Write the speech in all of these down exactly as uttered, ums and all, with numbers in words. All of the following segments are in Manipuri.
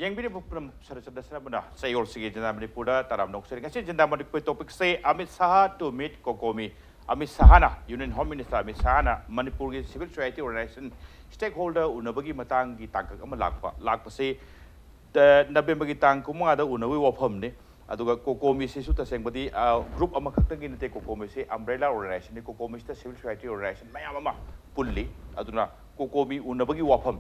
ꯌꯦꯡꯕꯤꯔꯤꯕ ꯄꯨꯝꯅꯃꯛ ꯁꯔꯆꯟꯗ ꯁꯔꯃꯅ ꯆꯌꯣꯜꯁꯤꯒꯤ ꯖꯟꯗꯥ ꯃꯅꯤꯄꯨꯔꯗ ꯇꯔꯥꯝꯅ ꯑꯣꯛꯆꯔꯤ꯫ ꯉꯁꯤ ꯖꯟꯗꯥ ꯃꯅꯤꯄꯨꯔ ꯇꯣꯄꯤꯛꯁꯦ ꯑꯃꯤꯠ ꯁꯥꯍ to meet ꯀꯣꯀꯣꯃꯤ꯫ ꯑꯃꯤꯠ ꯁꯥꯍꯅ, ꯌꯨꯅꯤꯌꯟ ꯍꯣꯝ ꯃꯤꯅꯤꯁꯇꯔ ꯑꯃꯤꯠ ꯁꯥꯍꯅ ꯃꯅꯤꯄꯨꯔꯒꯤ civil society organization stakeholder ꯎꯅꯕꯒꯤ ꯃꯇꯥꯡꯒꯤ ꯇꯥꯡꯀꯛ ꯑꯃ ꯂꯥꯛꯄ ꯂꯥꯛꯄꯁꯤ ꯅꯕꯦꯝꯕꯔꯒꯤ ꯇꯥꯡ ꯀꯨꯟꯃꯉꯥꯗ ꯎꯅꯕꯒꯤ ꯋꯥꯐꯝꯅꯤ꯫ ꯑꯗꯨꯒ ꯀꯣꯀꯣꯃꯤꯁꯤꯁꯨ ꯇꯁꯦꯡꯕꯗꯤ ꯒ꯭ꯔꯨꯞ ꯑꯃꯈꯛꯇꯪꯒꯤ ꯅꯠꯇꯦ꯫ ꯀꯣꯀꯣꯃꯤꯁꯤ ꯑꯝꯕ꯭ꯔꯦꯂꯥ ꯑꯣꯔꯒꯅꯥꯏꯖꯦꯁꯟꯅꯤ꯫ ꯀꯣꯀꯣꯃꯤꯁꯤꯗ ꯁꯤꯚꯤꯜ ꯁꯣꯁꯥꯏꯇꯤ ꯑꯣꯔꯒꯅꯥꯏꯖꯦꯁꯟ ꯃꯌꯥꯝ ꯑꯃ ꯄꯨꯜꯂꯤ꯫ ꯑꯗꯨꯅ ꯀꯣꯀꯣꯃꯤ ꯎꯅꯕꯒꯤ ꯋꯥꯐꯝ,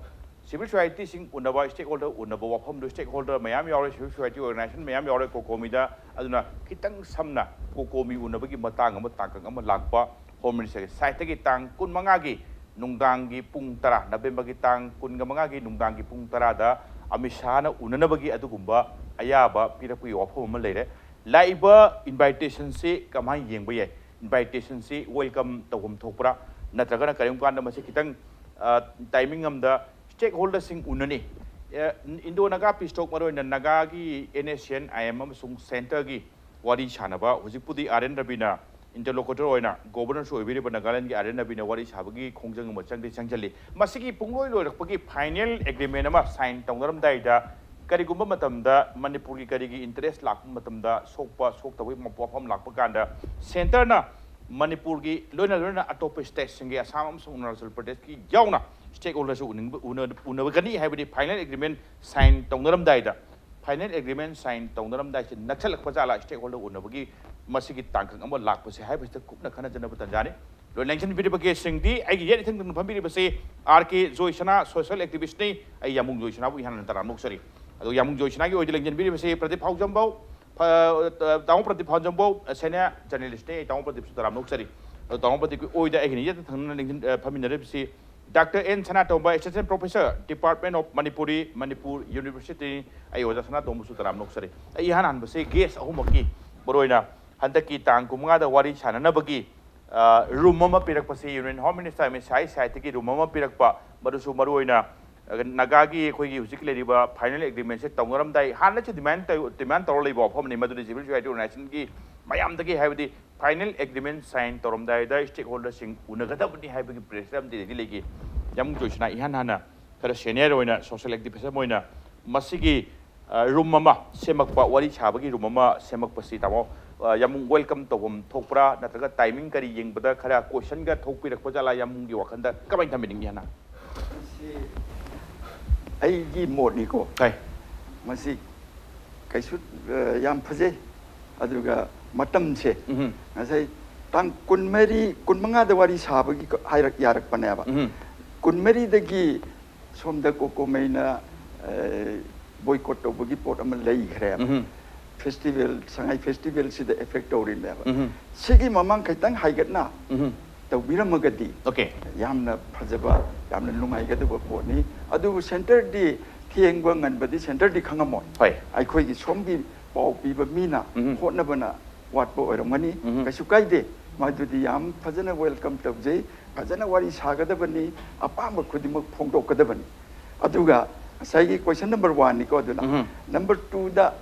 ꯁꯤꯚꯤꯜ ꯁꯣꯁꯥꯏꯇꯤꯁꯤꯡ ꯎꯅꯕ, ꯁ꯭ꯇꯦꯛ ꯍꯣꯜꯗꯔ ꯎꯅꯕ ꯋꯥꯐꯝꯗꯨ ꯁ꯭ꯇꯦꯛ ꯍꯣꯜꯗꯔ ꯃꯌꯥꯝ ꯌꯥꯎꯔꯦ, ꯁꯤꯚꯤꯜ ꯁꯣꯁꯥꯏꯇꯤ ꯑꯣꯔꯒꯅꯥꯏꯖꯦꯁꯟ ꯃꯌꯥꯝ ꯌꯥꯎꯔꯦ ꯀꯣꯀꯣꯃꯤꯗ꯫ ꯑꯗꯨꯅ ꯈꯤꯇꯪ ꯁꯝꯅ ꯀꯣꯀꯣꯃꯤ ꯎꯅꯕꯒꯤ ꯃꯇꯥꯡ ꯑꯃ, ꯇꯥꯡꯀꯛ ꯑꯃ ꯂꯥꯛꯄ ꯍꯣꯝ ꯃꯤꯅꯤꯁꯇꯔꯒꯤ ꯁꯥꯏꯠꯇꯒꯤ ꯇꯥꯡ ꯀꯨꯟꯃꯉꯥꯒꯤ ꯅꯨꯡꯗꯥꯡꯒꯤ ꯄꯨꯡ ꯇꯔꯥ, ꯅꯕꯦꯝꯕꯔꯒꯤ ꯇꯥꯡ ꯀꯨꯟꯃꯉꯥꯒꯤ ꯅꯨꯡꯗꯥꯡꯒꯤ ꯄꯨꯡ ꯇꯔꯥꯗ ꯑꯃꯤꯠ ꯁꯥꯍꯅ ꯎꯅꯅꯕꯒꯤ ꯑꯗꯨꯒꯨꯝꯕ ꯑꯌꯥꯕ ꯄꯤꯔꯛꯄꯒꯤ ꯋꯥꯐꯝ ꯑꯃ ꯂꯩꯔꯦ꯫ ꯂꯥꯛꯏꯕ ꯏꯟꯚꯥꯏꯇꯦꯁꯟꯁꯤ ꯀꯃꯥꯏꯅ ꯌꯦꯡꯕ ꯌꯥꯏ? ꯏꯟꯚꯥꯏꯇꯦꯁꯟꯁꯤ ꯋꯦꯜꯀꯝ ꯇꯧꯐꯝ ꯊꯣꯛꯄ꯭ꯔꯥ? ꯅꯠꯇ꯭ꯔꯒꯅ ꯀꯔꯤꯒꯨꯝꯕ ꯀꯥꯟꯗ ꯃꯁꯤ ꯈꯤꯇꯪ, ꯑ, ꯇꯥꯏꯃꯤꯡ ꯑꯃꯗ ꯁ꯭ꯇꯦꯛ ꯍꯣꯜꯗꯔꯁꯤꯡ ꯎꯅꯅꯤ, ꯑ, ꯏꯟꯗꯣ ꯅꯥꯒꯥ ꯄꯤꯁ ꯇꯣꯛ, ꯃꯔꯨꯑꯣꯏꯅ ꯅꯥꯒꯥꯒꯤ and S C and I M ꯑꯃꯁꯨꯡ ꯁꯦꯟꯇꯔꯒꯤ ꯋꯥꯔꯤ ꯁꯥꯅꯕ ꯍꯧꯖꯤꯛꯄꯨꯗꯤ ꯑꯥꯔ ꯑꯦꯟ ꯔꯕꯤꯅ ꯏꯟꯇꯔꯂꯣꯀꯨꯇꯔ ꯑꯣꯏꯅ ꯒꯣꯕꯔꯅꯔꯁꯨ ꯑꯣꯏꯕꯤꯔꯤꯕ ꯅꯥꯒꯥꯂꯦꯟꯒꯤ ꯑꯥꯔ ꯑꯦꯟ ꯔꯕꯤꯅ ꯋꯥꯔꯤ ꯁꯥꯕꯒꯤ ꯈꯣꯡꯖꯪ ꯑꯃ ꯆꯪꯗꯤ ꯆꯪꯁꯤꯜꯂꯤ꯫ ꯃꯁꯤꯒꯤ ꯄꯨꯡꯂꯣꯏ ꯂꯣꯏꯔꯛꯄꯒꯤ ꯐꯥꯏꯅꯦꯜ ꯑꯦꯒ꯭ꯔꯤꯃꯦꯟ ꯑꯃ ꯁꯥꯏꯟ ꯇꯧꯅꯔꯝꯗꯥꯏꯗ ꯀꯔꯤꯒꯨꯝꯕ ꯃꯇꯝꯗ ꯃꯅꯤꯄꯨꯔꯒꯤ ꯀꯔꯤꯒꯤ ꯏꯟꯇꯔꯦꯁ ꯂꯥꯛꯄ ꯃꯇꯝꯗ, ꯁꯣꯛꯄ ꯁꯣꯛꯇꯕꯒꯤ ꯋꯥꯐꯝ ꯂꯥꯛꯄ ꯀꯥꯟꯗ ꯁꯦꯟꯇꯔꯅ ꯃꯅꯤꯄꯨꯔꯒꯤ ꯂꯣꯏꯅ ꯂꯣꯏꯅ ꯑꯇꯣꯞꯄ ꯁ꯭ꯇꯦꯠꯁꯤꯡꯒꯤ, ꯑꯁꯥꯝ ꯑꯃꯁꯨꯡ ꯑꯔꯨꯅꯥꯆꯜ ꯄ꯭ꯔꯗꯦꯁꯀꯤ ꯌꯥꯎꯅ ꯁ꯭ꯇꯦꯛ ꯍꯣꯜꯗꯔꯁꯨ ꯎꯅꯤꯡꯕ, ꯎꯅ-, ꯎꯅꯒꯅꯤ ꯍꯥꯏꯕꯗꯤ ꯐꯥꯏꯅꯦꯜ ꯑꯦꯒ꯭ꯔꯤꯃꯦꯟ ꯁꯥꯏꯟ ꯇꯧꯅꯔꯝꯗꯥꯏꯗ, ꯐꯥꯏꯅꯦꯜ ꯑꯦꯒ꯭ꯔꯤꯃꯦꯟ ꯁꯥꯏꯟ ꯇꯧꯅꯔꯝꯗꯥꯏꯁꯤ ꯅꯛꯁꯜꯂꯛꯄ ꯖꯥꯠꯂ ꯁ꯭ꯇꯦꯛ ꯍꯣꯜꯗꯔ ꯎꯅꯕꯒꯤ ꯃꯁꯤꯒꯤ ꯇꯥꯡꯀꯛ ꯑꯃ ꯂꯥꯛꯄꯁꯦ ꯍꯥꯏꯕꯁꯤꯗ ꯀꯨꯞꯅ ꯈꯟꯅꯖꯅꯕ ꯇꯥꯟꯖꯥꯅꯤ꯫ ꯂꯣꯏ ꯂꯦꯡꯁꯤꯟꯕꯤꯔꯤꯕ ꯒꯦꯁꯁꯤꯡꯗꯤ ꯑꯩꯒꯤ ꯌꯦꯠ ꯏꯊꯪ ꯊꯪꯅ ꯐꯝꯕꯤꯔꯤꯕꯁꯤ ꯑꯥꯔ ꯀꯦ ꯖꯣꯏꯁꯅꯥ, ꯁꯣꯁꯤꯌꯦꯜ ꯑꯦꯛꯇꯤꯚꯤꯁ꯭ꯠꯅꯤ꯫ ꯑꯩ ꯌꯥꯝꯕꯨꯡ ꯖꯣꯏꯁꯅꯥꯕꯨ ꯏꯍꯥꯟ ꯍꯥꯟꯅ ꯇꯔꯥꯝꯅ ꯑꯣꯛꯆꯔꯤ꯫ ꯑꯗꯨꯒ ꯌꯥꯝꯕꯨꯡ ꯖꯣꯏꯁꯅꯥꯒꯤ ꯑꯣꯏꯗ ꯂꯦꯡꯁꯤꯟꯕꯤꯔꯤꯕꯁꯤ ꯄ꯭ꯔꯗꯤꯞ ꯍꯥꯎꯖꯝꯕꯧ, ꯐ-, ꯇꯥꯃꯣ ꯄ꯭ꯔꯗꯤꯞ ꯍꯥꯎꯖꯝꯕꯧ, ꯁꯦꯅꯤꯌꯔ ꯖꯔꯅꯦꯂꯤꯁ꯭ꯠꯅꯤ꯫ ꯑꯩ ꯇꯥꯃꯣ ꯄ꯭ꯔꯗꯤꯞꯁꯨ ꯇꯔꯥꯝꯅ ꯑꯣꯛꯆꯔꯤ꯫ ꯑꯗꯣ ꯇꯥꯃꯣ ꯄ꯭ꯔꯗꯤꯞꯀꯤ ꯑꯣꯏꯗ ꯑꯩꯒꯤ ꯌꯦꯠ ꯊꯪꯅꯅ ꯂꯦꯡꯁꯤꯟ-, ꯑ, ꯐꯝꯃꯤꯟꯅꯔꯤꯕꯁꯤ doctor N Sanatomba, assistant professor, department of Manipuri, Manipur ꯌꯨꯅꯤꯚꯔꯁꯤꯇꯤꯅꯤ꯫ ꯑꯩ ꯑꯣꯖꯥ ꯁꯅꯥꯇꯣꯝꯕꯁꯨ ꯇꯔꯥꯝꯅ ꯑꯣꯛꯆꯔꯤ꯫ ꯑꯩ ꯏꯍꯥꯟ ꯍꯥꯟꯕꯁꯤ ꯒꯦꯁ ꯑꯍꯨꯝꯃꯛꯀꯤ, ꯃꯔꯨꯑꯣꯏꯅ ꯍꯟꯗꯛꯀꯤ ꯇꯥꯡ ꯀꯨꯟꯃꯉꯥꯗ ꯋꯥꯔꯤ ꯁꯥꯅꯅꯕꯒꯤ, ꯑ, ꯔꯨꯝ ꯑꯃ ꯄꯤꯔꯛꯄꯁꯤ ꯌꯨꯅꯤꯌꯟ ꯍꯣꯝ ꯃꯤꯅꯤꯁꯇꯔ ꯑꯃꯤꯠ ꯁꯥꯍꯒꯤ ꯁꯥꯏꯠꯇꯒꯤ ꯔꯨꯝ ꯑꯃ ꯄꯤꯔꯛꯄ, ꯃꯗꯨꯁꯨ ꯃꯔꯨꯑꯣꯏꯅ, ꯑ, ꯅꯥꯒꯥꯒꯤ ꯑꯩꯈꯣꯏꯒꯤ ꯍꯧꯖꯤꯛꯀꯤ ꯂꯩꯔꯤꯕ ꯐꯥꯏꯅꯦꯜ ꯑꯦꯒ꯭ꯔꯤꯃꯦꯟꯁꯦ ꯇꯧꯅꯔꯝꯗꯥꯏ, ꯍꯥꯟꯅꯁꯨ ꯗꯤꯃꯥꯟ ꯇꯧ-, ꯗꯤꯃꯥꯟ ꯇꯧꯔ ꯂꯩꯕ ꯋꯥꯐꯝꯅꯤ꯫ ꯃꯗꯨꯗꯤ ꯁꯤꯚꯤꯜ ꯁꯣꯁꯥꯏꯇꯤ ꯑꯣꯔꯒꯅꯥꯏꯖꯦꯁꯟꯒꯤ ꯃꯌꯥꯝꯗꯒꯤ, ꯍꯥꯏꯕꯗꯤ ꯐꯥꯏꯅꯦꯜ ꯑꯦꯒ꯭ꯔꯤꯃꯦꯟ ꯁꯥꯏꯟ ꯇꯧꯔꯝꯗꯥꯏꯗ ꯁ꯭ꯇꯦꯛ ꯍꯣꯜꯗꯔꯁꯤꯡ ꯎꯅꯒꯗꯕꯅꯤ ꯍꯥꯏꯕꯒꯤ ꯄ꯭ꯔꯦꯁꯔ ꯑꯃꯗꯤ ꯂꯩꯗꯤ ꯂꯩꯈꯤ꯫ ꯌꯥꯝꯕꯨꯡ ꯖꯣꯏꯁꯅꯥ ꯏꯍꯥꯟ ꯍꯥꯟꯅ ꯈꯔ ꯁꯦꯅꯤꯌꯔ ꯑꯣꯏꯅ ꯁꯣꯁꯤꯌꯦꯜ ꯑꯦꯛꯇꯤꯚꯤꯁ꯭ꯠ ꯑꯃ ꯑꯣꯏꯅ ꯃꯁꯤꯒꯤ ꯔꯨꯝ ꯑꯃ ꯁꯦꯝꯃꯛꯄ, ꯋꯥꯔꯤ ꯁꯥꯕꯒꯤ ꯔꯨꯝ ꯑꯃ ꯁꯦꯝꯃꯛꯄꯁꯤ, ꯇꯥꯃꯣ, ꯌꯥꯝ ꯋꯦꯜꯀꯝ ꯇꯧꯐꯝ ꯊꯣꯛꯄ꯭ꯔꯥ, ꯅꯠꯇ꯭ꯔꯒ ꯇꯥꯏꯃꯤꯡ ꯀꯔꯤ ꯌꯦꯡꯕꯗ ꯈꯔ ꯀꯣꯏꯁꯟꯒ ꯊꯣꯛꯄꯤꯔꯛꯄ ꯖꯥꯠꯂꯥ, ꯌꯥꯝꯒꯤ ꯋꯥꯈꯜꯗ ꯀꯃꯥꯏꯅ ꯊꯝꯕꯤꯅꯤꯡꯉꯤ ꯍꯥꯟꯅ? ꯃꯁꯤ ꯑꯩꯒꯤ ꯃꯣꯠꯅꯤꯀꯣ꯫ ꯍꯣꯏ꯫ ꯃꯁꯤ ꯀꯩꯁꯨ ꯑ, ꯌꯥꯝ ꯐꯖꯩ꯫ ꯑꯗꯨꯒ ꯃꯇꯝꯁꯦ ꯎꯝ꯫ ꯉꯁꯥꯏ ꯇꯥꯡ ꯀꯨꯟꯃꯔꯤ, ꯀꯨꯟꯃꯉꯥꯗ ꯋꯥꯔꯤ ꯁꯥꯕꯒꯤ ꯍꯥꯏꯔꯛ ꯌꯥꯔꯛꯄꯅꯦꯕ꯫ ꯎꯝ꯫ ꯀꯨꯟꯃꯔꯤꯗꯒꯤ ꯁꯣꯝꯗ ꯀꯣꯀꯣꯃꯩꯅ ꯕꯣꯏꯀꯣꯠ ꯇꯧꯕꯒꯤ ꯄꯣꯠ ꯑꯃ ꯂꯩꯈ꯭ꯔꯦꯕ꯫ ꯎꯝ꯫ ꯐꯦꯁꯇꯤꯚꯦꯜ, ꯁꯉꯥꯏ ꯐꯦꯁꯇꯤꯚꯦꯜꯁꯤꯗ ꯑꯦꯐꯦꯛ ꯇꯧꯔꯤꯅꯦꯕ꯫ ꯎꯝ꯫ ꯁꯤꯒꯤ ꯃꯃꯥꯡ ꯈꯤꯇꯪ ꯍꯥꯏꯒꯠꯅ ꯎꯝ꯫ ꯇꯧꯕꯤꯔꯝꯃꯒꯗꯤ ꯑꯣꯀꯦ꯫ ꯌꯥꯝꯅ ꯐꯖꯕ, ꯌꯥꯝꯅ ꯅꯨꯡꯉꯥꯏꯒꯗꯕ ꯄꯣꯠꯅꯤ꯫ ꯑꯗꯨꯕꯨ ꯁꯦꯟꯇꯔꯗꯤ, ꯊꯦꯡꯕ ꯉꯟꯕꯗꯤ ꯁꯦꯟꯇꯔꯗꯤ ꯈꯪꯉꯝꯃꯣꯏ꯫ ꯍꯣꯏ꯫ ꯑꯩꯈꯣꯏꯒꯤ ꯁꯣꯝꯒꯤ ꯄꯥꯎ ꯄꯤꯕ ꯃꯤꯅ ꯎꯝ꯫ ꯍꯣꯠꯅꯕꯅ ꯋꯥꯠꯄ ꯑꯣꯏꯔꯝꯒꯅꯤ꯫ ꯎꯝ꯫ ꯀꯩꯁꯨ ꯀꯥꯏꯗꯦ, ꯃꯗꯨꯗꯤ ꯌꯥꯝ ꯐꯖꯅ ꯋꯦꯜꯀꯝ ꯇꯧꯖꯩ꯫ ꯐꯖꯅ ꯋꯥꯔꯤ ꯁꯥꯒꯗꯕꯅꯤ, ꯑꯄꯥꯝꯕ ꯈꯨꯗꯤꯡꯃꯛ ꯐꯣꯡꯗꯣꯛꯀꯗꯕꯅꯤ꯫ ꯑꯗꯨꯒ ꯉꯁꯥꯏꯒꯤ ꯀꯣꯏꯁꯟ ꯅꯝꯕꯔ ꯋꯥꯟꯅꯤꯀꯣ꯫ ꯑꯗꯨꯅ ꯎꯝ꯫ ꯅꯝꯕꯔ ꯇꯨꯗ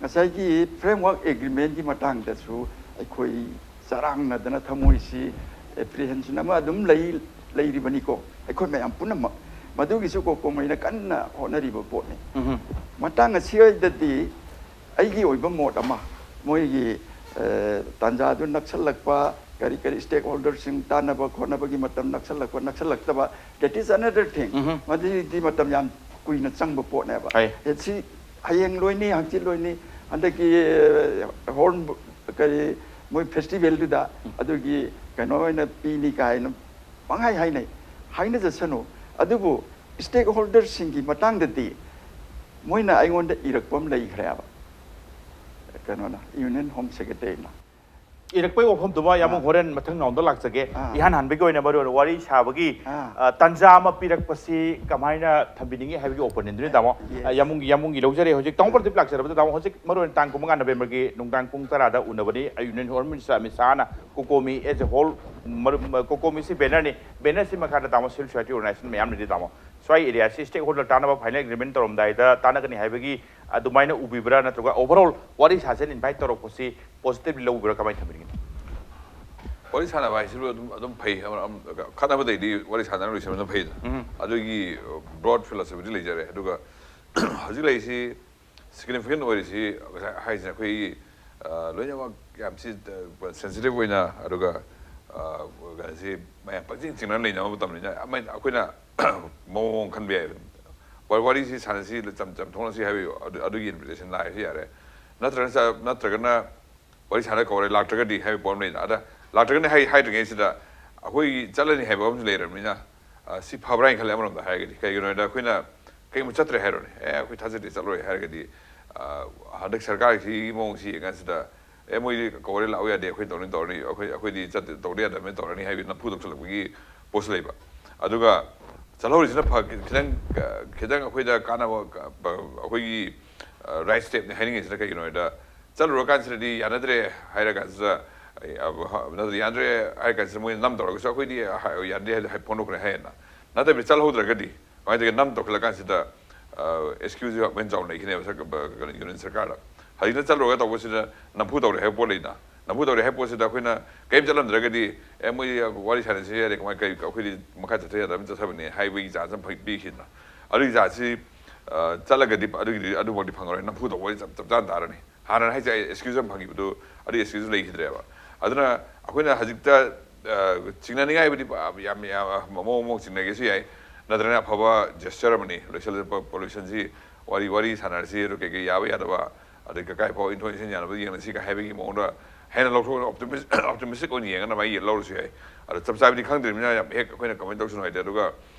ꯉꯁꯥꯏꯒꯤ ꯐ꯭ꯔꯦꯝꯋꯥꯔꯛ ꯑꯦꯒ꯭ꯔꯤꯃꯦꯟꯒꯤ ꯃꯇꯥꯡꯗꯁꯨ ꯑꯩꯈꯣꯏ ꯆꯔꯥꯡꯅꯗꯅ ꯊꯃꯣꯏꯁꯤ ꯑꯦꯄ꯭ꯔꯤꯍꯦꯟꯁꯟ ꯑꯃ ꯑꯗꯨꯝ ꯂꯩ, ꯂꯩꯔꯤꯕꯅꯤꯀꯣ, ꯑꯩꯈꯣꯏ ꯃꯌꯥꯝ ꯄꯨꯝꯅꯃꯛ꯫ ꯃꯗꯨꯒꯤꯁꯨ ꯀꯣꯀꯣꯃꯩꯅ ꯀꯟꯅ ꯍꯣꯠꯅꯔꯤꯕ ꯄꯣꯠꯅꯤ꯫ ꯎꯝ꯫ ꯃꯇꯥꯡ ꯑꯁꯤꯗꯗꯤ ꯑꯩꯒꯤ ꯑꯣꯏꯕ ꯃꯣꯠ ꯑꯃ, ꯃꯣꯏꯒꯤ ꯑ, ꯇꯥꯟꯖꯥꯗꯨ ꯅꯛꯁꯜꯂꯛꯄ, ꯀꯔꯤ ꯀꯔꯤ ꯁ꯭ꯇꯦꯛ ꯍꯣꯜꯗꯔꯁꯤꯡ ꯇꯥꯟꯅꯕ ꯈꯣꯠꯅꯕꯒꯤ ꯃꯇꯝ ꯅꯛꯁꯜꯂꯛꯄ, ꯅꯛꯁꯜꯂꯛꯇꯕ, that is another thing꯫ ꯎꯝ꯫ ꯃꯗꯨꯗꯤ ꯃꯇꯝ ꯌꯥꯝ ꯀꯨꯏꯅ ꯆꯪꯕ ꯄꯣꯠꯅꯦꯕ꯫ ꯍꯣꯏ꯫ ꯑꯦ, ꯁꯤ ꯍꯌꯦꯡ ꯂꯣꯏꯅꯤ, ꯍꯪꯆꯤꯠ ꯂꯣꯏꯅꯤ, ꯍꯟꯗꯛꯀꯤ ꯑ, ꯍꯣꯔꯟ ꯀꯔꯤ ꯃꯣꯏ ꯐꯦꯁꯇꯤꯚꯦꯜꯗꯨꯗ ꯑꯗꯨꯒꯤ ꯀꯩꯅꯣ ꯑꯣꯏꯅ ꯄꯤꯅꯤ ꯀꯥꯏꯅ ꯄꯪꯍꯥꯏ ꯍꯥꯏꯅꯩ꯫ ꯍꯥꯏꯅꯖꯁꯅꯨ꯫ ꯑꯗꯨꯕꯨ ꯁ꯭ꯇꯦꯛ ꯍꯣꯜꯗꯔꯁꯤꯡꯒꯤ ꯃꯇꯥꯡꯗꯗꯤ ꯃꯣꯏꯅ ꯑꯩꯉꯣꯟꯗ ꯏꯔꯛꯄ ꯑꯃ ꯂꯩꯈ꯭ꯔꯦꯕ, ꯀꯩꯅꯣꯅ, ꯌꯨꯅꯤꯌꯟ ꯍꯣꯝ ꯁꯦꯀ꯭ꯔꯦꯇꯔꯤꯅ꯫ ꯏꯔꯛꯄꯒꯤ ꯋꯥꯐꯝꯗꯨꯃ ꯌꯥꯝ ꯑꯥ꯫ ꯍꯣꯔꯦꯟ ꯃꯊꯪ ꯔꯥꯎꯟꯗ ꯂꯥꯛꯆꯒꯦ꯫ ꯑꯥ꯫ ꯏꯍꯥꯟ ꯍꯥꯟꯕꯒꯤ ꯑꯣꯏꯅ ꯃꯔꯨ ꯑꯣꯏꯅ ꯋꯥꯔꯤ ꯁꯥꯕꯒꯤ ꯑꯥ꯫ ꯑ, ꯇꯥꯟꯖꯥ ꯑꯃ ꯄꯤꯔꯛꯄꯁꯤ ꯀꯃꯥꯏꯅ ꯊꯝꯕꯤꯅꯤꯡꯉꯤ ꯍꯥꯏꯕꯒꯤ ꯑꯣꯄꯤꯅꯤꯌꯟꯗꯨꯅꯤ, ꯇꯥꯃꯣ꯫ Yes꯫ ꯑ, ꯌꯥꯝꯕꯨꯡꯒꯤ, ꯌꯥꯝꯕꯨꯡꯒꯤ ꯂꯧꯖꯔꯦ꯫ ꯍꯧꯖꯤꯛ ꯇꯥꯃꯣ ꯄ꯭ꯔꯗꯤꯞ ꯂꯥꯛꯆꯔꯕꯗ, ꯇꯥꯃꯣ, ꯍꯧꯖꯤꯛ ꯃꯔꯨ ꯑꯣꯏꯅ ꯇꯥꯡ ꯀꯨꯟꯃꯉꯥ ꯅꯕꯦꯝꯕꯔꯒꯤ ꯅꯨꯡꯗꯥꯡ ꯄꯨꯡ ꯇꯔꯥꯗ ꯎꯅꯕꯅꯤ꯫ ꯑ, ꯌꯨꯅꯤꯌꯟ ꯍꯣꯝ ꯃꯤꯅꯤꯁꯇꯔ ꯑꯃꯤꯠ ꯁꯥꯍꯅ ꯀꯣꯀꯣꯃꯤ as a whole, ꯃꯔꯨ-, ꯃ-, ꯀꯣꯀꯣꯃꯤꯁꯤ ꯕꯦꯅꯔꯅꯤ꯫ ꯕꯦꯅꯔꯁꯤ ꯃꯈꯥꯗ, ꯇꯥꯃꯣ, ꯁꯤꯚꯤꯜ ꯁꯣꯁꯥꯏꯇꯤ ꯑꯣꯔꯒꯅꯥꯏꯖꯦꯁꯟ ꯃꯌꯥꯝ ꯂꯩꯔꯤ, ꯇꯥꯃꯣ꯫ ꯁ꯭ꯋꯥꯏ ꯑꯦꯔꯤꯌꯥꯁꯤ ꯁ꯭ꯇꯦꯛ ꯍꯣꯜꯗꯔ ꯇꯥꯟꯅꯕ ꯐꯥꯏꯅꯦꯜ ꯑꯦꯒ꯭ꯔꯤꯃꯦꯟ ꯇꯧꯔꯝꯗꯥꯏꯗ ꯇꯥꯟꯅꯒꯅꯤ ꯍꯥꯏꯕꯒꯤ ꯑꯗꯨꯃꯥꯏꯅ ꯎꯕꯤꯕ꯭ꯔꯥ, ꯅꯠꯇ꯭ꯔꯒ ꯑꯣꯚꯔꯑꯣꯜ ꯋꯥꯔꯤ ꯁꯥꯁꯦꯅ ꯏꯟꯚꯥꯏꯠ ꯇꯧꯔꯛꯄꯁꯤ ꯄꯣꯖꯤꯇꯤꯚꯂꯤ ꯂꯧꯕꯤꯕ꯭ꯔꯥ, ꯀꯃꯥꯏꯅ ꯊꯝꯕꯤꯅꯤꯡꯉꯤ? ꯋꯥꯔꯤ ꯁꯥꯟꯅꯕ ꯍꯥꯏꯁꯤꯕꯨ ꯑꯗꯨꯝ, ꯑꯗꯨꯝ ꯐꯩ꯫ ꯑꯃ-, ꯑꯃ-, ꯈꯠꯅꯕꯗꯩꯗꯤ ꯋꯥꯔꯤ ꯁꯥꯟꯅꯔ ꯂꯣꯏꯁꯤꯟꯕꯅ ꯐꯩꯗꯅ꯫ ꯎꯝ꯫ ꯑꯗꯨꯒꯤ ꯕ꯭ꯔꯣꯗ ꯐꯤꯂꯣꯁꯣꯐꯤꯗꯤ ꯂꯩꯖꯔꯦ꯫ ꯑꯗꯨꯒ ꯍꯧꯖꯤꯛ ꯂꯩꯔꯤꯁꯤ ꯁꯤꯒꯅꯤꯐꯤꯀꯦꯟ ꯑꯣꯏꯔꯤꯁꯤ ꯉꯁꯥꯏ ꯍꯥꯏꯁꯤꯅ ꯑꯩꯈꯣꯏꯒꯤ ꯑ, ꯂꯣꯏꯅꯃꯛ ꯌꯥꯝ ꯊꯤ ꯁꯦꯟꯁꯤꯇꯤꯚ ꯑꯣꯏꯅ, ꯑꯗꯨꯒ ꯑ, ꯀꯩꯅꯣꯁꯤ ꯃꯌꯥꯝ ꯄꯪꯆꯤꯡ ꯆꯤꯡꯅꯅ ꯂꯩꯅꯕ ꯃꯇꯝꯅꯤꯅ ꯑꯃ ꯑꯩꯈꯣꯏꯅ ꯃꯑꯣꯡ ꯃꯑꯣꯡ ꯈꯟꯕ ꯌꯥꯏ꯫ ꯋꯥ- ꯋꯥꯔꯤꯁꯤ ꯁꯥꯟꯅꯁꯤ, ꯆꯝ ꯆꯝꯊꯣꯛꯅꯁꯤ ꯍꯥꯏꯕ ꯑꯗꯨ- ꯑꯗꯨꯒꯤ ꯏꯟꯚꯤꯇꯦꯁꯟ ꯂꯥꯛꯑꯁꯨ ꯌꯥꯔꯦ꯫ ꯅꯠꯇ꯭ꯔꯒꯅ ꯆ- ꯅꯠꯇ꯭ꯔꯒꯅ ꯋꯥꯔꯤ ꯁꯥꯟꯅ ꯀꯧꯔꯦ, ꯂꯥꯛꯇ꯭ꯔꯒꯗꯤ ꯍꯥꯏꯕ ꯄꯣꯠ ꯑꯃ ꯂꯩꯅ꯫ ꯑꯗ ꯂꯥꯛꯇ꯭ꯔꯒꯗꯤ ꯍꯥꯏ ꯍꯥꯏꯗ꯭ꯔꯤꯉꯩꯁꯤꯗ ꯑꯩꯈꯣꯏꯒꯤ ꯆꯠꯂꯅꯤ ꯍꯥꯏꯕ ꯑꯃꯁꯨ ꯂꯩꯔꯕꯅꯤꯅ, ꯑ, ꯁꯤ ꯐꯕ꯭ꯔꯥ ꯍꯥꯏꯅ ꯈꯜꯂꯦ꯫ ꯑꯃꯔꯣꯝꯗ ꯍꯥꯏꯔꯒꯗꯤ ꯀꯩꯒꯤꯅꯣ ꯍꯥꯏꯗ ꯑꯩꯈꯣꯏꯅ ꯀꯩꯒꯨꯝꯕ ꯆꯠꯇ꯭ꯔꯦ ꯍꯥꯏꯔꯣꯅꯦ, ꯑꯦ ꯑꯩꯈꯣꯏ ꯊꯥꯖꯗꯦ ꯆꯠꯂꯣꯏ ꯍꯥꯏꯔꯒꯗꯤ, ꯑ, ꯍꯟꯗꯛ ꯁꯔꯀꯥꯔꯁꯤꯒꯤ ꯃꯑꯣꯡꯁꯤ ꯌꯦꯡꯀꯥꯟꯁꯤꯗ ꯑꯦ ꯃꯣꯏꯗꯤ ꯀꯧꯔꯦ ꯂꯥꯛꯎ ꯌꯥꯗꯦ, ꯑꯩꯈꯣꯏ ꯇꯧꯅꯤ ꯇꯧꯔꯅꯤ, ꯑꯩꯈꯣꯏ ꯑꯩꯈꯣꯏꯗꯤ ꯆꯠꯇ ꯇꯧꯗ ꯌꯥꯗꯕꯅꯤꯅ ꯇꯧꯔꯅꯤ ꯍꯥꯏꯕꯒꯤ ꯅꯝꯐꯨ ꯇꯧꯁꯜꯂꯛꯄꯒꯤ ꯄꯣꯠꯁꯨ ꯂꯩꯕ꯫ ꯑꯗꯨꯒ ꯆꯠꯍꯧꯔꯤꯁꯤꯅ ꯐ- ꯈꯤꯇꯪ, ꯑ, ꯈꯤꯇꯪ ꯑꯩꯈꯣꯏꯗ ꯀꯥꯟꯅꯕ, ꯑ, ꯑꯩꯈꯣꯏꯒꯤ ꯔꯥꯏꯠ ꯁ꯭ꯇꯦꯞꯅꯤ ꯍꯥꯏꯅꯤꯡꯉꯤꯁꯤꯅ ꯀꯩꯒꯤꯅꯣ ꯍꯥꯏꯗ ꯆꯠꯂꯨꯔꯀꯥꯟꯁꯤꯗꯗꯤ ꯌꯥꯅꯗ꯭ꯔꯦ ꯍꯥꯏꯔ ꯀꯥꯟꯁꯤꯗ, ꯑꯩ, ꯑ, ꯍ- ꯅꯠꯇ꯭ꯔ ꯌꯥꯅꯗ꯭ꯔꯦ ꯍꯥꯏꯔ ꯀꯥꯟꯁꯤꯗ ꯃꯣꯏꯅ ꯅꯝ ꯇꯧꯔꯒꯁꯨ ꯑꯩꯈꯣꯏꯗꯤ ꯍ- ꯌꯥꯅꯗꯦ ꯍꯥꯏ ꯍꯥꯏ ꯐꯣꯡꯗꯣꯛꯈ꯭ꯔꯦ ꯍꯥꯏꯌꯦꯅ꯫ ꯅꯠꯇꯕꯤ ꯆꯠꯍꯧꯗ꯭ꯔꯒꯗꯤ ꯀꯃꯥꯏꯅ ꯇꯧꯒꯦ? ꯅꯝ ꯇꯧꯈꯠꯂꯀꯥꯟꯁꯤꯗ ꯑꯦꯛꯁꯀ꯭ꯌꯨꯁ ꯑꯣꯏꯅ ꯆꯥꯎꯅ ꯂꯩꯈꯤꯅꯦꯕ ꯁꯔꯀ- ꯕ- ꯀꯩꯅꯣ ꯌꯨꯅꯤꯌꯟ ꯁꯔꯀꯥꯔꯗ꯫ ꯍꯧꯖꯤꯛꯅ ꯆꯠꯂꯨꯔꯒ ꯇꯧꯕꯁꯤꯗ ꯅꯝꯐꯨ ꯇꯧꯔꯦ ꯍꯥꯏꯕ ꯄꯣꯠ ꯂꯩꯅ꯫ ꯅꯝꯐꯨ ꯇꯧꯔꯦ ꯍꯥꯏꯕ ꯄꯣꯠꯁꯤꯗ ꯑꯩꯈꯣꯏꯅ ꯀꯔꯤꯝ ꯆꯠꯂꯝꯗ꯭ꯔꯒꯗꯤ ꯑꯦ ꯃꯣꯏ ꯋꯥꯔꯤ ꯁꯥꯟꯅꯁꯤ ꯌꯥꯔꯦ, ꯀꯃꯥꯏꯅ ꯀꯔꯤ ꯑꯩꯈꯣꯏꯗꯤ ꯃꯈꯥ ꯆꯠꯊ ꯌꯥꯗꯕꯅ ꯆꯠꯊꯕꯅꯦ ꯍꯥꯏꯕꯒꯤ ꯆꯥꯟꯁ ꯑꯃ ꯐꯪ- ꯄꯤꯈꯤꯗꯅ꯫ ꯑꯗꯨꯒꯤ ꯆꯥꯟꯁꯁꯤ ꯑ, ꯆꯠꯂꯒꯗꯤ ꯑꯗꯨꯒꯤꯗꯤ ꯑꯗꯨꯃꯛꯇꯤ ꯐꯪꯉꯔꯣꯏ꯫ ꯅꯝꯐꯨ ꯇꯧꯕ ꯆꯞ ꯆꯞ ꯆꯥꯅ ꯇꯥꯔꯅꯤ꯫ ꯍꯥꯟꯅ ꯍꯥꯏꯁꯦ ꯑꯩ ꯑꯦꯛꯁꯀ꯭ꯌꯨꯖ ꯑꯃ ꯐꯪꯈꯤꯕꯗꯨ ꯑꯗꯨꯒꯤ ꯑꯦꯛꯁꯀ꯭ꯌꯨꯖ ꯂꯩꯈꯤꯗ꯭ꯔꯦꯕ꯫ ꯑꯗꯨꯅ ꯑꯩꯈꯣꯏꯅ ꯍꯧꯖꯤꯛꯇ ꯑ, ꯆꯤꯡꯅꯅꯤꯡꯉꯥꯏꯕꯨꯗꯤ ꯄ- ꯌꯥꯝ ꯌꯥꯝ ꯃꯑꯣꯡ ꯃꯑꯣꯡ ꯆꯤꯡꯅꯒꯦꯁꯨ ꯌꯥꯏ, ꯅꯠꯇ꯭ꯔꯒꯅ ꯑꯐꯕ ꯖꯦꯁꯆꯔ ꯑꯃꯅꯤ꯫ ꯂꯣꯏꯁꯤꯜꯂꯛꯄ ꯄꯣꯂꯨꯁꯟꯁꯤ ꯋꯥꯔꯤ ꯋꯥꯔꯤ ꯁꯥꯟꯅꯔꯁꯤ, ꯑꯗꯨ ꯀꯩꯀꯩ ꯌꯥꯕ ꯌꯥꯗꯕ, ꯑꯗꯩ ꯀꯀꯥꯏ ꯐꯥꯎ ꯏꯟꯊꯣꯛ ꯏꯟꯁꯤꯟ ꯌꯥꯅꯕ ꯌꯦꯡꯅꯁꯤ ꯀ ꯍꯥꯏꯕꯒꯤ ꯃꯑꯣꯡꯗ ꯍꯦꯟꯅ ꯂꯧꯊꯣꯛ ꯑꯣꯞꯇꯤꯃꯤꯁ ꯑꯣꯞꯇꯤꯃꯤꯁꯇꯤꯛ ꯑꯣꯏꯅ ꯌꯦꯡꯉꯒ ꯃꯥꯏ ꯂꯧꯔꯁꯨ ꯌꯥꯏ꯫ ꯑꯗꯣ ꯆꯞ ꯆꯥꯕꯗꯤ ꯈꯪꯗ꯭ꯔꯤꯕꯅꯤꯅ ꯌꯥꯝ ꯍꯦꯛ ꯑꯩꯈꯣꯏꯅ ꯀꯃꯦꯟ ꯇꯧꯁꯅꯨ ꯍꯥꯏꯗꯦ꯫ ꯑꯗꯨꯒ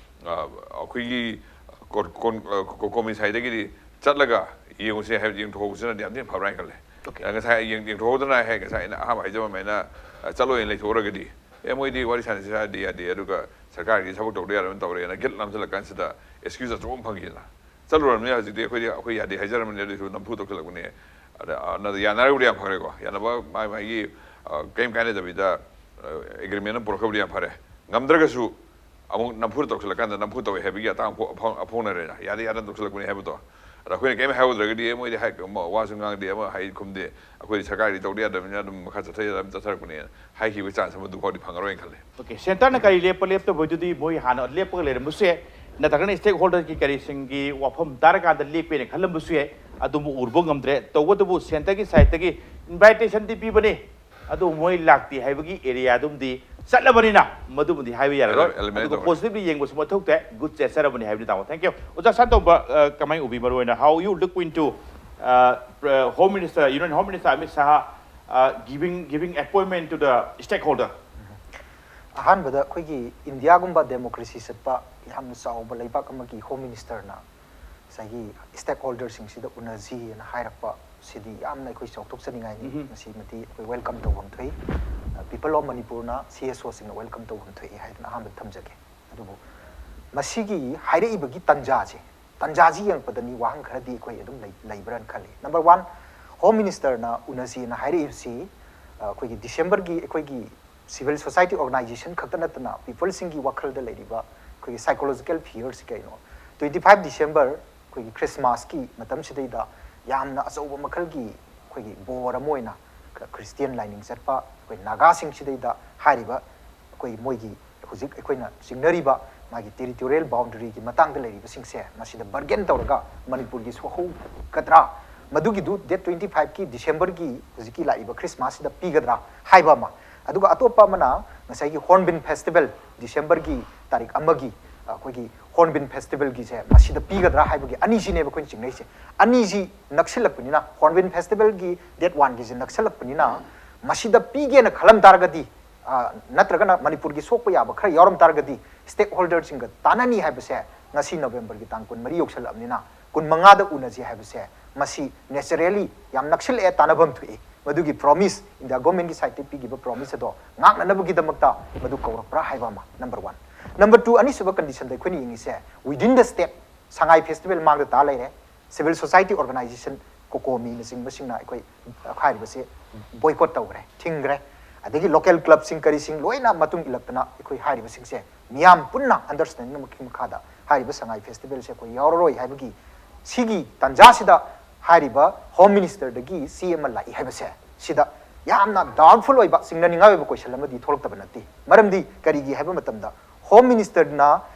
ꯑ, ꯑꯩꯈꯣꯏꯒꯤ ꯀꯣ- ꯀꯣꯟ- ꯑ, ꯀꯣ- ꯀꯣꯃꯤ ꯁꯥꯏꯗꯒꯤꯗꯤ ꯆꯠꯂꯒ ꯌꯦꯡꯉꯨꯁꯦ ꯍꯥꯏꯕꯗꯤ ꯌꯦꯡꯊꯣꯛꯍꯧꯕꯁꯤꯅꯗꯤ ꯌꯥꯝ ꯊꯤꯅ ꯐꯕ꯭ꯔꯥ ꯍꯥꯏꯅ ꯈꯜꯂꯦ꯫ ꯑꯣꯀꯦ꯫ ꯉꯁꯥꯏ ꯌꯦꯡ- ꯌꯦꯡꯊꯣꯛꯍꯧꯗꯅ ꯍꯦꯛ ꯉꯁꯥꯏ ꯑꯩꯅ ꯑꯍꯥꯟꯕ ꯍꯥꯏꯖꯕ ꯑꯗꯨꯃꯥꯏꯅ, ꯑ, ꯆꯠꯂꯣꯏꯅ ꯂꯩꯊꯣꯛꯎꯔꯒꯗꯤ ꯑꯦ ꯃꯣꯏꯗꯤ ꯋꯥꯔꯤ ꯁꯥꯟꯅꯁꯤ ꯍꯥꯏꯔꯗꯤ ꯌꯥꯗꯦ, ꯑꯗꯨꯒ ꯁꯔꯀꯥꯔꯒꯤ ꯊꯕꯛ ꯇꯧꯗ ꯌꯥꯗꯕꯅ ꯇꯧꯔꯦꯅ ꯒꯤꯜ ꯅꯝꯁꯤꯜꯂꯀꯥꯟꯁꯤꯗ ꯑꯦꯛꯁꯀ꯭ꯌꯨꯁ ꯑꯆꯧꯕ ꯑꯃ ꯐꯪꯈꯤꯗꯅ꯫ ꯆꯠꯂꯨꯔꯕꯅꯤꯅ ꯍꯧꯖꯤꯛꯇꯤ ꯑꯩꯈꯣꯏꯗꯤ ꯑꯩꯈꯣꯏ ꯌꯥꯗꯦ ꯍꯥꯏꯖꯔꯕꯅꯤꯅ ꯑꯗꯨꯁꯨ ꯅꯝꯐꯨ ꯇꯧꯁꯤꯜꯂꯛꯄꯅꯦ꯫ ꯑꯗ, ꯑ, ꯅꯠꯇ꯭ꯔ ꯌꯥꯅꯔꯕꯨꯗꯤ ꯌꯥꯝ ꯐꯔꯦꯀꯣ, ꯌꯥꯅꯕ ꯃꯥꯏ ꯃꯥꯒꯤ, ꯑ, ꯀꯔꯤꯝ ꯀꯥꯏꯅꯗꯕꯤꯗ ꯑꯦꯒ꯭ꯔꯤꯃꯦꯟ ꯑꯃ ꯄꯨꯔꯛꯈ꯭ꯔꯕꯗꯤ ꯌꯥꯝ ꯐꯔꯦ꯫ ꯉꯝꯗ꯭ꯔꯒꯁꯨ ꯑꯃꯨꯛ ꯅꯝꯐꯨꯗ ꯇꯧꯁꯤꯜꯂꯀꯥꯟꯗ ꯅꯝꯐꯨ ꯇꯧꯋꯦ ꯍꯥꯏꯕꯒꯤ ꯑꯇꯥꯡ ꯐꯣ- ꯑꯐꯥꯎ- ꯑꯐꯣꯛꯅꯔꯦꯅ꯫ ꯌꯥꯗꯦ ꯌꯥꯗꯅ ꯇꯧꯁꯤꯜꯂꯛꯄꯅꯦ ꯍꯥꯏꯕꯗꯣ꯫ ꯑꯗ ꯑꯩꯈꯣꯏꯅ ꯀꯔꯤꯝ ꯍꯥꯏꯍꯧꯗ꯭ꯔꯒꯗꯤ ꯑꯦ ꯃꯣꯏꯗꯤ ꯍꯥꯏ- ꯃ- ꯋꯥꯁꯨ ꯉꯥꯡꯗꯦ, ꯑꯃ ꯍꯥꯏ ꯈꯨꯝꯗꯦ, ꯑꯩꯈꯣꯏꯗꯤ ꯁꯔꯀꯥꯔꯗꯤ ꯇꯧꯗ ꯌꯥꯗꯕꯅꯤꯅ ꯑꯗꯨꯝ ꯃꯈꯥ ꯆꯠꯊ ꯌꯥꯗꯕ ꯆꯠꯊꯔꯛꯄꯅꯦꯅ ꯍꯥꯏꯈꯤꯕꯒꯤ ꯆꯥꯟꯁ ꯑꯃꯗꯨ ꯐꯥꯎꯗꯤ ꯐꯪꯉꯔꯣꯏꯅ ꯈꯜꯂꯦ꯫ ꯑꯣꯀꯦ, ꯁꯦꯟꯇꯔꯅ ꯀꯔꯤ ꯂꯦꯞꯄ ꯂꯦꯞꯇꯕꯩꯗꯨꯗꯤ ꯃꯣꯏ ꯍꯥꯟꯅ ꯂꯦꯞꯄꯒ ꯂꯩꯔꯝꯕꯁꯨ ꯌꯥꯏ꯫ ꯅꯠꯇ꯭ꯔꯒꯅ ꯁ꯭ꯇꯦꯛ ꯍꯣꯜꯗꯔꯒꯤ ꯀꯔꯤꯁꯤꯡꯒꯤ ꯋꯥꯐꯝ ꯇꯥꯔꯀꯥꯟꯗ ꯂꯦꯞꯄꯦꯅ ꯈꯜꯂꯝꯕꯁꯨ ꯌꯥꯏ꯫ ꯑꯗꯨꯕꯨ ꯎꯔꯨꯕ ꯉꯝꯗ꯭ꯔꯦ꯫ ꯇꯧꯕꯇꯕꯨ ꯁꯦꯟꯇꯔꯒꯤ ꯁꯥꯏꯠꯇꯒꯤ ꯏꯟꯚꯥꯏꯇꯦꯁꯟꯗꯤ ꯄꯤꯕꯅꯤ, ꯑꯗꯨ ꯃꯣꯏ ꯂꯥꯛꯇꯦ ꯍꯥꯏꯕꯒꯤ ꯑꯦꯔꯤꯌꯥꯗꯨꯝꯗꯤ ꯆꯠꯂꯕꯅꯤꯅ ꯃꯗꯨꯃꯗꯤ ꯍꯥꯏꯕ ꯌꯥꯔꯔꯣꯏ꯫ Eliminate ꯑꯗꯨꯒ ꯇꯧꯔꯦ꯫ ꯄꯣꯖꯤꯇꯤꯚꯂꯤ ꯌꯦꯡꯕꯁꯨ ꯃꯊꯧ ꯇꯥꯏ꯫ ꯒꯨꯗ ꯖꯦꯁꯆꯔ ꯑꯃꯅꯤ ꯍꯥꯏꯕꯅꯤ, ꯇꯥꯃꯣ꯫ Thank you꯫ ꯑꯣꯖꯥ ꯁꯥꯟꯇꯣꯝꯕ, ꯑ, ꯀꯃꯥꯏꯅ ꯎꯕꯤ? ꯃꯔꯨ ꯑꯣꯏꯅ how you look into, uh, Home Minister, Union Home Minister Amit Shah, uh, giving, giving appointment to the stakeholder? ꯑꯍꯥꯟꯕꯗ ꯑꯩꯈꯣꯏꯒꯤ ꯏꯟꯗꯤꯌꯥꯒꯨꯝꯕ ꯗꯦꯃꯣꯀ꯭ꯔꯦꯁꯤ ꯆꯠꯄ ꯌꯥꯝꯅ ꯆꯥꯎꯕ ꯂꯩꯕꯥꯛ ꯑꯃꯒꯤ ꯍꯣꯝ ꯃꯤꯅꯤꯁꯇꯔꯅ ꯉꯁꯥꯏꯒꯤ ꯁ꯭ꯇꯦꯛ ꯍꯣꯜꯗꯔꯁꯤꯡꯁꯤꯗ ꯎꯅꯁꯤꯅ ꯍꯥꯏꯔꯛꯄ ꯁꯤꯗꯤ ꯌꯥꯝꯅ ꯑꯩꯈꯣꯏ ꯆꯥꯎꯊꯣꯛꯆꯅꯤꯡꯉꯥꯏꯅꯤ꯫ ꯃꯁꯤꯃꯗꯤ ꯑꯩꯈꯣꯏ ꯋꯦꯜꯀꯝ ꯇꯧꯐꯝ ꯊꯣꯛꯏ꯫ People of ꯃꯅꯤꯄꯨꯔꯅ ꯁꯤ ꯑꯦꯁ ꯑꯣꯁꯤꯡꯅ ꯋꯦꯜꯀꯝ ꯇꯧꯐꯝ ꯊꯣꯛꯏ ꯍꯥꯏꯗꯅ ꯑꯍꯥꯟꯕꯗ ꯊꯝꯖꯒꯦ꯫ ꯑꯗꯨꯕꯨ ꯃꯁꯤꯒꯤ ꯍꯥꯏꯔꯛꯏꯕꯒꯤ ꯇꯥꯟꯖꯥꯁꯦ, ꯇꯥꯟꯖꯥꯁꯤ ꯌꯦꯡꯉꯛꯄꯗꯅꯤ ꯋꯥꯍꯪ ꯈꯔꯗꯤ ꯑꯩꯈꯣꯏ ꯑꯗꯨꯝ ꯂꯩ-, ꯂꯩꯕ꯭ꯔꯥꯅ ꯈꯜꯂꯤ꯫ ꯅꯝꯕꯔ ꯋꯥꯟ, ꯍꯣꯝ ꯃꯤꯅꯤꯁꯇꯔꯅ ꯎꯅꯁꯤꯅ ꯍꯥꯏꯔꯛꯏꯕꯁꯤ, ꯑ, ꯑꯩꯈꯣꯏꯒꯤ ꯗꯤꯁꯦꯝꯕꯔꯒꯤ ꯑꯩꯈꯣꯏꯒꯤ ꯁꯤꯚꯤꯜ ꯁꯣꯁꯥꯏꯇꯤ ꯑꯣꯔꯒꯅꯥꯏꯖꯦꯁꯟ ꯈꯛꯇ ꯅꯠꯇꯅ ꯄꯤꯄꯜꯁꯤꯡꯒꯤ ꯋꯥꯈꯜꯗ ꯂꯩꯔꯤꯕ ꯑꯩꯈꯣꯏꯒꯤ ꯁꯥꯏꯀꯣꯂꯣꯖꯤꯀꯦꯜ ꯐꯤꯌꯔꯁꯤ ꯀꯩꯅꯣ? Twenty five December ꯑꯩꯈꯣꯏꯒꯤ ꯈ꯭ꯔꯤꯁꯃꯥꯁꯀꯤ ꯃꯇꯝꯁꯤꯗꯩꯗ ꯌꯥꯝꯅ ꯑꯆꯧꯕ ꯃꯈꯜꯒꯤ ꯑꯩꯈꯣꯏꯒꯤ ꯕꯣꯔ ꯑꯃ ꯑꯣꯏꯅ ꯈ꯭ꯔꯤꯁꯇꯤꯌꯥꯟ ꯂꯥꯏꯅꯤꯡ ꯆꯠꯄ ꯑꯩꯈꯣꯏ ꯅꯥꯒꯥꯁꯤꯡꯁꯤꯗꯩꯗ ꯍꯥꯏꯔꯤꯕ ꯑꯩꯈꯣꯏ ꯃꯣꯏꯒꯤ ꯍꯧꯖꯤꯛ ꯑꯩꯈꯣꯏꯅ ꯆꯤꯡꯅꯔꯤꯕ ꯃꯥꯒꯤ ꯇꯦꯔꯤꯇꯣꯔꯤꯌꯦꯜ ꯕꯥꯎꯟꯗꯔꯤꯒꯤ ꯃꯇꯥꯡꯗ ꯂꯩꯔꯤꯕꯁꯤꯡꯁꯦ ꯃꯁꯤꯗ ꯕꯔꯒꯦꯟ ꯇꯧꯔꯒ ꯃꯅꯤꯄꯨꯔꯒꯤ ꯁꯣꯛꯍꯧꯒꯗ꯭ꯔꯥ? ꯃꯗꯨꯒꯤꯗꯨ ꯗꯦꯠ ꯇ꯭ꯋꯦꯟꯇꯤ ꯐꯥꯏꯚꯀꯤ ꯗꯤꯁꯦꯝꯕꯔꯒꯤ ꯍꯧꯖꯤꯛꯀꯤ ꯂꯥꯛꯏꯕ ꯈ꯭ꯔꯤꯁꯃꯥꯁꯁꯤꯗ ꯄꯤꯒꯗ꯭ꯔꯥ ꯍꯥꯏꯕ ꯑꯃ, ꯑꯗꯨꯒ ꯑꯇꯣꯞꯄ ꯑꯃꯅ ꯉꯁꯥꯏꯒꯤ ꯍꯣꯔꯟꯕꯤꯜ ꯐꯦꯁꯇꯤꯚꯦꯜ ꯗꯤꯁꯦꯝꯕꯔꯒꯤ ꯇꯥꯔꯤꯛ ꯑꯃꯒꯤ ꯑꯩꯈꯣꯏꯒꯤ ꯍꯣꯔꯟꯕꯤꯜ ꯐꯦꯁꯇꯤꯚꯦꯜꯒꯤꯁꯦ ꯃꯁꯤꯗ ꯄꯤꯒꯗ꯭ꯔꯥ ꯍꯥꯏꯕꯒꯤ ꯑꯅꯤꯁꯤꯅꯦꯕ ꯑꯩꯈꯣꯏꯅ ꯆꯤꯡꯅꯩꯁꯦ꯫ ꯑꯅꯤꯁꯤ ꯅꯛꯁꯤꯜꯂꯛꯄꯅꯤꯅ, ꯍꯣꯔꯟꯕꯤꯜ ꯐꯦꯁꯇꯤꯚꯦꯜꯒꯤ ꯗꯦꯠ ꯋꯥꯟꯒꯤꯁꯦ ꯅꯛꯁꯤꯜꯂꯛꯄꯅꯤꯅ ꯃꯁꯤꯗ ꯄꯤꯒꯦꯅ ꯈꯜꯂꯝ ꯇꯥꯔꯒꯗꯤ, ꯑ, ꯅꯠꯇ꯭ꯔꯒꯅ ꯃꯅꯤꯄꯨꯔꯒꯤ ꯁꯣꯛꯄ ꯌꯥꯕ ꯈꯔ ꯌꯥꯎꯔꯝ ꯇꯥꯔꯒꯗꯤ ꯁ꯭ꯇꯦꯛ ꯍꯣꯜꯗꯔꯁꯤꯡꯒ ꯇꯥꯟꯅꯅꯤ ꯍꯥꯏꯕꯁꯦ ꯉꯁꯤ ꯅꯕꯦꯝꯕꯔꯒꯤ ꯇꯥꯡ ꯀꯨꯟꯃꯔꯤ ꯌꯧꯁꯜꯂꯛꯑꯕꯅꯤꯅ ꯀꯨꯟꯃꯉꯥꯗ ꯎꯅꯁꯤ ꯍꯥꯏꯕꯁꯦ ꯃꯁꯤ ꯅꯦꯆꯔꯦꯂꯤ ꯌꯥꯝ ꯅꯛꯁꯤꯜꯂꯛꯑꯦ, ꯇꯥꯟꯅꯐꯝ ꯊꯣꯛꯏ꯫ ꯃꯗꯨꯒꯤ ꯄ꯭ꯔꯣꯃꯤꯁ, ꯏꯟꯗꯤꯌꯥ ꯒꯣꯔꯃꯦꯟꯒꯤ ꯁꯥꯏꯠꯇꯒꯤ ꯄꯤꯈꯤꯕ ꯄ꯭ꯔꯣꯃꯤꯁ ꯑꯗꯣ ꯉꯥꯛꯅꯅꯕꯒꯤꯗꯃꯛꯇ ꯃꯗꯨ ꯀꯧꯔꯛꯄ꯭ꯔꯥ ꯍꯥꯏꯕ ꯑꯃ, ꯅꯝꯕꯔ ꯋꯥꯟ꯫ ꯅꯝꯕꯔ ꯇꯨ, ꯑꯅꯤꯁꯨꯕ ꯀꯟꯗꯤꯁꯟꯗ ꯑꯩꯈꯣꯏꯅ ꯌꯦꯡꯉꯤꯁꯦ within the state, Sangai festival ꯃꯥꯡꯗ ꯇꯥ ꯂꯩꯔꯦ, ꯁꯤꯚꯤꯜ ꯁꯣꯁꯥꯏꯇꯤ ꯑꯣꯔꯒꯅꯥꯏꯖꯦꯁꯟ ꯀꯣꯀꯣꯃꯤꯅꯆꯤꯡꯕꯁꯤꯡꯅ ꯑꯩꯈꯣꯏ ꯍꯥꯏꯔꯤꯕꯁꯦ ꯕꯣꯏꯀꯣꯠ ꯇꯧꯈ꯭ꯔꯦ, ꯊꯤꯡꯈ꯭ꯔꯦ꯫ ꯑꯗꯒꯤ ꯂꯣꯀꯦꯜ ꯀ꯭ꯂꯕꯁꯤꯡ ꯀꯔꯤꯁꯤꯡ ꯂꯣꯏꯅ ꯃꯇꯨꯡ ꯏꯜꯂꯛꯇꯅ ꯑꯩꯈꯣꯏ ꯍꯥꯏꯔꯤꯕꯁꯤꯡꯁꯦ ꯃꯤꯌꯥꯝ ꯄꯨꯟꯅ ꯑꯟꯗꯔꯁ꯭ꯇꯦꯟꯗꯤꯡ ꯑꯃꯒꯤ ꯃꯈꯥꯗ ꯍꯥꯏꯔꯤꯕ ꯁꯉꯥꯏ ꯐꯦꯁꯇꯤꯚꯦꯜꯁꯦ ꯑꯩꯈꯣꯏ ꯌꯥꯎꯔꯔꯣꯏ ꯍꯥꯏꯕꯒꯤ ꯁꯤꯒꯤ ꯇꯥꯟꯖꯥꯁꯤꯗ ꯍꯥꯏꯔꯤꯕ ꯍꯣꯝ ꯃꯤꯅꯤꯁꯇꯔꯗꯒꯤ ꯆꯦ ꯑꯃ ꯂꯥꯛꯏ ꯍꯥꯏꯕꯁꯦ ꯁꯤꯗ ꯌꯥꯝꯅ ꯗꯥꯎꯠꯐꯨꯜ ꯑꯣꯏꯕ, ꯆꯤꯡꯅꯅꯤꯡꯉꯥꯏ ꯑꯣꯏꯕ ꯀꯣꯏꯁꯟ ꯑꯃꯗꯤ ꯊꯣꯛꯂꯛꯇꯕ ꯅꯠꯇꯦ꯫ ꯃꯔꯝꯗꯤ ꯀꯔꯤꯒꯤ ꯍꯥꯏꯕ ꯃꯇꯝꯗ ꯍꯣꯝ ꯃꯤꯅꯤꯁꯇꯔꯅ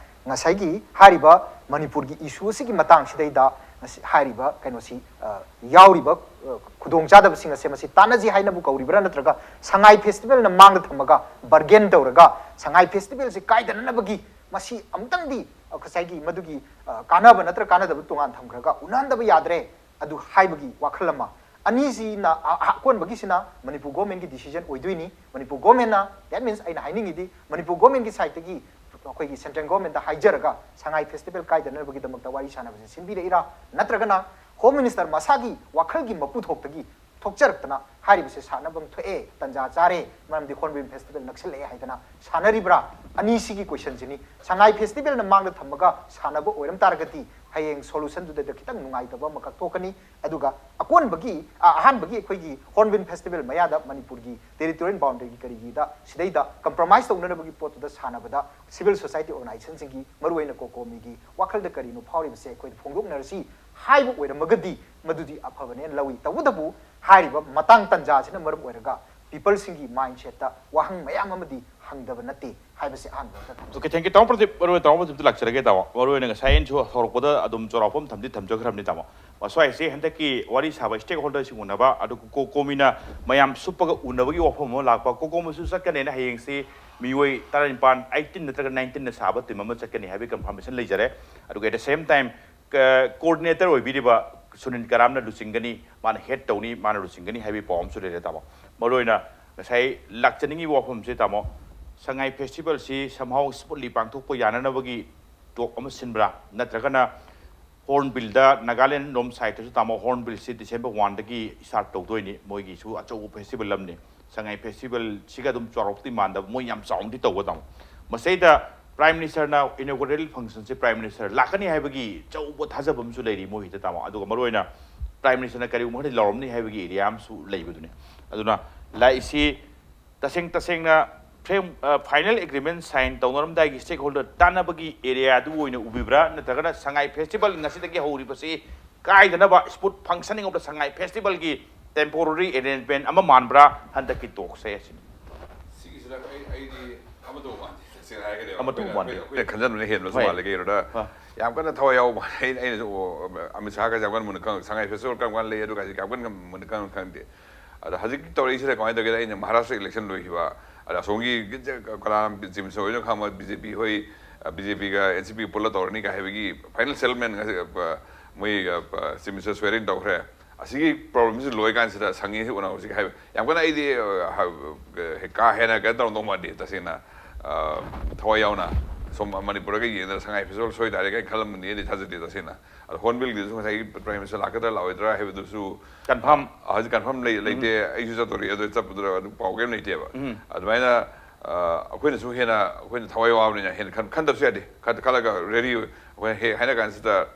ꯉꯁꯥꯏꯒꯤ ꯍꯥꯏꯔꯤꯕ ꯃꯅꯤꯄꯨꯔꯒꯤ issue ꯑꯁꯤꯒꯤ ꯃꯇꯥꯡꯁꯤꯗꯩꯗ ꯉꯁꯤ ꯍꯥꯏꯔꯤꯕ ꯀꯩꯅꯣꯁꯤ, ꯑ, ꯌꯥꯎꯔꯤꯕ, ꯑ, ꯈꯨꯗꯣꯡꯆꯥꯗꯕꯁꯤꯡ ꯑꯁꯦ ꯃꯁꯤ ꯇꯥꯟꯅꯁꯤ ꯍꯥꯏꯅꯕꯨ ꯀꯧꯔꯤꯕ꯭ꯔꯥ, ꯅꯠꯇ꯭ꯔꯒ ꯁꯉꯥꯏ festivalꯅ ꯃꯥꯡꯗ ꯊꯝꯃꯒ bargain ꯇꯧꯔꯒ ꯁꯉꯥꯏ festivalꯁꯤ ꯀꯥꯏꯗꯅꯅꯕꯒꯤ ꯃꯁꯤ ꯑꯃꯨꯛꯇꯪꯗꯤ, ꯑ, ꯉꯁꯥꯏꯒꯤ ꯃꯗꯨꯒꯤ, ꯑ, ꯀꯥꯟꯅꯕ ꯅꯠꯇ꯭ꯔ ꯀꯥꯟꯅꯗꯕ ꯇꯣꯉꯥꯟ ꯊꯝꯈ꯭ꯔꯒ ꯎꯅꯍꯟꯗꯕ ꯌꯥꯗ꯭ꯔꯦ ꯑꯗꯨ ꯍꯥꯏꯕꯒꯤ ꯋꯥꯈꯜ ꯑꯃ꯫ ꯑꯅꯤꯁꯤꯅ, ꯑ-, ꯑ-, ꯑꯀꯣꯟꯕꯒꯤꯁꯤꯅ ꯃꯅꯤꯄꯨꯔ governmentꯀꯤ decision ꯑꯣꯏꯗꯣꯏꯅꯤ꯫ ꯃꯅꯤꯄꯨꯔ governmentꯅ, that means ꯑꯩꯅ ꯍꯥꯏꯅꯤꯡꯉꯤꯗꯤ ꯃꯅꯤꯄꯨꯔ governmentꯀꯤ sideꯇꯒꯤ ꯑꯩꯈꯣꯏꯒꯤ central governmentꯇ ꯍꯥꯏꯖꯔꯒ ꯁꯉꯥꯏ festival ꯀꯥꯏꯗꯅꯕꯒꯤꯗꯃꯛꯇ ꯋꯥꯔꯤ ꯁꯥꯟꯅꯕꯁꯦ ꯁꯤꯟꯕꯤꯔꯛꯏꯔꯥ, ꯅꯠꯇ꯭ꯔꯒꯅ Home Minister ꯃꯁꯥꯒꯤ ꯋꯥꯈꯜꯒꯤ ꯃꯄꯨ ꯊꯣꯛꯇꯒꯤ ꯊꯣꯛꯆꯔꯛꯇꯅ ꯍꯥꯏꯔꯤꯕꯁꯦ ꯁꯥꯟꯅꯐꯝ ꯊꯣꯛꯑꯦ, ꯇꯟꯖꯥ ꯆꯥꯔꯦ, ꯃꯔꯝꯗꯤ Hornbill Festival ꯅꯛꯁꯤꯜꯂꯛꯑꯦ ꯍꯥꯏꯗꯅ ꯁꯥꯟꯅꯔꯤꯕ꯭ꯔꯥ? ꯑꯅꯤꯁꯤꯒꯤ questionꯁꯤꯅꯤ꯫ ꯁꯉꯥꯏ festivalꯅ ꯃꯥꯡꯗ ꯊꯝꯃꯒ ꯁꯥꯟꯅꯕ ꯑꯣꯏꯔꯝ ꯇꯥꯔꯒꯗꯤ ꯍꯌꯦꯡ solutionꯗꯨꯗ ꯈꯤꯇꯪ ꯅꯨꯡꯉꯥꯏꯇꯕ ꯑꯃꯈꯛ ꯊꯣꯛꯀꯅꯤ꯫ ꯑꯗꯨꯒ ꯑꯀꯣꯟꯕꯒꯤ, ꯑ, ꯑꯍꯥꯟꯕꯒꯤ ꯑꯩꯈꯣꯏꯒꯤ Hornbill Festival ꯃꯌꯥꯗ ꯃꯅꯤꯄꯨꯔꯒꯤ territorial boundaryꯒꯤ ꯀꯔꯤꯒꯤꯗ ꯁꯤꯗꯩꯗ compromise ꯇꯧꯅꯅꯕꯒꯤ ꯄꯣꯠꯇꯨꯗ ꯁꯥꯟꯅꯕꯗ civil society organizationꯁꯤꯡꯒꯤ, ꯃꯔꯨꯑꯣꯏꯅ COCOMIꯒꯤ ꯋꯥꯈꯜꯗ ꯀꯔꯤꯅꯣ ꯐꯥꯎꯔꯤꯕꯁꯦ ꯑꯩꯈꯣꯏꯗ ꯐꯣꯡꯗꯣꯛꯅꯔꯁꯤ ꯍꯥꯏꯕ ꯑꯣꯏꯔꯝꯃꯒꯗꯤ ꯃꯗꯨꯗꯤ ꯑꯐꯕꯅꯦꯅ ꯂꯧꯏ꯫ ꯇꯧꯕꯇꯕꯨ ꯍꯥꯏꯔꯤꯕ ꯃꯇꯥꯡ ꯇꯟꯖꯥꯁꯤꯅ ꯃꯔꯝ ꯑꯣꯏꯔꯒ peopleꯁꯤꯡꯒꯤ mindsetꯇ ꯋꯥꯍꯪ ꯃꯌꯥꯝ ꯑꯃꯗꯤ ꯍꯪꯗꯕ ꯅꯠꯇꯦ ꯍꯥꯏꯕꯁꯤ ꯑꯍꯥꯟꯕ ꯑꯝꯇ ꯊꯝꯖꯒꯦ꯫ Okay, thank you, ꯇꯥꯃꯣ ꯄ꯭ꯔꯗꯤꯞ꯫ ꯃꯔꯨ ꯑꯣꯏꯅ ꯇꯥꯃꯣ ꯄ꯭ꯔꯗꯤꯞꯇ ꯂꯥꯛꯆꯔꯒꯦ, ꯇꯥꯃꯣ꯫ ꯃꯔꯨ ꯑꯣꯏꯅ ꯉꯁꯥꯏ ꯑꯩꯅꯁꯨ ꯍꯧꯔꯛꯄꯗ ꯑꯗꯨꯝ ꯆꯥꯎꯔꯥꯛꯄ ꯑꯃ ꯊꯝꯗꯤ ꯊꯝꯖꯈ꯭ꯔꯕꯅꯤ, ꯇꯥꯃꯣ꯫ ꯃꯁ꯭ꯋꯥꯏꯁꯦ ꯍꯟꯗꯛꯀꯤ ꯋꯥꯔꯤ ꯁꯥꯕ stakeholderꯁꯤꯡ ꯎꯅꯕ, ꯑꯗꯨꯒ COCOMIꯅ ꯃꯌꯥꯝ ꯁꯨꯞꯄꯒ ꯎꯅꯕꯒꯤ ꯋꯥꯐꯝ ꯑꯃ ꯂꯥꯛꯄ꯫ COCOMIꯁꯨ ꯆꯠꯀꯅꯦꯅ ꯍꯌꯦꯡꯁꯤ ꯃꯤꯑꯣꯏ ꯇꯔꯥꯅꯤꯄꯥꯟ, eighteen ꯅꯠꯇ꯭ꯔꯒ nineteenꯅ ꯁꯥꯕ team ꯑꯃ ꯆꯠꯀꯅꯤ ꯍꯥꯏꯕꯒꯤ confirmation ꯂꯩꯖꯔꯦ꯫ ꯑꯗꯨꯒ at the same time, ꯀ-, coordinator ꯑꯣꯏꯕꯤꯔꯤꯕ ꯁꯨꯅꯤꯜ ꯀꯔꯥꯝꯅ ꯂꯨꯆꯤꯡꯒꯅꯤ, ꯃꯥꯅ head ꯇꯧꯅꯤ, ꯃꯥꯅ ꯂꯨꯆꯤꯡꯒꯅꯤ ꯍꯥꯏꯕꯒꯤ ꯄꯥꯎ ꯑꯃꯁꯨ ꯂꯩꯔꯦ, ꯇꯥꯃꯣ꯫ ꯃꯔꯨꯑꯣꯏꯅ ꯉꯁꯥꯏ ꯂꯥꯛꯆꯅꯤꯡꯉꯤꯕ ꯋꯥꯐꯝꯁꯦ, ꯇꯥꯃꯣ, ꯁꯉꯥꯏ festivalꯁꯤ somehow smoothly ꯄꯥꯡꯊꯣꯛꯄ ꯌꯥꯅꯅꯕꯒꯤ talk ꯑꯃ ꯁꯤꯟꯕ꯭ꯔꯥ, ꯅꯠꯇ꯭ꯔꯒꯅ Hornbillꯗ, ꯅꯥꯒꯥꯂꯦꯟ ꯂꯣꯝ sideꯇꯁꯨ, ꯇꯥꯃꯣ, Hornbillꯁꯤ December oneꯗꯒꯤ start ꯇꯧꯗꯣꯏꯅꯤ, ꯃꯣꯏꯒꯤꯁꯨ ꯑꯆꯧꯕ festival ꯑꯃꯅꯤ꯫ ꯁꯉꯥꯏ festivalꯁꯤꯒ ꯑꯗꯨꯝ ꯆꯥꯎꯔꯥꯛꯄꯗꯤ ꯃꯥꯟꯗꯕ, ꯃꯣꯏ ꯌꯥꯝ ꯆꯥꯎꯅꯗꯤ ꯇꯧꯕ, ꯇꯥꯃꯣ꯫ ꯃꯁꯤꯗ Prime Ministerꯅ inaugural functionꯁꯦ Prime Minister ꯂꯥꯛꯀꯅꯤ ꯍꯥꯏꯕꯒꯤ ꯑꯆꯧꯕ ꯊꯥꯖꯕ ꯑꯃꯁꯨ ꯂꯩꯔꯤ ꯃꯣꯏꯒꯤꯗ, ꯇꯥꯃꯣ꯫ ꯑꯗꯨꯒ ꯃꯔꯨꯑꯣꯏꯅ Prime Ministerꯅ ꯀꯔꯤꯒꯨꯝꯕ ꯈꯔꯗꯤ ꯂꯥꯎꯔꯝꯅꯤ ꯍꯥꯏꯕꯒꯤ area ꯑꯃꯁꯨ ꯂꯩꯕꯗꯨꯅꯤ꯫ ꯑꯗꯨꯅ ꯂꯥꯛꯏꯁꯤ ꯇꯁꯦꯡ ꯇꯁꯦꯡꯅ frame, ꯑ, final agreement sign ꯇꯧꯅꯔꯝꯗꯥꯏꯒꯤ stakeholder ꯇꯥꯟꯅꯕꯒꯤ area ꯑꯗꯨ ꯑꯣꯏꯅ ꯎꯕꯤꯕ꯭ꯔꯥ, ꯅꯠꯇ꯭ꯔꯒꯅ ꯁꯉꯥꯏ festival ꯉꯁꯤꯗꯒꯤ ꯍꯧꯔꯤꯕꯁꯤ ꯀꯥꯏꯗꯅꯕ, smooth functioning of the Sangai festivalꯒꯤ temporary arrangement ꯑꯃ ꯃꯥꯟꯕ꯭ꯔꯥ ꯍꯟꯗꯛꯀꯤ talkꯁꯦ ꯑꯁꯤꯅꯤ? ꯁꯤꯒꯤꯁꯤꯗ ꯑꯩ ꯑꯩꯗꯤ ꯑꯃ ꯇꯧꯕ ꯃꯥꯟꯗꯦ꯫ ꯑꯃꯠꯇ ꯃꯥꯟꯗꯦ꯫ ꯑꯩꯈꯣꯏꯅ ꯈꯟꯖꯟꯕꯅ ꯍꯦꯟꯕꯁꯨ ꯍꯣꯏ꯫ ꯃꯥꯜꯂꯦ ꯀꯩꯅꯣꯗ꯫ ꯍꯣꯏ꯫ ꯌꯥꯝ ꯀꯟꯅ ꯊꯋꯥꯏ ꯌꯥꯎꯕ ꯃꯥꯜꯂꯦ꯫ ꯑꯩꯅꯁꯨ, ꯑꯣ, ꯑꯃꯤꯠ ꯁꯥꯍꯒꯁꯦ ꯌꯥꯝ ꯀꯟꯅ ꯃꯨꯟꯅ ꯈꯪ-, ꯁꯉꯥꯏ ꯐꯦꯁꯇꯤꯚꯦꯜ ꯀꯔꯝ ꯀꯥꯟꯗ ꯂꯩ ꯑꯗꯨꯒꯁꯦ ꯌꯥꯝ ꯀꯟꯅ ꯃꯨꯟꯅ ꯈꯪ-, ꯈꯪꯗꯦ꯫ ꯑꯗ ꯍꯧꯖꯤꯛ ꯇꯧꯔꯛꯏꯁꯤꯗ ꯀꯃꯥꯏꯅ ꯇꯧꯒꯦꯗ, ꯑꯩꯅ ꯃꯍꯥꯔꯥꯁꯇ꯭ꯔ ꯏꯂꯦꯛꯁꯟ ꯂꯣꯏꯈꯤꯕ, ꯑꯗ ꯑꯁꯣꯝꯒꯤ ꯀꯅꯥ ꯆꯤꯞꯁ ꯑꯣꯏꯅ ꯈꯪꯕ ꯕꯤ ꯖꯦ ꯄꯤ ꯍꯣꯏ, ꯕꯤ ꯖꯦ ꯄꯤꯒ ꯑꯦꯟ ꯁꯤ ꯄꯤ ꯄꯨꯜꯂ ꯇꯧꯔꯅꯤ ꯀꯥꯏ ꯍꯥꯏꯕꯒꯤ ꯐꯥꯏꯅꯦꯜ ꯁꯦꯇꯜꯃꯦꯟ ꯃꯣꯏ ꯆꯤꯞ ꯃꯤꯅꯤꯁꯇꯔ ꯁ꯭ꯋꯦꯔꯤꯡ ꯇꯧꯈ꯭ꯔꯦ꯫ ꯑꯁꯤꯒꯤ ꯄ꯭ꯔꯣꯕ꯭ꯂꯦꯝꯁꯤ ꯂꯣꯏꯀꯥꯟꯁꯤꯗ ꯁꯪꯉꯤꯁꯤ ꯎꯅꯍꯧꯁꯤ ꯍꯥꯏꯕ ꯌꯥꯝ ꯀꯟꯅ ꯑꯩꯗꯤ, ꯑ, ꯍ-, ꯀꯥ ꯍꯦꯟꯅ ꯀꯩꯅꯣ ꯇꯧꯔꯝꯗꯧ ꯃꯥꯟꯗꯦ ꯇꯁꯦꯡꯅ꯫ ꯑ, ꯊꯋꯥꯏ ꯌꯥꯎꯅ ꯁꯣꯝ ꯃꯅꯤꯄꯨꯔꯒ ꯌꯦꯡꯗꯅ ꯁꯉꯥꯏ ꯐꯦꯁꯇꯤꯚꯦꯜ ꯁꯣꯏ ꯇꯥꯔꯦ ꯀꯥꯏꯅ ꯈꯜꯂꯝꯕꯅꯤ ꯑꯩꯗꯤ ꯊꯥꯖꯗꯦ ꯇꯁꯦꯡꯅ꯫ ꯑꯗꯣ ꯍꯣꯔꯟꯕꯤꯜꯒꯤꯗꯨꯁꯨ ꯉꯁꯥꯏꯒꯤ ꯄ꯭ꯔꯥꯏꯝ ꯃꯤꯅꯤꯁꯇꯔ ꯂꯥꯛꯀꯗ꯭ꯔꯥ ꯂꯥꯛꯑꯣꯏꯗ꯭ꯔꯥ ꯍꯥꯏꯕꯗꯨꯁꯨ ꯀꯟꯐꯥꯔꯝ꯫ ꯑ, ꯍꯧꯖꯤꯛ ꯀꯟꯐꯥꯔꯝ ꯂꯩ-, ꯂꯩꯇꯦ꯫ ꯑꯩꯁꯨ ꯆꯠꯇꯣꯔꯤ, ꯑꯗꯨ ꯆꯠꯄꯗꯨꯗ ꯑꯗꯨ ꯄꯥꯎ ꯀꯩꯝ ꯂꯩꯇꯦꯕ꯫ ꯑꯗꯨꯃꯥꯏꯅ, ꯑ, ꯑꯩꯈꯣꯏꯅꯁꯨ ꯍꯦꯟꯅ ꯑꯩꯈꯣꯏꯅ ꯊꯋꯥꯏ ꯋꯥꯕꯅꯤꯅ ꯍꯦꯟꯅ ꯈꯟ-, ꯈꯟꯗꯕꯁꯨ ꯌꯥꯗꯦ꯫ ꯈꯟ-, ꯈꯜꯂꯒ ꯔꯦꯗꯤ ꯑꯩꯈꯣꯏꯅ ꯍꯦꯛ ꯍꯥꯏꯅ ꯀꯥꯟꯁꯤꯗ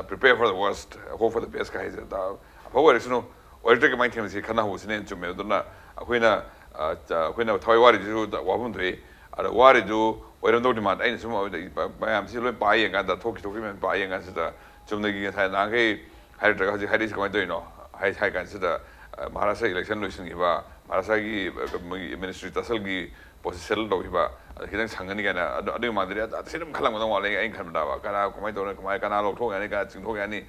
prepare for the worst, hope for the best ꯀ ꯍꯥꯏꯁꯦ ꯑꯐꯕ ꯑꯣꯏꯔꯁꯅꯨ, ꯑꯣꯏꯔꯛꯇ꯭ꯔꯒ ꯀꯃꯥꯏꯅ ꯊꯦꯡꯅꯁꯤ ꯈꯟꯅꯍꯧꯕꯁꯤꯅ ꯍꯦꯟꯅ ꯆꯨꯝꯃꯦ꯫ ꯑꯗꯨꯅ ꯑꯩꯈꯣꯏꯅ, ꯑ, ꯆ-, ꯑꯩꯈꯣꯏꯅ ꯊꯋꯥꯏ ꯋꯥꯔꯤꯗꯨꯁꯨ ꯋꯥꯐꯝ ꯊꯣꯛꯏ꯫ ꯑꯗ ꯋꯥꯔꯤꯗꯨ ꯑꯣꯏꯔꯝꯗꯧ ꯗꯤꯃꯥꯟ ꯑꯩꯅ ꯁꯨꯝ ꯃꯌꯥꯝꯁꯤ ꯂꯣꯏ ꯄꯥ ꯌꯦꯡꯀꯥꯟꯗ, ꯊꯣꯛꯈꯤ ꯊꯣꯛꯈꯤ ꯃꯌꯥꯝ ꯄꯥ ꯌꯦꯡꯀꯥꯟꯁꯤꯗ ꯆꯨꯝꯅꯒꯤ ꯉꯁꯥꯏ ꯅꯍꯥꯟꯈꯩ ꯍꯥꯏꯔꯛꯇ꯭ꯔꯒ ꯍꯧꯖꯤꯛ ꯍꯥꯏꯔꯛꯏꯁꯤ ꯀꯃꯥꯏꯅ ꯇꯧꯔꯤꯅꯣ ꯍꯥꯏ, ꯍꯥꯏ ꯀꯥꯟꯁꯤꯗ, ꯑ, ꯃꯍꯥꯔꯥꯁꯇ꯭ꯔ ꯏꯂꯦꯛꯁꯟ ꯂꯣꯏꯁꯤꯟꯈꯤꯕ, ꯃꯍꯥꯔꯥꯁꯇ꯭ꯔꯒꯤ, ꯑ, ꯃꯣꯏꯒꯤ ꯃꯤꯅꯤꯁꯇ꯭ꯔꯤ ꯇꯁꯜꯒꯤ ꯄꯣꯁ ꯁꯦꯇꯜ ꯇꯧꯈꯤꯕ, ꯑꯗ ꯈꯤꯇꯪ ꯁꯪꯒꯅꯤ ꯀꯥꯏꯅ ꯑꯗꯨ, ꯑꯗꯨꯒꯤ ꯃꯥꯟꯗꯗꯤ ꯑꯁꯤ ꯑꯗꯨꯝ ꯈꯜꯂꯝꯒꯗꯧ ꯃꯥꯜꯂꯦ ꯑꯩꯅ ꯈꯟꯕꯗꯕ꯫ ꯀꯅꯥ ꯀꯃꯥꯏꯅ ꯇꯧꯔꯒ ꯀꯃꯥꯏꯅ ꯀꯅꯥ ꯂꯧꯊꯣꯛ ꯌꯥꯅꯤ, ꯀꯅꯥ ꯆꯤꯡꯊꯣꯛ ꯌꯥꯅꯤ,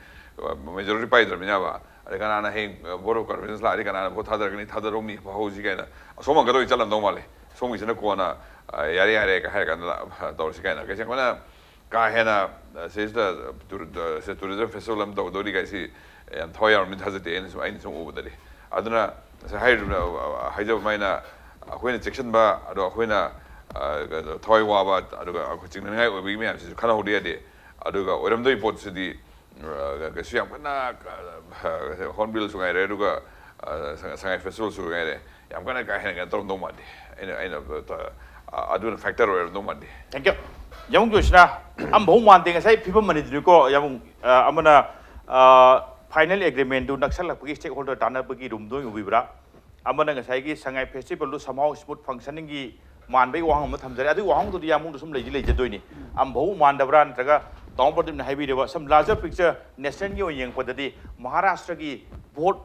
ꯃꯦꯖꯣꯔꯤꯇꯤ ꯄꯥꯏꯗ꯭ꯔꯕꯅꯤꯅꯕ꯫ ꯑꯗꯩ ꯀꯅꯥꯅ ꯍꯌꯦꯡ ꯚꯣꯠ ꯑꯣꯐ ꯀꯟꯐꯤꯗꯦꯟꯁ ꯂꯥꯛꯑꯗꯤ ꯀꯅꯥꯅ ꯚꯣꯠ ꯊꯥꯗꯔꯛꯀꯅꯤ, ꯊꯥꯗꯔꯛꯑꯣ ꯃꯤ ꯐꯍꯧꯁꯤ ꯀꯥꯏꯅ ꯑꯁꯣꯝ ꯉꯥꯛꯇ ꯂꯣꯏ ꯆꯠꯂꯝꯗꯧ ꯃꯥꯜꯂꯦ꯫ ꯁꯣꯝꯒꯤꯁꯤꯅ ꯀꯣꯟꯅ, ꯑ, ꯌꯥꯔꯦ ꯌꯥꯔꯦ ꯍꯥꯏꯔ ꯀꯥꯟꯗ ꯂꯥꯛ-, ꯇꯧꯔꯁꯤ ꯀꯥꯏꯅ ꯀꯩꯁꯨ ꯌꯥꯝ ꯀꯟꯅ ꯀꯥ ꯍꯦꯟꯅ, ꯑ, ꯁꯤꯁꯤꯗ ꯇꯨꯔ-, ꯑ, ꯁꯤ ꯇꯨꯔꯤꯖꯝ ꯐꯦꯁꯇꯤꯚꯦꯜ ꯑꯃ ꯇꯧꯗꯣꯔꯤ ꯀꯥꯏꯁꯤ ꯌꯥꯝ ꯊꯋꯥꯏ ꯌꯥꯎꯔꯝꯅꯤ ꯊꯥꯖꯗꯦ ꯑꯩꯅ ꯁꯨꯝ, ꯑꯩꯅ ꯁꯨꯝ ꯎꯕꯗꯗꯤ꯫ ꯑꯗꯨꯅ ꯉꯁꯥꯏ ꯍꯥꯏꯔꯤꯕ, ꯑ, ꯍꯥꯏꯖꯕ ꯑꯗꯨꯃꯥꯏꯅ ꯑꯩꯈꯣꯏꯅ ꯆꯦꯛꯁꯤꯟꯕ, ꯑꯗꯣ ꯑꯩꯈꯣꯏꯅ, ꯑ, ꯀꯩꯅꯣ, ꯊꯋꯥꯏ ꯋꯥꯕ, ꯑꯗꯨꯒ ꯑꯩꯈꯣꯏ ꯆꯤꯡꯅꯅꯤꯡꯉꯥꯏ ꯑꯣꯏꯕꯒꯤ ꯃꯌꯥꯝꯁꯤꯁꯨ ꯈꯟꯅꯍꯧꯗ ꯌꯥꯗꯦ꯫ ꯑꯗꯨꯒ ꯑꯣꯏꯔꯝꯗꯣꯏ ꯄꯣꯠꯁꯤꯗꯤ, ꯑ, ꯀꯩꯁꯨ ꯌꯥꯝ ꯀꯟꯅ, ꯑ, ꯍꯣꯔꯟꯕꯤꯜꯁꯨ ꯉꯥꯏꯔꯦ, ꯑꯗꯨꯒ, ꯑ, ꯁꯉꯥꯏ ꯐꯦꯁꯇꯤꯚꯦꯜꯁꯨ ꯉꯥꯏꯔꯦ, ꯌꯥꯝ ꯀꯟꯅ ꯀꯥ ꯍꯦꯟꯅ ꯀꯩꯅꯣ ꯇꯧꯔꯝꯗꯧ ꯃꯥꯟꯗꯦ꯫ ꯑꯩꯅ, ꯑꯩꯅ, ꯑ, ꯑꯗꯨꯅ ꯐꯦꯛꯇꯔ ꯑꯣꯏꯔꯝꯗꯧ ꯃꯥꯟꯗꯦ꯫ Thank you꯫ ꯌꯥꯃꯨꯡ ꯖꯣꯏꯁꯅꯥ, ꯑꯃꯐꯥꯎ ꯃꯥꯟꯗꯦ꯫ ꯉꯁꯥꯏ ꯐꯤꯕꯝ ꯑꯅꯤꯗꯨꯅꯤꯀꯣ, ꯌꯥꯃꯨꯡ, ꯑ, ꯑꯃꯅ, ꯑ, ꯐꯥꯏꯅꯦꯜ ꯑꯦꯒ꯭ꯔꯤꯃꯦꯟꯗꯨ ꯅꯛꯁꯜꯂꯛꯄꯒꯤ ꯁ꯭ꯇꯦꯛ ꯍꯣꯜꯗꯔ ꯇꯥꯟꯅꯕꯒꯤ ꯔꯨꯝꯗ ꯑꯣꯏꯅ ꯎꯕꯤꯕ꯭ꯔꯥ? ꯑꯃꯅ ꯉꯁꯥꯏꯒꯤ ꯁꯉꯥꯏ ꯐꯦꯁꯇꯤꯚꯦꯜꯗꯨ somehow smooth functioningꯒꯤ ꯃꯥꯟꯕꯒꯤ ꯋꯥꯍꯪ ꯑꯃ ꯊꯝꯖꯔꯦ꯫ ꯑꯗꯨꯒꯤ ꯋꯥꯍꯪꯗꯨꯗꯤ ꯌꯥꯃꯨꯡꯗ ꯁꯨꯝ ꯂꯩꯗꯤ ꯂꯩꯖꯗꯣꯏꯅꯤ꯫ ꯑꯃꯐꯥꯎ ꯃꯥꯟꯗꯕ꯭ꯔꯥ? ꯅꯠꯇ꯭ꯔꯒ ꯇꯥꯃꯣ ꯄ꯭ꯔꯗꯤꯞꯅ ꯍꯥꯏꯕꯤꯔꯤꯕ some larger picture nationalꯒꯤ ꯑꯣꯏꯅ ꯌꯦꯡꯉꯛꯄꯗꯗꯤ ꯃꯍꯥꯔꯥꯁꯇ꯭ꯔꯒꯤ ꯚꯣꯠ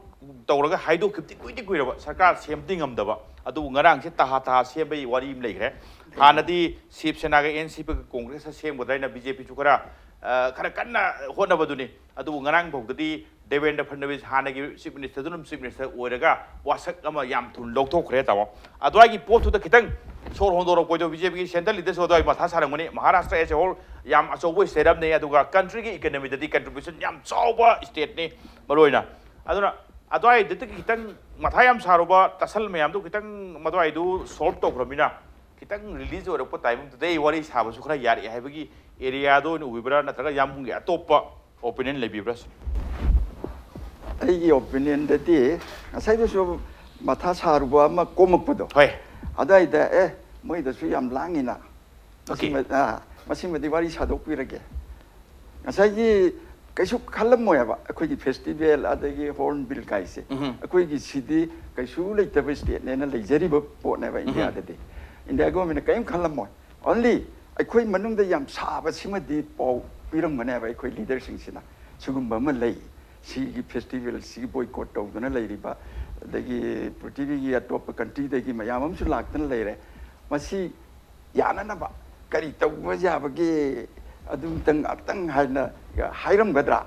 ꯇꯧꯔꯒ ꯍꯥꯏꯗꯣꯛꯈꯤꯕꯗꯤ ꯀꯨꯏꯗꯤ ꯀꯨꯏꯔꯕ, ꯁꯔꯀꯥꯔ ꯁꯦꯝꯕꯗꯤ ꯉꯝꯗꯕ, ꯑꯗꯨꯕꯨ ꯉꯔꯥꯡꯁꯦ ꯇꯍꯥ ꯇꯍꯥ ꯁꯦꯝꯕꯒꯤ ꯋꯥꯔꯤ ꯑꯃ ꯂꯩꯈ꯭ꯔꯦ꯫ ꯍꯥꯟꯅꯗꯤ ꯁꯤꯕ ꯁꯦꯅꯥꯒ ꯑꯦꯟ ꯁꯤ ꯄꯤꯒ ꯀꯣꯡꯒ꯭ꯔꯦꯁꯇ ꯁꯦꯝꯒꯗ꯭ꯔꯥ ꯍꯥꯏꯅ ꯕꯤ ꯖꯦ ꯄꯤꯁꯨ ꯈꯔ, ꯑ, ꯈꯔ ꯀꯟꯅ ꯍꯣꯠꯅꯕꯗꯨꯅꯤ꯫ ꯑꯗꯨꯕꯨ ꯉꯔꯥꯡ ꯐꯥꯎꯗꯗꯤ ꯗꯦꯕꯦꯟꯗ꯭ꯔ ꯐꯗꯅꯕꯤꯁ ꯍꯥꯟꯅꯒꯤ ꯆꯤꯐ ꯃꯤꯅꯤꯁꯇꯔꯗꯨ ꯑꯗꯨꯝ ꯆꯤꯐ ꯃꯤꯅꯤꯁꯇꯔ ꯑꯣꯏꯔꯒ ꯋꯥꯁꯛ ꯑꯃ ꯌꯥꯝ ꯊꯨꯅ ꯂꯧꯊꯣꯛꯈ꯭ꯔꯦ ꯇꯥꯃꯣ꯫ ꯑꯗꯨꯋꯥꯏꯒꯤ ꯄꯣꯠꯇꯨꯗ ꯈꯤꯇꯪ ꯁꯣꯔ ꯍꯣꯟꯗꯣꯔꯛꯄ ꯑꯣꯏꯗꯣ ꯕꯤ ꯖꯦ ꯄꯤꯒꯤ ꯁꯦꯟꯇ꯭ꯔꯦꯜ ꯂꯤꯗꯔꯁꯨ ꯑꯗꯨꯋꯥꯏ ꯃꯊꯥ ꯁꯥꯔꯝꯒꯅꯤ꯫ ꯃꯍꯥꯔꯥꯁꯇ꯭ꯔ ꯑꯦꯁ ꯑꯦ ꯍꯣꯜ ꯌꯥꯝ ꯑꯆꯧꯕ ꯁ꯭ꯇꯦꯠ ꯑꯃꯅꯤ, ꯑꯗꯨꯒ ꯀꯟꯇ꯭ꯔꯤꯒꯤ ꯏꯀꯅꯃꯤꯗꯗꯤ ꯀꯟꯇ꯭ꯔꯤꯕ꯭ꯌꯨꯁꯟ ꯌꯥꯝ ꯆꯥꯎꯕ ꯁ꯭ꯇꯦꯠꯅꯤ ꯃꯔꯨꯑꯣꯏꯅ꯫ ꯑꯗꯨꯅ ꯑꯗꯨꯋꯥꯏꯗꯒꯤ ꯈꯤꯇꯪ ꯃꯊꯥ ꯌꯥꯝ ꯁꯥꯔꯨꯕ ꯇꯁꯜ ꯃꯌꯥꯝꯗꯨ ꯈꯤꯇꯪ ꯃꯗꯨꯋꯥꯏꯗꯨ ꯁꯣꯜꯕ ꯇꯧꯈ꯭ꯔꯕꯅꯤꯅ ꯈꯤꯇꯪ ꯔꯤꯂꯤꯁ ꯑꯣꯏꯔꯛꯄ ꯇꯥꯏꯃꯤꯡꯗꯨꯗ ꯑꯩ ꯋꯥꯔꯤ ꯁꯥꯕꯁꯨ ꯈꯔ ꯌꯥꯔꯛꯑꯦ ꯍꯥꯏꯕꯒꯤ ꯑꯦꯔꯤꯌꯥꯗ ꯑꯣꯏꯅ ꯎꯕꯤꯕ꯭ꯔꯥ, ꯅꯠꯇ꯭ꯔꯒ ꯌꯥꯝꯕꯨꯡꯒꯤ ꯑꯇꯣꯞꯄ ꯑꯣꯄꯤꯅꯤꯌꯟ ꯂꯩꯕꯤꯕ꯭ꯔꯥ ꯁꯤꯅꯤ? ꯑꯩꯒꯤ ꯑꯣꯄꯤꯅꯤꯌꯟꯗꯗꯤ ꯉꯁꯥꯏꯗꯁꯨ ꯃꯊꯥ ꯁꯥꯔꯨꯕ ꯑꯃ ꯀꯣꯝꯃꯛꯄꯗꯣ, ꯍꯣꯏ꯫ ꯑꯗꯨꯋꯥꯏꯗ ꯑꯦ, ꯃꯣꯏꯗꯁꯨ ꯌꯥꯝ ꯂꯥꯡꯉꯤꯅ, ꯃꯁꯤ Okay. ꯃ- ꯑꯥ, ꯃꯁꯤꯃꯗꯤ ꯋꯥꯔꯤ ꯁꯥꯗꯣꯛꯄꯤꯔꯒꯦ꯫ ꯉꯁꯥꯏꯒꯤ ꯀꯩꯁꯨ ꯈꯜꯂꯝꯃꯣꯏ ꯍꯥꯏꯕ, ꯑꯩꯈꯣꯏꯒꯤ ꯐꯦꯁꯇꯤꯚꯦꯜ ꯑꯗꯒꯤ ꯍꯣꯔꯟꯕꯤꯜ ꯀꯥꯏꯁꯦ꯫ ꯎꯝꯍꯨꯝ꯫ ꯑꯩꯈꯣꯏꯒꯤ ꯁꯤꯗꯤ ꯀꯩꯁꯨ ꯂꯩꯇꯕ ꯁ꯭ꯇꯦꯠꯅꯦꯅ ꯂꯩꯖꯔꯤꯕ ꯄꯣꯠꯅꯦꯕ ꯏꯟꯗꯤꯌꯥꯗꯗꯤ꯫ ꯏꯟꯗꯤꯌꯥ ꯒꯣꯔꯃꯦꯟꯅ ꯀꯔꯤꯝ ꯈꯜꯂꯝꯃꯣꯏ꯫ ꯑꯣꯟꯂꯤ ꯑꯩꯈꯣꯏ ꯃꯅꯨꯡꯗ ꯌꯥꯝ ꯁꯥꯕꯁꯤꯃꯗꯤ ꯄꯥꯎ ꯄꯤꯔꯝꯒꯅꯦꯕ ꯑꯩꯈꯣꯏ ꯂꯤꯗꯔꯁꯤꯡꯁꯤꯅ, ꯁꯤꯒꯨꯝꯕ ꯑꯃ ꯂꯩ, ꯁꯤꯒꯤ ꯐꯦꯁꯇꯤꯚꯦꯜ ꯁꯤꯒꯤ ꯕꯣꯏꯀꯣꯠ ꯇꯧꯗꯨꯅ ꯂꯩꯔꯤꯕ, ꯑꯗꯒꯤ ꯄ꯭ꯔꯤꯊꯤꯕꯤꯒꯤ ꯑꯇꯣꯞꯄ ꯀꯟꯇ꯭ꯔꯤꯗꯒꯤ ꯃꯌꯥꯝ ꯑꯃꯁꯨ ꯂꯥꯛꯇꯅ ꯂꯩꯔꯦ, ꯃꯁꯤ ꯌꯥꯅꯅꯕ ꯀꯔꯤ ꯇꯧꯕ ꯌꯥꯕꯒꯦ, ꯑꯗꯨꯝꯇꯪ ꯉꯥꯛꯇꯪ ꯍꯥꯏꯅ ꯍꯥꯏꯔꯝꯒꯗ꯭ꯔꯥ?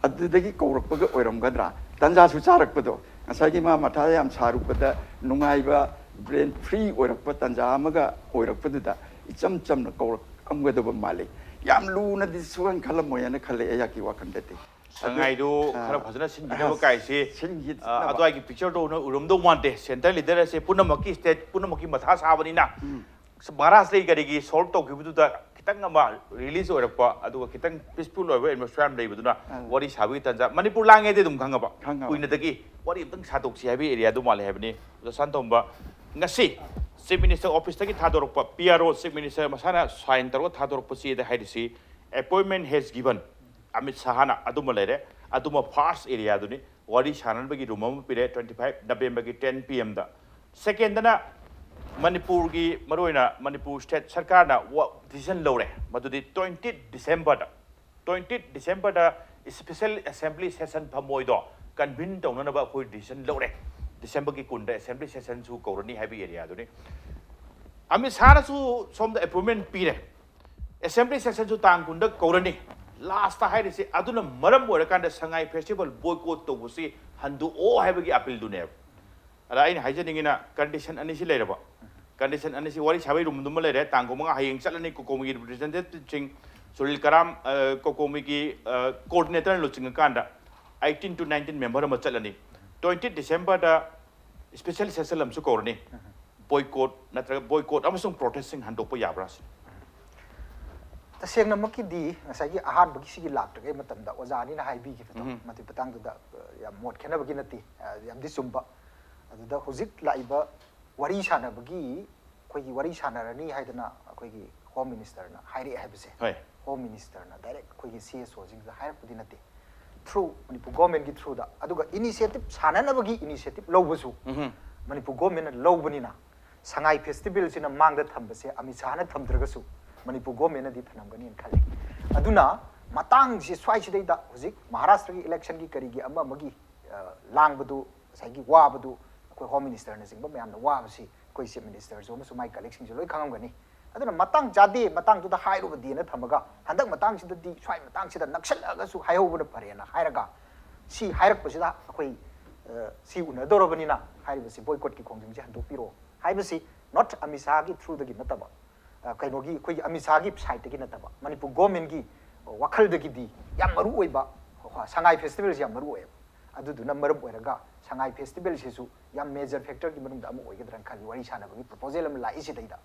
ꯑꯗꯨꯗꯒꯤ ꯀꯧꯔꯛꯄꯒ ꯑꯣꯏꯔꯝꯒꯗ꯭ꯔꯥ? ꯇꯟꯖꯥꯁꯨ ꯆꯥꯔꯛꯄꯗꯣ, ꯉꯁꯥꯏꯒꯤ ꯃꯥ ꯃꯊꯥ ꯌꯥꯝ ꯁꯥꯔꯨꯕꯗ ꯅꯨꯡꯉꯥꯏꯕ, ꯕ꯭ꯔꯦꯟ ꯐ꯭ꯔꯤ ꯑꯣꯏꯔꯛꯄ ꯇꯟꯖꯥ ꯑꯃꯒ ꯑꯣꯏꯔꯛꯄꯗꯨꯗ ꯏꯆꯝ ꯆꯝꯅ ꯀꯧꯔꯛꯑꯝꯒꯗꯕ ꯃꯥꯜꯂꯤ꯫ ꯌꯥꯝ ꯂꯨꯅꯗꯤ ꯁꯨꯍꯟ ꯈꯜꯂꯝꯃꯣꯏ ꯍꯥꯏꯅ ꯈꯜꯂꯦ ꯑꯩꯍꯥꯛꯀꯤ ꯋꯥꯈꯜꯗꯗꯤ꯫ ꯁꯉꯥꯏꯗꯨ ꯑꯥ꯫ ꯈꯔ ꯐꯖꯅ ꯁꯤꯟꯈꯤꯅꯕ ꯑꯥ, ꯀꯥꯏꯁꯤ, ꯁꯤꯟꯈꯤꯅꯕ꯫ ꯑ, ꯑꯗꯨꯋꯥꯏꯒꯤ ꯄꯤꯛꯆꯔꯗꯣ ꯎꯔꯝꯗꯧ ꯃꯥꯟꯗꯦ꯫ ꯁꯦꯟꯇ꯭ꯔꯦꯜ ꯂꯤꯗꯔ ꯑꯁꯦ ꯄꯨꯝꯅꯃꯛꯀꯤ ꯁ꯭ꯇꯦꯠ ꯄꯨꯝꯅꯃꯛꯀꯤ ꯃꯊꯥ ꯁꯥꯕꯅꯤꯅ ꯎꯝ꯫ ꯃꯍꯥꯔꯥꯁꯇ꯭ꯔꯒꯤ ꯀꯔꯤꯒꯤ ꯁꯣꯜꯕ ꯇꯧꯈꯤꯕꯗꯨꯗ ꯈꯤꯇꯪ ꯑꯃ ꯔꯤꯂꯤꯁ ꯑꯣꯏꯔꯛꯄ, ꯑꯗꯨꯒ ꯈꯤꯇꯪ ꯄꯤꯁꯐꯨꯜ ꯑꯣꯏꯕ ꯑꯦꯠꯃꯣꯁꯐꯤꯌꯔ ꯑꯃ ꯂꯩꯕꯗꯨꯅ ꯑꯥ꯫ ꯋꯥꯔꯤ ꯁꯥꯕꯒꯤ ꯇꯥꯟꯖꯥ꯫ ꯃꯅꯤꯄꯨꯔ ꯂꯥꯡꯉꯦꯗꯤ ꯑꯗꯨꯝ ꯈꯪꯉꯕ, ꯈꯪꯉꯕ꯫ ꯀꯨꯏꯅꯗꯒꯤ ꯋꯥꯔꯤ ꯑꯝꯇꯪ ꯁꯥꯗꯣꯛꯁꯤ ꯍꯥꯏꯕꯒꯤ ꯑꯦꯔꯤꯌꯥꯗꯨ ꯃꯥꯜꯂꯦ ꯍꯥꯏꯕꯅꯤ꯫ ꯑꯣꯖꯥ ꯁꯥꯟꯇꯣꯝꯕ, ꯉꯁꯤ ꯆꯤꯐ ꯃꯤꯅꯤꯁꯇꯔ ꯑꯣꯐꯤꯁꯇꯒꯤ ꯊꯥꯗꯣꯔꯛꯄ, P R O, chief minister ꯃꯁꯥꯅ ꯁꯥꯏꯟ ꯇꯧꯔꯒ ꯊꯥꯗꯣꯔꯛꯄ ꯆꯦꯗ ꯍꯥꯏꯔꯤꯁꯤ, "Appointment has given" ꯑꯃꯤꯠ ꯁꯥꯍꯅ ꯑꯗꯨꯃ ꯂꯩꯔꯦ꯫ ꯑꯗꯨꯃ ꯐꯥꯔꯁ ꯑꯦꯔꯤꯌꯥꯗꯨꯅꯤ꯫ ꯋꯥꯔꯤ ꯁꯥꯟꯅꯕꯒꯤ ꯔꯨꯝ ꯑꯃ ꯄꯤꯔꯦ, ꯇ꯭ꯋꯦꯟꯇꯤ ꯐꯥꯏꯚ ꯅꯕꯦꯝꯕꯔꯒꯤ ꯇꯦꯟ ꯄꯤ ꯑꯦꯝꯗ꯫ ꯁꯦꯀꯦꯟꯗꯅ ꯃꯅꯤꯄꯨꯔꯒꯤ, ꯃꯔꯨꯑꯣꯏꯅ ꯃꯅꯤꯄꯨꯔ ꯁ꯭ꯇꯦꯠ ꯁꯔꯀꯥꯔꯅ ꯗꯤꯁꯤꯖꯟ ꯂꯧꯔꯦ, ꯃꯗꯨꯗꯤ ꯇ꯭ꯋꯦꯟꯇꯤ ꯗꯤꯁꯦꯝꯕꯔꯗ, ꯇ꯭ꯋꯦꯟꯇꯤ ꯗꯤꯁꯦꯝꯕꯔꯗ ꯏꯁꯄꯤꯁꯦꯜ ꯑꯦꯁꯦꯝꯕ꯭ꯂꯤ ꯁꯦꯁꯟ ꯐꯝꯃꯣꯏꯗꯣ ꯀꯟꯚꯤꯟ ꯇꯧꯅꯅꯕ ꯑꯩꯈꯣꯏ ꯗꯤꯁꯤꯖꯟ ꯂꯧꯔꯦ꯫ ꯗꯤꯁꯦꯝꯕꯔꯒꯤ ꯀꯨꯟꯗ ꯑꯦꯁꯦꯝꯕ꯭ꯂꯤ ꯁꯦꯁꯟꯁꯨ ꯀꯧꯔꯅꯤ ꯍꯥꯏꯕ ꯑꯦꯔꯤꯌꯥꯗꯨꯅꯤ꯫ ꯑꯃꯤꯠ ꯁꯥꯍꯅꯁꯨ ꯁꯣꯝꯗ ꯑꯦꯄꯣꯏꯟꯃꯦꯟ ꯄꯤꯔꯦ, ꯑꯦꯁꯦꯝꯕ꯭ꯂꯤ ꯁꯦꯁꯟꯁꯨ ꯇꯥꯡ ꯀꯨꯟꯗ ꯀꯧꯔꯅꯤ꯫ ꯂꯥꯁꯇ ꯍꯥꯏꯔꯤꯁꯦ ꯑꯗꯨꯅ ꯃꯔꯝ ꯑꯣꯏꯔꯀꯥꯟꯗ ꯁꯉꯥꯏ ꯐꯦꯁꯇꯤꯚꯦꯜ ꯕꯣꯏꯀꯣꯠ ꯇꯧꯕꯁꯤ ꯍꯟꯗꯣꯛꯑꯣ ꯍꯥꯏꯕꯒꯤ ꯑꯄꯤꯜꯗꯨꯅꯦꯕ꯫ ꯑꯗ ꯑꯩꯅ ꯍꯥꯏꯖꯅꯤꯡꯉꯤꯅ ꯀꯟꯗꯤꯁꯟ ꯑꯅꯤꯁꯤ ꯂꯩꯔꯕ, ꯀꯟꯗꯤꯁꯟ ꯑꯅꯤꯁꯤ ꯋꯥꯔꯤ ꯁꯥꯕꯩ ꯔꯨꯝꯗꯨꯃ ꯂꯩꯔꯦ꯫ ꯇꯥꯡ ꯀꯨꯟꯃꯉꯥ ꯍꯌꯦꯡ ꯆꯠꯂꯅꯤ꯫ ꯀꯣꯀꯣꯃꯤꯒꯤ ꯔꯤꯄ꯭ꯔꯦꯖꯦꯟꯇꯦꯇꯤꯚꯁꯤꯡ ꯁꯨꯅꯤꯜ ꯀꯔꯥꯝ, ꯑ, ꯀꯣꯀꯣꯃꯤꯒꯤ, ꯑ, ꯀꯣꯑꯣꯔꯗꯤꯅꯦꯇꯔꯅ ꯂꯨꯆꯤꯡꯉꯀꯥꯟꯗ eighteen to nineteen ꯃꯦꯝꯕꯔ ꯑꯃ ꯆꯠꯂꯅꯤ꯫ Twenty ꯗꯤꯁꯦꯝꯕꯔꯗ ꯁ꯭ꯄꯦꯁꯦꯜ ꯁꯦꯁꯟ ꯑꯃꯁꯨ ꯀꯧꯔꯅꯤ꯫ ꯕꯣꯏꯀꯣꯠ ꯅꯠꯇ꯭ꯔꯒ ꯕꯣꯏꯀꯣꯠ ꯑꯃꯁꯨꯡ ꯄ꯭ꯔꯣꯇꯦꯁꯁꯤꯡ ꯍꯟꯗꯣꯛꯄ ꯌꯥꯕ꯭ꯔꯥ ꯁꯤꯅꯤ꯫ ꯇꯁꯦꯡꯅꯃꯛꯀꯤꯗꯤ ꯉꯁꯥꯏꯒꯤ ꯑꯍꯥꯟꯕꯒꯤ ꯁꯤꯒꯤ ꯂꯥꯛꯇ꯭ꯔꯤꯉꯩ ꯃꯇꯝꯗ ꯑꯣꯖꯥ ꯑꯅꯤꯅ ꯍꯥꯏꯕꯤꯈꯤꯕꯗꯣ, ꯃꯗꯨꯒꯤ ꯃꯇꯥꯡꯗꯨꯗ, ꯑ, ꯌꯥꯝ ꯃꯣꯠ ꯈꯦꯠꯅꯕꯒꯤ ꯅꯠꯇꯦ, ꯑ, ꯌꯥꯝꯗꯤ ꯆꯨꯝꯕ꯫ ꯑꯗꯨꯗ ꯍꯧꯖꯤꯛ ꯂꯥꯛꯏꯕ ꯋꯥꯔꯤ ꯁꯥꯟꯅꯕꯒꯤ, ꯑꯩꯈꯣꯏꯒꯤ ꯋꯥꯔꯤ ꯁꯥꯟꯅꯔꯅꯤ ꯍꯥꯏꯗꯅ ꯑꯩꯈꯣꯏꯒꯤ ꯍꯣꯝ ꯃꯤꯅꯤꯁꯇꯔꯅ ꯍꯥꯏꯔꯛꯑꯦ ꯍꯥꯏꯕꯁꯦ, ꯍꯣꯏ꯫ ꯍꯣꯝ ꯃꯤꯅꯤꯁꯇꯔꯅ ꯗꯥꯏꯔꯦꯛ ꯑꯩꯈꯣꯏꯒꯤ ꯁꯤ ꯑꯦꯁ ꯑꯣꯁꯤꯡꯁꯤꯗ ꯍꯥꯏꯔꯛꯄꯗꯤ ꯅꯠꯇꯦ꯫ ꯊ꯭ꯔꯨ ꯃꯅꯤꯄꯨꯔ ꯒꯣꯔꯃꯦꯟꯒꯤ ꯊ꯭ꯔꯨꯗ, ꯑꯗꯨꯒ ꯏꯅꯤꯁꯤꯌꯦꯇꯤꯞ ꯁꯥꯟꯅꯅꯕꯒꯤ ꯏꯅꯤꯁꯤꯌꯦꯇꯤꯞ ꯂꯧꯕꯁꯨ ꯃꯅꯤꯄꯨꯔ ꯒꯣꯔꯃꯦꯟꯅ ꯂꯧꯕꯅꯤꯅ ꯁꯉꯥꯏ ꯐꯦꯁꯇꯤꯚꯦꯜꯁꯤꯅ ꯃꯥꯡꯗ ꯊꯝꯕꯁꯦ ꯑꯃꯤꯠ ꯁꯥꯍꯅ ꯊꯝꯗ꯭ꯔꯒꯁꯨ ꯃꯅꯤꯄꯨꯔ ꯒꯣꯔꯃꯦꯟꯅꯗꯤ ꯊꯝꯂꯝꯒꯅꯤꯅ ꯈꯜꯂꯤ꯫ ꯑꯗꯨꯅ ꯃꯇꯥꯡꯁꯤ ꯁ꯭ꯋꯥꯏꯁꯤꯗꯩꯗ ꯍꯧꯖꯤꯛ ꯃꯍꯥꯔꯥꯁꯇ꯭ꯔꯒꯤ ꯏꯂꯦꯛꯁꯟꯒꯤ ꯀꯔꯤꯒꯤ ꯑꯃ ꯑꯃꯒꯤ, ꯑ, ꯂꯥꯡꯕꯗꯨ, ꯉꯁꯥꯏꯒꯤ ꯋꯥꯕꯗꯨ ꯑꯩꯈꯣꯏ ꯍꯣꯝ ꯃꯤꯅꯤꯁꯇꯔꯅꯆꯤꯡꯕ ꯃꯌꯥꯝꯅ ꯋꯥꯕꯁꯤ ꯑꯩꯈꯣꯏ ꯆꯤꯐ ꯃꯤꯅꯤꯁꯇꯔꯁꯨ ꯑꯃꯁꯨꯡ ꯃꯥꯏ ꯀꯂꯤꯛꯁꯤꯡꯁꯨ ꯂꯣꯏ ꯈꯪꯉꯝꯒꯅꯤ꯫ ꯑꯗꯨꯅ ꯃꯇꯥꯡ ꯆꯥꯗꯦ, ꯃꯇꯥꯡꯗꯨꯗ ꯍꯥꯏꯔꯨꯕꯗꯦꯅ ꯊꯝꯃꯒ ꯍꯟꯗꯛ ꯃꯇꯥꯡꯁꯤꯗꯗꯤ ꯁ꯭ꯋꯥꯏ ꯃꯇꯥꯡꯁꯤꯗ ꯅꯛꯁꯜꯂꯛꯑꯒꯁꯨ ꯍꯥꯏꯍꯧꯕꯅ ꯐꯔꯦꯅ ꯍꯥꯏꯔꯒ ꯁꯤ ꯍꯥꯏꯔꯛꯄꯁꯤꯗ ꯑꯩꯈꯣꯏ, ꯑ, ꯁꯤ ꯎꯅꯗꯧꯔꯕꯅꯤꯅ ꯍꯥꯏꯔꯤꯕꯁꯤ ꯕꯣꯏꯀꯣꯠꯀꯤ ꯈꯣꯡꯖꯪꯁꯤ ꯍꯟꯗꯣꯛꯄꯤꯔꯣ ꯍꯥꯏꯕꯁꯤ not ꯑꯃꯤꯠ ꯁꯥꯍꯒꯤ ꯊ꯭ꯔꯨꯗꯒꯤ ꯅꯠꯇꯕ, ꯑ, ꯀꯩꯅꯣꯒꯤ ꯑꯩꯈꯣꯏꯒꯤ ꯑꯃꯤꯠ ꯁꯥꯍꯒꯤ ꯁꯥꯏꯠꯇꯒꯤ ꯅꯠꯇꯕ, ꯃꯅꯤꯄꯨꯔ ꯒꯣꯔꯃꯦꯟꯒꯤ ꯋꯥꯈꯜꯗꯒꯤꯗꯤ ꯌꯥꯝ ꯃꯔꯨ ꯑꯣꯏꯕ, ꯁꯉꯥꯏ ꯐꯦꯁꯇꯤꯚꯦꯜꯁꯤ ꯌꯥꯝ ꯃꯔꯨ ꯑꯣꯏꯌꯦꯕ꯫ ꯑꯗꯨꯗꯨꯅ ꯃꯔꯝ ꯑꯣꯏꯔꯒ ꯁꯉꯥꯏ ꯐꯦꯁꯇꯤꯚꯦꯜꯁꯤꯁꯨ ꯌꯥꯝ ꯃꯦꯖꯔ ꯐꯦꯛꯇꯔꯒꯤ ꯃꯅꯨꯡꯗ ꯑꯃ ꯑꯣꯏꯒꯗ꯭ꯔꯅ ꯈꯜꯂꯤ ꯋꯥꯔꯤ ꯁꯥꯟꯅꯕꯒꯤ ꯄ꯭ꯔꯣꯄꯣꯖꯦꯜ ꯑꯃ ꯂꯥꯛꯏꯁꯤꯗꯩꯗ꯫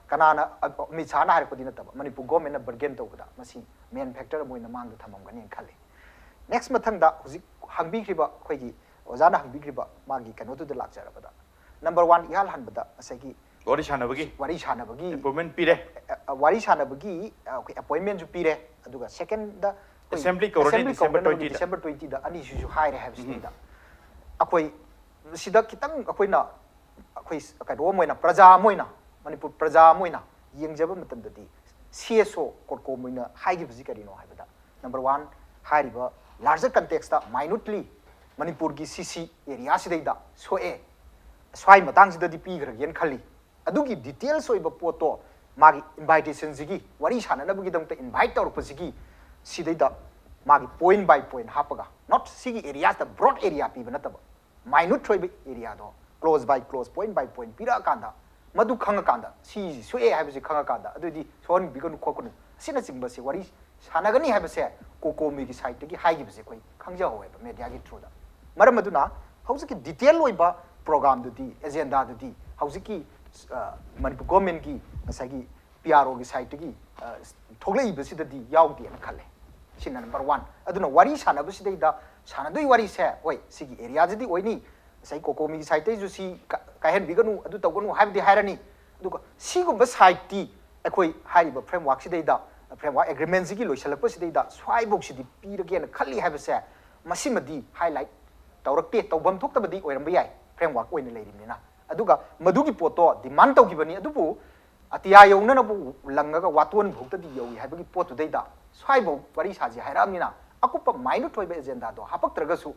ꯀꯅꯥꯅ, ꯑ, ꯑꯃꯤꯠ ꯁꯥꯍꯅ ꯍꯥꯏꯔꯛꯄꯗꯤ ꯅꯠꯇꯕ, ꯃꯅꯤꯄꯨꯔ ꯒꯣꯔꯃꯦꯟꯅ ꯕꯔꯒꯦꯟ ꯇꯧꯕꯗ ꯃꯁꯤ ꯃꯦꯟ ꯐꯦꯛꯇꯔ ꯑꯃ ꯑꯣꯏꯅ ꯃꯥꯡꯗ ꯊꯝꯃꯝꯒꯅꯤꯅ ꯈꯜꯂꯤ꯫ ꯅꯦꯛꯁ ꯃꯊꯪꯗ ꯍꯧꯖꯤꯛ ꯍꯪꯕꯤꯈ꯭ꯔꯤꯕ, ꯑꯩꯈꯣꯏꯒꯤ ꯑꯣꯖꯥꯅ ꯍꯪꯕꯤꯈ꯭ꯔꯤꯕ ꯃꯥꯒꯤ ꯀꯩꯅꯣꯗꯨꯗ ꯂꯥꯛꯆꯔꯕꯗ, ꯅꯝꯕꯔ ꯋꯥꯟ ꯏꯍꯥꯟ ꯍꯥꯟꯕꯗ ꯉꯁꯥꯏꯒꯤ ꯋꯥꯔꯤ ꯁꯥꯟꯅꯕꯒꯤ ꯋꯥꯔꯤ ꯁꯥꯟꯅꯕꯒꯤ ꯑꯦꯄꯣꯏꯟꯃꯦꯟ ꯄꯤꯔꯦ꯫ ꯑ, ꯋꯥꯔꯤ ꯁꯥꯟꯅꯕꯒꯤ, ꯑ, ꯑꯩꯈꯣꯏ ꯑꯦꯄꯣꯏꯟꯃꯦꯟꯁꯨ ꯄꯤꯔꯦ, ꯑꯗꯨꯒ ꯁꯦꯀꯦꯟꯗ ꯑꯦꯁꯦꯝꯕ꯭ꯂꯤ ꯀꯧꯔꯅꯤ ꯗꯤꯁꯦꯝꯕꯔ ꯇ꯭ꯋꯦꯟꯇꯤꯗ꯫ ꯗꯤꯁꯦꯝꯕꯔ ꯇ꯭ꯋꯦꯟꯇꯤꯗ ꯑꯅꯤꯁꯤꯁꯨ ꯍꯥꯏꯔꯦ ꯍꯥꯏꯕꯁꯤꯗ ꯑꯩꯈꯣꯏ ꯁꯤꯗ ꯈꯤꯇꯪ ꯑꯩꯈꯣꯏꯅ, ꯑꯩꯈꯣꯏ ꯀꯩꯅꯣ ꯑꯃ ꯑꯣꯏꯅ, ꯄ꯭ꯔꯖꯥ ꯑꯃ ꯑꯣꯏꯅ, ꯃꯅꯤꯄꯨꯔ ꯄ꯭ꯔꯖꯥ ꯑꯃ ꯑꯣꯏꯅ ꯌꯦꯡꯖꯕ ꯃꯇꯝꯗꯗꯤ ꯁꯤ ꯑꯦꯁ ꯑꯣ ꯀꯣꯔꯀꯣꯝ ꯑꯣꯏꯅ ꯍꯥꯏꯈꯤꯕꯁꯤ ꯀꯔꯤꯅꯣ ꯍꯥꯏꯕꯗ, ꯅꯝꯕꯔ ꯋꯥꯟ, ꯍꯥꯏꯔꯤꯕ ꯂꯥꯔꯖꯔ ꯀꯟꯇꯦꯛꯁꯇ ꯃꯥꯏꯅ꯭ꯌꯨꯠꯂꯤ ꯃꯅꯤꯄꯨꯔꯒꯤ ꯁꯤ ꯁꯤ ꯑꯦꯔꯤꯌꯥꯁꯤꯗꯩꯗ ꯁꯣꯛꯑꯦ, ꯁ꯭ꯋꯥꯏ ꯃꯇꯥꯡꯁꯤꯗꯗꯤ ꯄꯤꯈ꯭ꯔꯒꯦꯅ ꯈꯜꯂꯤ꯫ ꯑꯗꯨꯒꯤ ꯗꯤꯇꯦꯜꯁ ꯑꯣꯏꯕ ꯄꯣꯠꯇꯣ ꯃꯥꯒꯤ ꯏꯟꯚꯥꯏꯇꯦꯁꯟꯁꯤꯒꯤ ꯋꯥꯔꯤ ꯁꯥꯟꯅꯅꯕꯒꯤꯗꯃꯛꯇ ꯏꯟꯚꯥꯏꯠ ꯇꯧꯔꯛꯄꯁꯤꯒꯤ ꯁꯤꯗꯩꯗ ꯃꯥꯒꯤ ꯄꯣꯏꯟ ꯕꯥꯏ ꯄꯣꯏꯟ ꯍꯥꯞꯄꯒ, ꯅꯣꯠ ꯁꯤꯒꯤ ꯑꯦꯔꯤꯌꯥꯁꯤꯗ ꯕ꯭ꯔꯣꯗ ꯑꯦꯔꯤꯌꯥ ꯄꯤꯕ ꯅꯠꯇꯕ, ꯃꯥꯏꯅ꯭ꯌꯨꯠ ꯑꯣꯏꯕ ꯑꯦꯔꯤꯌꯥꯗꯣ ꯀ꯭ꯂꯣꯖ ꯕꯥꯏ ꯀ꯭ꯂꯣꯖ, ꯄꯣꯏꯟ ꯕꯥꯏ ꯄꯣꯏꯟ ꯄꯤꯔꯛꯑꯀꯥꯟꯗ, ꯃꯗꯨ ꯈꯪꯉꯀꯥꯟꯗ, ꯁꯤ ꯁꯣꯛꯑꯦ ꯍꯥꯏꯕꯁꯤ ꯈꯪꯉꯀꯥꯟꯗ, ꯑꯗꯨꯑꯣꯏꯗꯤ ꯁꯣꯛꯍꯟꯕꯤꯒꯅꯨ ꯈꯣꯠꯀꯅꯨ ꯑꯁꯤꯅꯆꯤꯡꯕꯁꯤ ꯋꯥꯔꯤ ꯁꯥꯟꯅꯒꯅꯤ ꯍꯥꯏꯕꯁꯦ ꯀꯣꯀꯣꯃꯤꯒꯤ ꯁꯥꯏꯠꯇꯒꯤ ꯍꯥꯏꯈꯤꯕꯁꯦ ꯑꯩꯈꯣꯏ ꯈꯪꯖꯍꯧꯋꯦꯕ ꯃꯦꯗꯤꯌꯥꯒꯤ ꯊ꯭ꯔꯨꯗ꯫ ꯃꯔꯝ ꯑꯗꯨꯅ ꯍꯧꯖꯤꯛꯀꯤ ꯗꯤꯇꯦꯜ ꯑꯣꯏꯕ ꯄ꯭ꯔꯣꯒ꯭ꯔꯥꯝꯗꯨꯗꯤ, ꯑꯦꯖꯦꯟꯗꯥꯗꯨꯗꯤ ꯍꯧꯖꯤꯛꯀꯤ, ꯑ, ꯃꯅꯤꯄꯨꯔ ꯒꯣꯔꯃꯦꯟꯒꯤ ꯉꯁꯥꯏꯒꯤ ꯄꯤ ꯑꯥꯔ ꯑꯣꯒꯤ ꯁꯥꯏꯠꯇꯒꯤ, ꯑ, ꯊꯣꯛꯂꯛꯏꯕꯁꯤꯗꯗꯤ ꯌꯥꯎꯗꯦꯅ ꯈꯜꯂꯦ꯫ ꯁꯤꯅ ꯅꯝꯕꯔ ꯋꯥꯟ꯫ ꯑꯗꯨꯅ ꯋꯥꯔꯤ ꯁꯥꯟꯅꯕꯁꯤꯗꯩꯗ ꯁꯥꯟꯅꯗꯣꯏ ꯋꯥꯔꯤꯁꯦ, ꯍꯣꯏ, ꯁꯤꯒꯤ ꯑꯦꯔꯤꯌꯥꯁꯤꯗꯤ ꯑꯣꯏꯅꯤ, ꯉꯁꯥꯏ ꯀꯣꯀꯣꯃꯤꯒꯤ ꯁꯥꯏꯠꯇꯩꯁꯨ ꯁꯤ ꯀ-, ꯀꯥꯏꯍꯟꯕꯤꯒꯅꯨ, ꯑꯗꯨ ꯇꯧꯒꯅꯨ ꯍꯥꯏꯕꯗꯤ ꯍꯥꯏꯔꯅꯤ꯫ ꯑꯗꯨꯒ ꯁꯤꯒꯨꯝꯕ ꯁꯥꯏꯠꯇꯤ ꯑꯩꯈꯣꯏ ꯍꯥꯏꯔꯤꯕ ꯐ꯭ꯔꯦꯝꯋꯥꯔꯛꯁꯤꯗꯩꯗ, ꯐ꯭ꯔꯦꯝꯋꯥꯔꯛ ꯑꯦꯒ꯭ꯔꯤꯃꯦꯟꯁꯤꯒꯤ ꯂꯣꯏꯁꯤꯜꯂꯛꯄꯁꯤꯗꯩꯗ ꯁ꯭ꯋꯥꯏꯐꯥꯎꯁꯤꯗꯤ ꯄꯤꯔꯒꯦꯅ ꯈꯜꯂꯤ ꯍꯥꯏꯕꯁꯦ, ꯃꯁꯤꯃꯗꯤ ꯍꯥꯏꯂꯥꯏꯠ ꯇꯧꯔꯛꯇꯦ, ꯇꯧꯐꯝ ꯊꯣꯛꯇꯕꯗꯤ ꯑꯣꯏꯔꯝꯕ ꯌꯥꯏ, ꯐ꯭ꯔꯦꯝꯋꯥꯔꯛ ꯑꯣꯏꯅ ꯂꯩꯔꯤꯕꯅꯤꯅ꯫ ꯑꯗꯨꯒ ꯃꯗꯨꯒꯤ ꯄꯣꯠꯇꯣ ꯗꯤꯃꯥꯟ ꯇꯧꯈꯤꯕꯅꯤ, ꯑꯗꯨꯕꯨ ꯑꯇꯤꯌꯥ ꯌꯧꯅꯅꯕꯨ ꯂꯪꯉꯒ ꯋꯥꯇꯣꯟ ꯐꯥꯎꯇꯗꯤ ꯌꯧꯏ ꯍꯥꯏꯕꯒꯤ ꯄꯣꯠꯇꯨꯗꯩꯗ ꯁ꯭ꯋꯥꯏꯐꯥꯎ ꯋꯥꯔꯤ ꯁꯥꯁꯤ ꯍꯥꯏꯔꯛꯑꯕꯅꯤꯅ, ꯑꯀꯨꯞꯄ ꯃꯥꯏꯅ꯭ꯌꯨꯠ ꯑꯣꯏꯕ ꯑꯦꯖꯦꯟꯗꯥꯗꯣ ꯍꯥꯄꯛꯇ꯭ꯔꯒꯁꯨ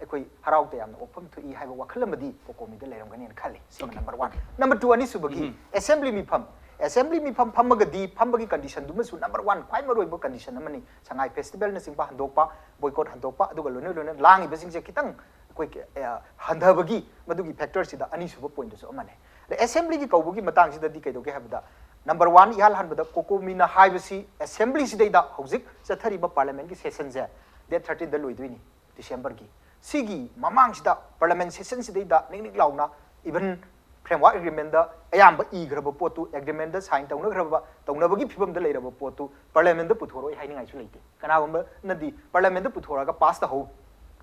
ꯑꯩꯈꯣꯏ ꯍꯔꯥꯎ ꯇꯌꯥꯝꯅ ꯑꯣꯛꯐꯝ ꯊꯣꯛꯏ ꯍꯥꯏꯕ ꯋꯥꯈꯜ ꯑꯃꯗꯤ ꯀꯣꯀꯣꯃꯤꯗ ꯂꯩꯔꯝꯒꯅꯤꯅ ꯈꯜꯂꯤ꯫ ꯁꯤꯃ ꯅꯝꯕꯔ ꯋꯥꯟ꯫ ꯅꯝꯕꯔ ꯇꯨ, ꯑꯅꯤꯁꯨꯕꯒꯤ ꯑꯦꯁꯦꯝꯕ꯭ꯂꯤ ꯃꯤꯐꯝ꯫ ꯑꯦꯁꯦꯝꯕ꯭ꯂꯤ ꯃꯤꯐꯝ ꯐꯝꯃꯒꯗꯤ ꯐꯝꯕꯒꯤ ꯀꯟꯗꯤꯁꯟꯗꯨꯃꯁꯨ ꯅꯝꯕꯔ ꯋꯥꯟ, ꯈ꯭ꯋꯥꯏ ꯃꯔꯨꯑꯣꯏꯕ ꯀꯟꯗꯤꯁꯟ ꯑꯃꯅꯤ꯫ ꯁꯉꯥꯏ ꯐꯦꯁꯇꯤꯚꯦꯜꯅꯆꯤꯡꯕ ꯍꯟꯗꯣꯛꯄ, ꯕꯣꯏꯀꯣꯠ ꯍꯟꯗꯣꯛꯄ, ꯑꯗꯨꯒ ꯂꯣꯏꯅ ꯂꯣꯏꯅ ꯂꯥꯡꯉꯤꯕꯁꯤꯡꯁꯦ ꯈꯤꯇꯪ ꯑꯩꯈꯣꯏ, ꯑ, ꯍꯟꯊꯕꯒꯤ ꯃꯗꯨꯒꯤ ꯐꯦꯛꯇꯔꯁꯤꯗ ꯑꯅꯤꯁꯨꯕ ꯄꯣꯏꯟꯗꯨꯁꯨ ꯑꯃꯅꯤ꯫ ꯑꯗ ꯑꯦꯁꯦꯝꯕ꯭ꯂꯤꯒꯤ ꯀꯧꯕꯒꯤ ꯃꯇꯥꯡꯁꯤꯗꯗꯤ ꯀꯩꯗꯧꯒꯦ ꯍꯥꯏꯕꯗ, ꯅꯝꯕꯔ ꯋꯥꯟ, ꯏꯍꯥꯟ ꯍꯥꯟꯕꯗ ꯀꯣꯀꯣꯃꯤꯅ ꯍꯥꯏꯕꯁꯤ ꯑꯦꯁꯦꯝꯕ꯭ꯂꯤꯁꯤꯗꯩꯗ ꯍꯧꯖꯤꯛ ꯆꯠꯊꯔꯤꯕ ꯄꯥꯔꯂꯤꯌꯥꯃꯦꯟꯒꯤ ꯁꯦꯁꯟꯁꯦ ꯗꯦꯠ ꯊꯥꯔꯇꯤꯟꯗ ꯂꯣꯏꯗꯣꯏꯅꯤ, ꯗꯤꯁꯦꯝꯕꯔꯒꯤ꯫ ꯁꯤꯒꯤ ꯃꯃꯥꯡꯁꯤꯗ ꯄꯥꯔꯂꯤꯌꯥꯃꯦꯟ ꯁꯦꯁꯟꯁꯤꯗꯩꯗ ꯅꯤꯛ ꯅꯤꯛ ꯂꯥꯎꯅ, ꯏꯚꯟ ꯐ꯭ꯔꯦꯝꯋꯥꯔꯛ ꯑꯦꯒ꯭ꯔꯤꯃꯦꯟꯗ ꯑꯌꯥꯝꯕ ꯏꯈ꯭ꯔꯕ ꯄꯣꯠꯇꯨ, ꯑꯦꯒ꯭ꯔꯤꯃꯦꯟꯗ ꯁꯥꯏꯟ ꯇꯧꯅꯈ꯭ꯔꯕ, ꯇꯧꯅꯕꯒꯤ ꯐꯤꯕꯝꯗ ꯂꯩꯔꯕ ꯄꯣꯠꯇꯨ ꯄꯥꯔꯂꯤꯌꯥꯃꯦꯟꯗ ꯄꯨꯊꯣꯔꯛꯑꯣꯏ ꯍꯥꯏꯅꯤꯡꯉꯥꯏꯁꯨ ꯂꯩꯇꯦ꯫ ꯀꯅꯥꯒꯨꯝꯕꯅꯗꯤ ꯄꯥꯔꯂꯤꯌꯥꯃꯦꯟꯗ ꯄꯨꯊꯣꯔꯛꯑꯒ ꯄꯥꯁ ꯇꯧꯍꯧ-,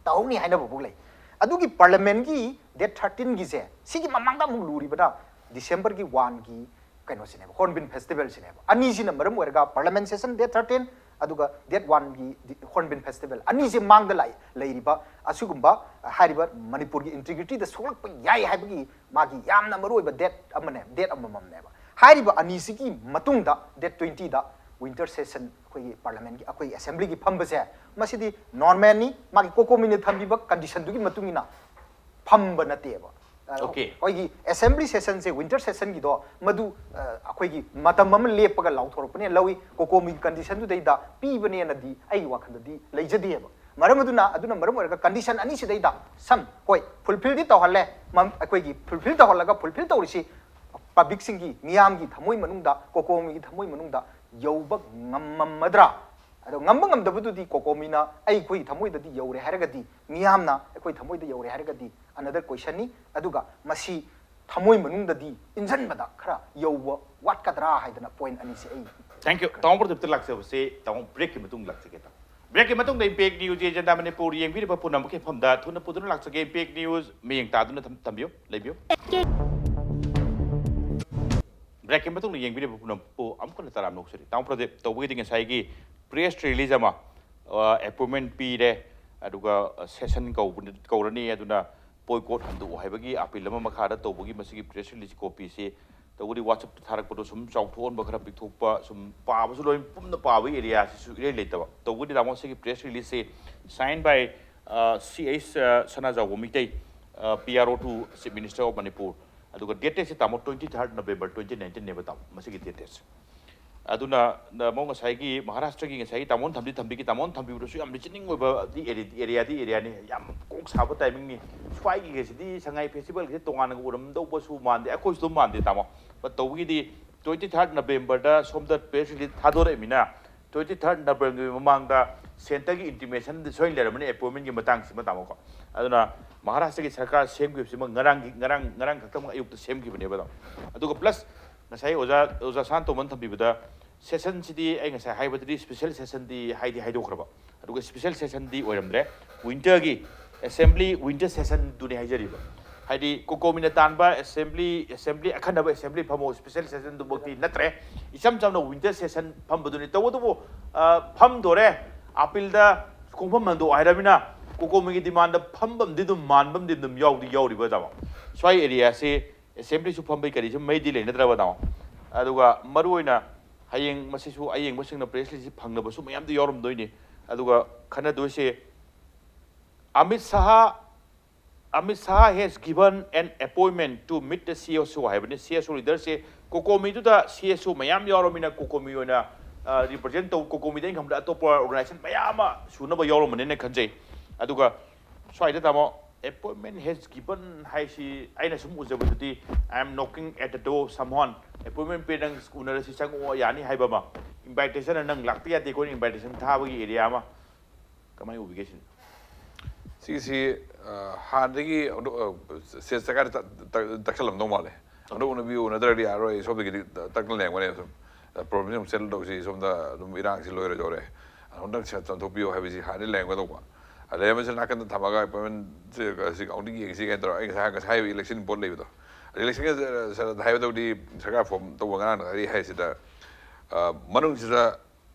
ꯇꯧꯍꯧꯅꯤ ꯍꯥꯏꯅꯕ ꯐꯥꯎ ꯂꯩ꯫ ꯑꯗꯨꯒꯤ ꯄꯥꯔꯂꯤꯌꯥꯃꯦꯟꯒꯤ ꯗꯦꯠ ꯊꯥꯔꯇꯤꯟꯒꯤꯁꯦ, ꯁꯤꯒꯤ ꯃꯃꯥꯡꯗ ꯑꯃꯨꯛ ꯂꯨꯔꯤꯕꯅ ꯗꯤꯁꯦꯝꯕꯔꯒꯤ ꯋꯥꯟꯒꯤ ꯀꯩꯅꯣꯁꯤꯅꯦꯕ, ꯍꯣꯔꯟꯕꯤꯜ ꯐꯦꯁꯇꯤꯚꯦꯜꯁꯤꯅꯦꯕ꯫ ꯑꯅꯤꯁꯤꯅ ꯃꯔꯝ ꯑꯣꯏꯔꯒ ꯄꯥꯔꯂꯤꯌꯥꯃꯦꯟ ꯁꯦꯁꯟ ꯗꯦꯠ ꯊꯥꯔꯇꯤꯟ, ꯑꯗꯨꯒ ꯗꯦꯠ ꯋꯥꯟꯒꯤ ꯍꯣꯔꯟꯕꯤꯜ ꯐꯦꯁꯇꯤꯚꯦꯜ, ꯑꯅꯤꯁꯦ ꯃꯥꯡꯗ ꯂꯥꯛꯏ, ꯂꯩꯔꯤꯕ ꯑꯁꯤꯒꯨꯝꯕ ꯍꯥꯏꯔꯤꯕ ꯃꯅꯤꯄꯨꯔꯒꯤ ꯏꯟꯇꯤꯒ꯭ꯔꯤꯇꯤꯗ ꯁꯣꯛꯂꯛꯄ ꯌꯥꯏ ꯍꯥꯏꯕꯒꯤ ꯃꯥꯒꯤ ꯌꯥꯝꯅ ꯃꯔꯨꯑꯣꯏꯕ ꯗꯦꯠ ꯑꯃꯅꯦ, ꯗꯦꯠ ꯑꯃꯃꯝꯅꯦꯕ꯫ ꯍꯥꯏꯔꯤꯕ ꯑꯅꯤꯁꯤꯒꯤ ꯃꯇꯨꯡꯗ ꯗꯦꯠ ꯇ꯭ꯋꯦꯟꯇꯤꯗ winter session ꯑꯩꯈꯣꯏꯒꯤ parliamentꯀꯤ, ꯑꯩꯈꯣꯏꯒꯤ assemblyꯒꯤ ꯐꯝꯕꯁꯦ, ꯃꯁꯤꯗꯤ normalꯅꯤ, ꯃꯥꯒꯤ COCOMIꯅ ꯊꯝꯕꯤꯕ conditionꯗꯨꯒꯤ ꯃꯇꯨꯡ ꯏꯟꯅ ꯐꯝꯕ ꯅꯠꯇꯦꯕ꯫ ꯑ, Okay. ꯑꯩꯈꯣꯏꯒꯤ assembly sessionꯁꯦ, winter sessionꯒꯤꯗꯣ, ꯃꯗꯨ, ꯑ, ꯑꯩꯈꯣꯏꯒꯤ ꯃꯇꯝ ꯑꯃ ꯂꯦꯞꯄꯒ ꯂꯥꯎꯊꯣꯔꯛꯄꯅꯦꯅ ꯂꯧꯏ꯫ COCOMIꯒꯤ conditionꯗꯨꯗꯩꯗ ꯄꯤꯕꯅꯦꯅꯗꯤ ꯑꯩꯒꯤ ꯋꯥꯈꯜꯗꯗꯤ ꯂꯩꯖꯗꯦꯕ꯫ ꯃꯔꯝ ꯑꯗꯨꯅ, ꯑꯗꯨꯅ ꯃꯔꯝ ꯑꯣꯏꯔꯒ condition ꯑꯅꯤꯁꯤꯗꯩꯗ some, ꯍꯣꯏ, fulfillꯗꯤ ꯇꯧꯍꯜꯂꯦ, ꯃꯝ-, ꯑꯩꯈꯣꯏꯒꯤ fulfill ꯇꯧꯍꯜꯂꯒ, fulfill ꯇꯧꯔꯤꯁꯤ publicꯁꯤꯡꯒꯤ, ꯃꯤꯌꯥꯝꯒꯤ ꯊꯃꯣꯏ ꯃꯅꯨꯡꯗ, COCOMIꯒꯤ ꯊꯃꯣꯏ ꯃꯅꯨꯡꯗ ꯌꯧꯕ ꯉꯝꯃꯝꯃꯗ꯭ꯔꯥ? ꯑꯗꯣ ꯉꯝꯕ ꯉꯝꯗꯕꯗꯨꯗꯤ COCOMIꯅ ꯑꯩꯈꯣꯏ ꯊꯃꯣꯏꯗꯗꯤ ꯌꯧꯔꯦ ꯍꯥꯏꯔꯒꯗꯤ, ꯃꯤꯌꯥꯝꯅ ꯑꯩꯈꯣꯏ ꯊꯃꯣꯏꯗ ꯌꯧꯔꯦ ꯍꯥꯏꯔꯒꯗꯤ, another questionꯅꯤ꯫ ꯑꯗꯨꯒ ꯃꯁꯤ ꯊꯃꯣꯏ ꯃꯅꯨꯡꯗꯗꯤ ꯏꯟꯁꯤꯟꯕꯗ ꯈꯔ ꯌꯧꯕ ꯋꯥꯠꯀꯗ꯭ꯔꯥ ꯍꯥꯏꯗꯅ point ꯑꯅꯤꯁꯦ ꯑꯩ Thank you. ꯇꯥꯃꯣ ꯄ꯭ꯔꯗꯤꯞꯇ ꯂꯥꯛꯆꯕꯁꯦ, ꯇꯥꯃꯣ, breakꯀꯤ ꯃꯇꯨꯡ ꯂꯥꯛꯆꯒꯦ, ꯇꯥꯃꯣ꯫ Breakꯀꯤ ꯃꯇꯨꯡꯗ Impact News Agenda ꯃꯅꯤꯄꯨꯔ ꯌꯦꯡꯕꯤꯔꯤꯕ ꯄꯨꯝꯅꯃꯛꯀꯤ ꯃꯐꯝꯗ ꯊꯨꯅ ꯄꯨꯗꯨꯅ ꯂꯥꯛꯆꯒꯦ꯫ Impact News ꯃꯤꯠꯌꯦꯡ ꯇꯥꯗꯨꯅ ꯊꯝ-, ꯊꯝꯕꯤꯌꯨ, ꯂꯩꯕꯤꯌꯨ꯫ Breakꯀꯤ ꯃꯇꯨꯡꯗ ꯌꯦꯡꯕꯤꯔꯤꯕ ꯄꯨꯝꯅꯃꯛꯄꯨ ꯑꯃꯨꯛ ꯍꯟꯅ ꯇꯔꯥꯝꯅ ꯑꯣꯛꯆꯔꯤ꯫ ꯇꯥꯃꯣ ꯄ꯭ꯔꯗꯤꯞ, ꯇꯧꯕꯒꯤꯗꯤ ꯉꯁꯥꯏꯒꯤ press release ꯑꯃ, ꯑ, appointment ꯄꯤꯔꯦ, ꯑꯗꯨꯒ, ꯑ, session ꯀꯧꯕ-, ꯀꯧꯔꯅꯤ, ꯑꯗꯨꯅ boycott ꯍꯟꯗꯣꯛꯑꯣ ꯍꯥꯏꯕꯒꯤ appeal ꯑꯃ ꯃꯈꯥꯗ ꯇꯧꯕꯒꯤ ꯃꯁꯤꯒꯤ press release copyꯁꯤ ꯇꯧꯕꯗꯤ WhatsAppꯇ ꯊꯥꯔꯛꯄꯗꯣ ꯁꯨꯝ ꯆꯥꯎꯊꯣꯛꯍꯟꯕ ꯈꯔ ꯄꯤꯛꯊꯣꯛꯄ, ꯁꯨꯝ ꯄꯥꯕꯁꯨ ꯂꯣꯏ ꯄꯨꯝꯅ ꯄꯥꯕꯒꯤ areaꯁꯤꯁꯨ ꯏꯔꯩ ꯂꯩꯇꯕ꯫ ꯇꯧꯕꯗꯤ ꯇꯥꯃꯣ ꯉꯁꯤꯒꯤ press releaseꯁꯤ sign by, ꯑ, C H, ꯑ, ꯁꯅꯥꯖꯥꯎꯕ ꯃꯩꯇꯩ, ꯑ, P R O to Chief Minister of Manipur꯫ ꯑꯗꯨꯒ date dateꯁꯦ ꯇꯥꯃꯣ twenty third November twenty nineteenꯅꯦꯕ ꯇꯥꯃꯣ ꯃꯁꯤꯒꯤ date dateꯁꯦ꯫ ꯑꯗꯨꯅ ꯇꯥꯃꯣ ꯉꯁꯥꯏꯒꯤ ꯃꯍꯥꯔꯥꯁꯇ꯭ꯔꯒꯤ ꯉꯁꯥꯏꯒꯤ ꯇꯥꯃꯣꯅ ꯊꯝꯗꯤ ꯊꯝꯕꯤꯒꯤ, ꯇꯥꯃꯣꯅ ꯊꯝꯕꯤꯕꯗꯁꯨ ꯌꯥꯝ reasoning ꯑꯣꯏꯕꯗꯤ ꯑꯦꯔꯤ-, areaꯗꯤ areaꯅꯤ꯫ ꯌꯥꯝ ꯀꯣꯛ ꯁꯥꯕ timingꯅꯤ꯫ ꯁ꯭ꯋꯥꯏꯒꯤꯁꯤꯗꯤ ꯁꯉꯥꯏ festivalꯒꯤꯁꯤ ꯇꯣꯉꯥꯟꯅ ꯎꯔꯝꯗꯧꯕꯁꯨ ꯃꯥꯟꯗꯦ, ꯑꯩꯈꯣꯏꯁꯨ ꯑꯗꯨꯝ ꯃꯥꯟꯗꯦ ꯇꯥꯃꯣ꯫ But ꯇꯧꯕꯒꯤꯗꯤ twenty third Novemberꯗ ꯁꯣꯝꯗ press release ꯊꯥꯗꯣꯔꯛꯏꯃꯤꯅ twenty third Novemberꯒꯤ ꯃꯃꯥꯡꯗ centreꯒꯤ intimationꯗꯤ ꯁꯣꯏꯅ ꯂꯩꯔꯝꯃꯅꯤ appointmentꯀꯤ ꯃꯇꯥꯡꯁꯤꯃ ꯇꯥꯃꯣꯀꯣ꯫ ꯑꯗꯨꯅ ꯃꯍꯥꯔꯥꯁꯇ꯭ꯔꯒꯤ ꯁꯔꯀꯥꯔ ꯁꯦꯝꯈꯤꯕꯁꯤꯃ ꯉꯔꯥꯡꯒꯤ, ꯉꯔꯥꯡ, ꯉꯔꯥꯡ ꯈꯛꯇꯃꯛ ꯑꯌꯨꯛꯇ ꯁꯦꯝꯈꯤꯕꯅꯦꯕ ꯇꯥꯃꯣ꯫ ꯑꯗꯨꯒ plus ꯉꯁꯥꯏ ꯑꯣꯖꯥ, ꯑꯣꯖꯥ ꯁꯥꯟꯇꯣꯝꯕꯅ ꯊꯝꯕꯤꯕꯗ sessionꯁꯤꯗꯤ ꯑꯩ ꯉꯁꯥꯏ ꯍꯥꯏꯕꯗꯗꯤ special sessionꯗꯤ ꯍꯥꯏꯗꯤ ꯍꯥꯏꯗꯣꯛꯈ꯭ꯔꯕ, ꯑꯗꯨꯒ special sessionꯗꯤ ꯑꯣꯏꯔꯝꯗ꯭ꯔꯦ, winterꯒꯤ assembly winter sessionꯗꯨꯅꯤ ꯍꯥꯏꯖꯔꯤꯕ꯫ ꯍꯥꯏꯗꯤ COCOMIꯅ ꯇꯥꯟꯕ assembly, assembly ꯑꯈꯟꯅꯕ assembly ꯐꯝꯃꯣ special sessionꯗꯨꯃꯛꯇꯤ ꯅꯠꯇ꯭ꯔꯦ, ꯏꯆꯝ ꯆꯝꯅ winter session ꯐꯝꯕꯗꯨꯅꯤ꯫ ꯇꯧꯕꯇꯕꯨ, ꯑ, ꯐꯝꯗꯣꯔꯦ, appealꯗ ꯈꯣꯡꯐꯝ ꯍꯟꯗꯣꯛ ꯍꯥꯏꯔꯕꯅꯤꯅ COCOMIꯒꯤ demandꯗ ꯐꯝꯕꯝꯗꯤ ꯑꯗꯨꯝ ꯃꯥꯟꯕꯝꯗꯤ ꯑꯗꯨꯝ ꯌꯥꯎꯗꯤ ꯌꯥꯎꯔꯤꯕ ꯇꯥꯃꯣ꯫ ꯁ꯭ꯋꯥꯏ areaꯁꯤ assemblyꯁꯨ ꯐꯝꯕꯩ ꯀꯔꯤꯁꯨ ꯃꯩꯗꯤ ꯂꯩꯅꯗ꯭ꯔꯕ ꯇꯥꯃꯣ꯫ ꯑꯗꯨꯒ ꯃꯔꯨꯑꯣꯏꯅ ꯍꯌꯦꯡ ꯃꯁꯤꯁꯨ ꯑꯌꯦꯡꯕꯁꯤꯡꯅ ꯄ꯭ꯔꯦꯁ ꯔꯤꯂꯤꯖꯁꯤ ꯐꯪꯅꯕꯁꯨ ꯃꯌꯥꯝꯗꯤ ꯌꯥꯎꯔꯝꯗꯣꯏꯅꯤ꯫ ꯑꯗꯨꯒ ꯈꯟꯅꯗꯣꯏꯁꯦ, ꯑꯃꯤꯠ ꯁꯍꯥ, ꯑꯃꯤꯠ ꯁꯍꯥ has given an appointment to meet the C S O ꯍꯥꯏꯕꯅꯤ꯫ C S O ꯂꯤꯗꯔꯁꯦ ꯀꯣꯀꯣꯃꯤꯗꯨꯗ C S O ꯃꯌꯥꯝ ꯌꯥꯎꯔꯃꯤꯅ ꯀꯣꯀꯣꯃꯤ ꯑꯣꯏꯅ ꯔꯤꯄ꯭ꯔꯖꯦꯟ ꯇꯧ, ꯀꯣꯀꯣꯃꯤꯗ ꯑꯩꯅ ꯈꯟꯕꯗ ꯑꯇꯣꯞꯄ ꯑꯣꯔꯒꯅꯥꯏꯖꯦꯁꯟ ꯃꯌꯥꯝ ꯑꯃ ꯁꯨꯅꯕ ꯌꯥꯎꯔꯝꯕꯅꯦꯅ ꯈꯟꯖꯩ꯫ ꯑꯗꯨꯒ ꯁ꯭ꯋꯥꯏꯗ ꯇꯥꯃꯣ, appointment has given ꯍꯥꯏꯁꯤ ꯑꯩꯅ ꯁꯨꯝ ꯎꯖꯕꯗꯗꯤ, "I am knocking at the door, someone, appointment ꯄꯤꯔꯦ, ꯅꯪ ꯎꯅꯔꯁꯤ, ꯆꯪꯉꯛꯑꯣ, ꯌꯥꯅꯤ" ꯍꯥꯏꯕ ꯑꯃ, ꯏꯟꯚꯥꯏꯇꯦꯁꯟ, "ꯅꯪ ꯂꯥꯛꯇ ꯌꯥꯗꯦ, ꯑꯩꯈꯣꯏꯅ ꯏꯟꯚꯥꯏꯇꯦꯁꯟ ꯊꯥꯕꯒꯤ ꯑꯦꯔꯤꯌꯥ" ꯑꯃ, ꯀꯃꯥꯏꯅ ꯎꯕꯤꯒꯦ ꯁꯤꯅꯤ? ꯁꯤꯒꯤꯁꯤ, ꯑ, ꯍꯥꯟꯅꯗꯒꯤ ꯍꯧꯗꯣꯛ-, ꯑ, ꯁꯦ-, ꯁꯔꯀꯥꯔꯗ ꯇ-, ꯇ-, ꯇꯛꯁꯜꯂꯝꯗꯧ ꯃꯥꯜꯂꯦ꯫ ꯍꯟꯗꯛ ꯎꯅꯕꯤꯌꯨ, ꯎꯅꯗ꯭ꯔꯗꯤ ꯌꯥꯔꯣꯏ, ꯁꯣꯝꯗꯒꯤꯗꯤ ꯇꯛꯅ ꯂꯩꯔꯝꯒꯅꯦꯕ ꯁꯨꯝ꯫ ꯑ, ꯄ꯭ꯔꯣꯕ꯭ꯂꯦꯝꯁꯤ ꯑꯃꯨꯛ ꯁꯦꯇꯜ ꯇꯧꯁꯤ, ꯁꯣꯝꯗ ꯑꯗꯨꯝ ꯏꯔꯥꯡꯁꯤ ꯂꯣꯏꯔꯣꯏꯗꯧꯔꯦ꯫ ꯍꯟꯗꯛ ꯁꯦ-, ꯆꯟꯊꯣꯛꯄꯤꯌꯨ ꯍꯥꯏꯕꯁꯤ ꯍꯥꯟꯅꯗꯤ ꯂꯩꯔꯝꯒꯗꯧꯕ꯫ ꯑ, ꯂꯩꯔꯝꯕꯁꯤ ꯅꯥꯀꯟꯗ ꯊꯝꯃꯒ ꯑꯦꯄꯣꯏꯟꯃꯦꯟꯁꯤ ꯑꯁꯤ ꯑꯃꯨꯛꯇꯤ ꯌꯦꯡꯁꯤ ꯀꯥꯏꯅ ꯇꯧꯔꯒ ꯑꯩ ꯉꯁꯥꯏ, ꯉꯁꯥꯏ ꯍꯥꯏꯕ ꯏꯂꯦꯛꯁꯟ ꯚꯣꯠ ꯂꯩꯕꯗꯣ꯫ ꯏꯂꯦꯛꯁꯟꯒꯤ ꯁ-, ꯁ-, ꯍꯥꯏꯕꯗꯕꯨꯗꯤ ꯁꯔꯀꯥꯔ ꯐꯣꯝ ꯇꯧꯕ ꯉꯔꯥꯡ ꯅꯍꯥꯟ ꯑꯩ ꯍꯥꯏꯁꯤꯗ, ꯑ, ꯃꯅꯨꯡꯁꯤꯗ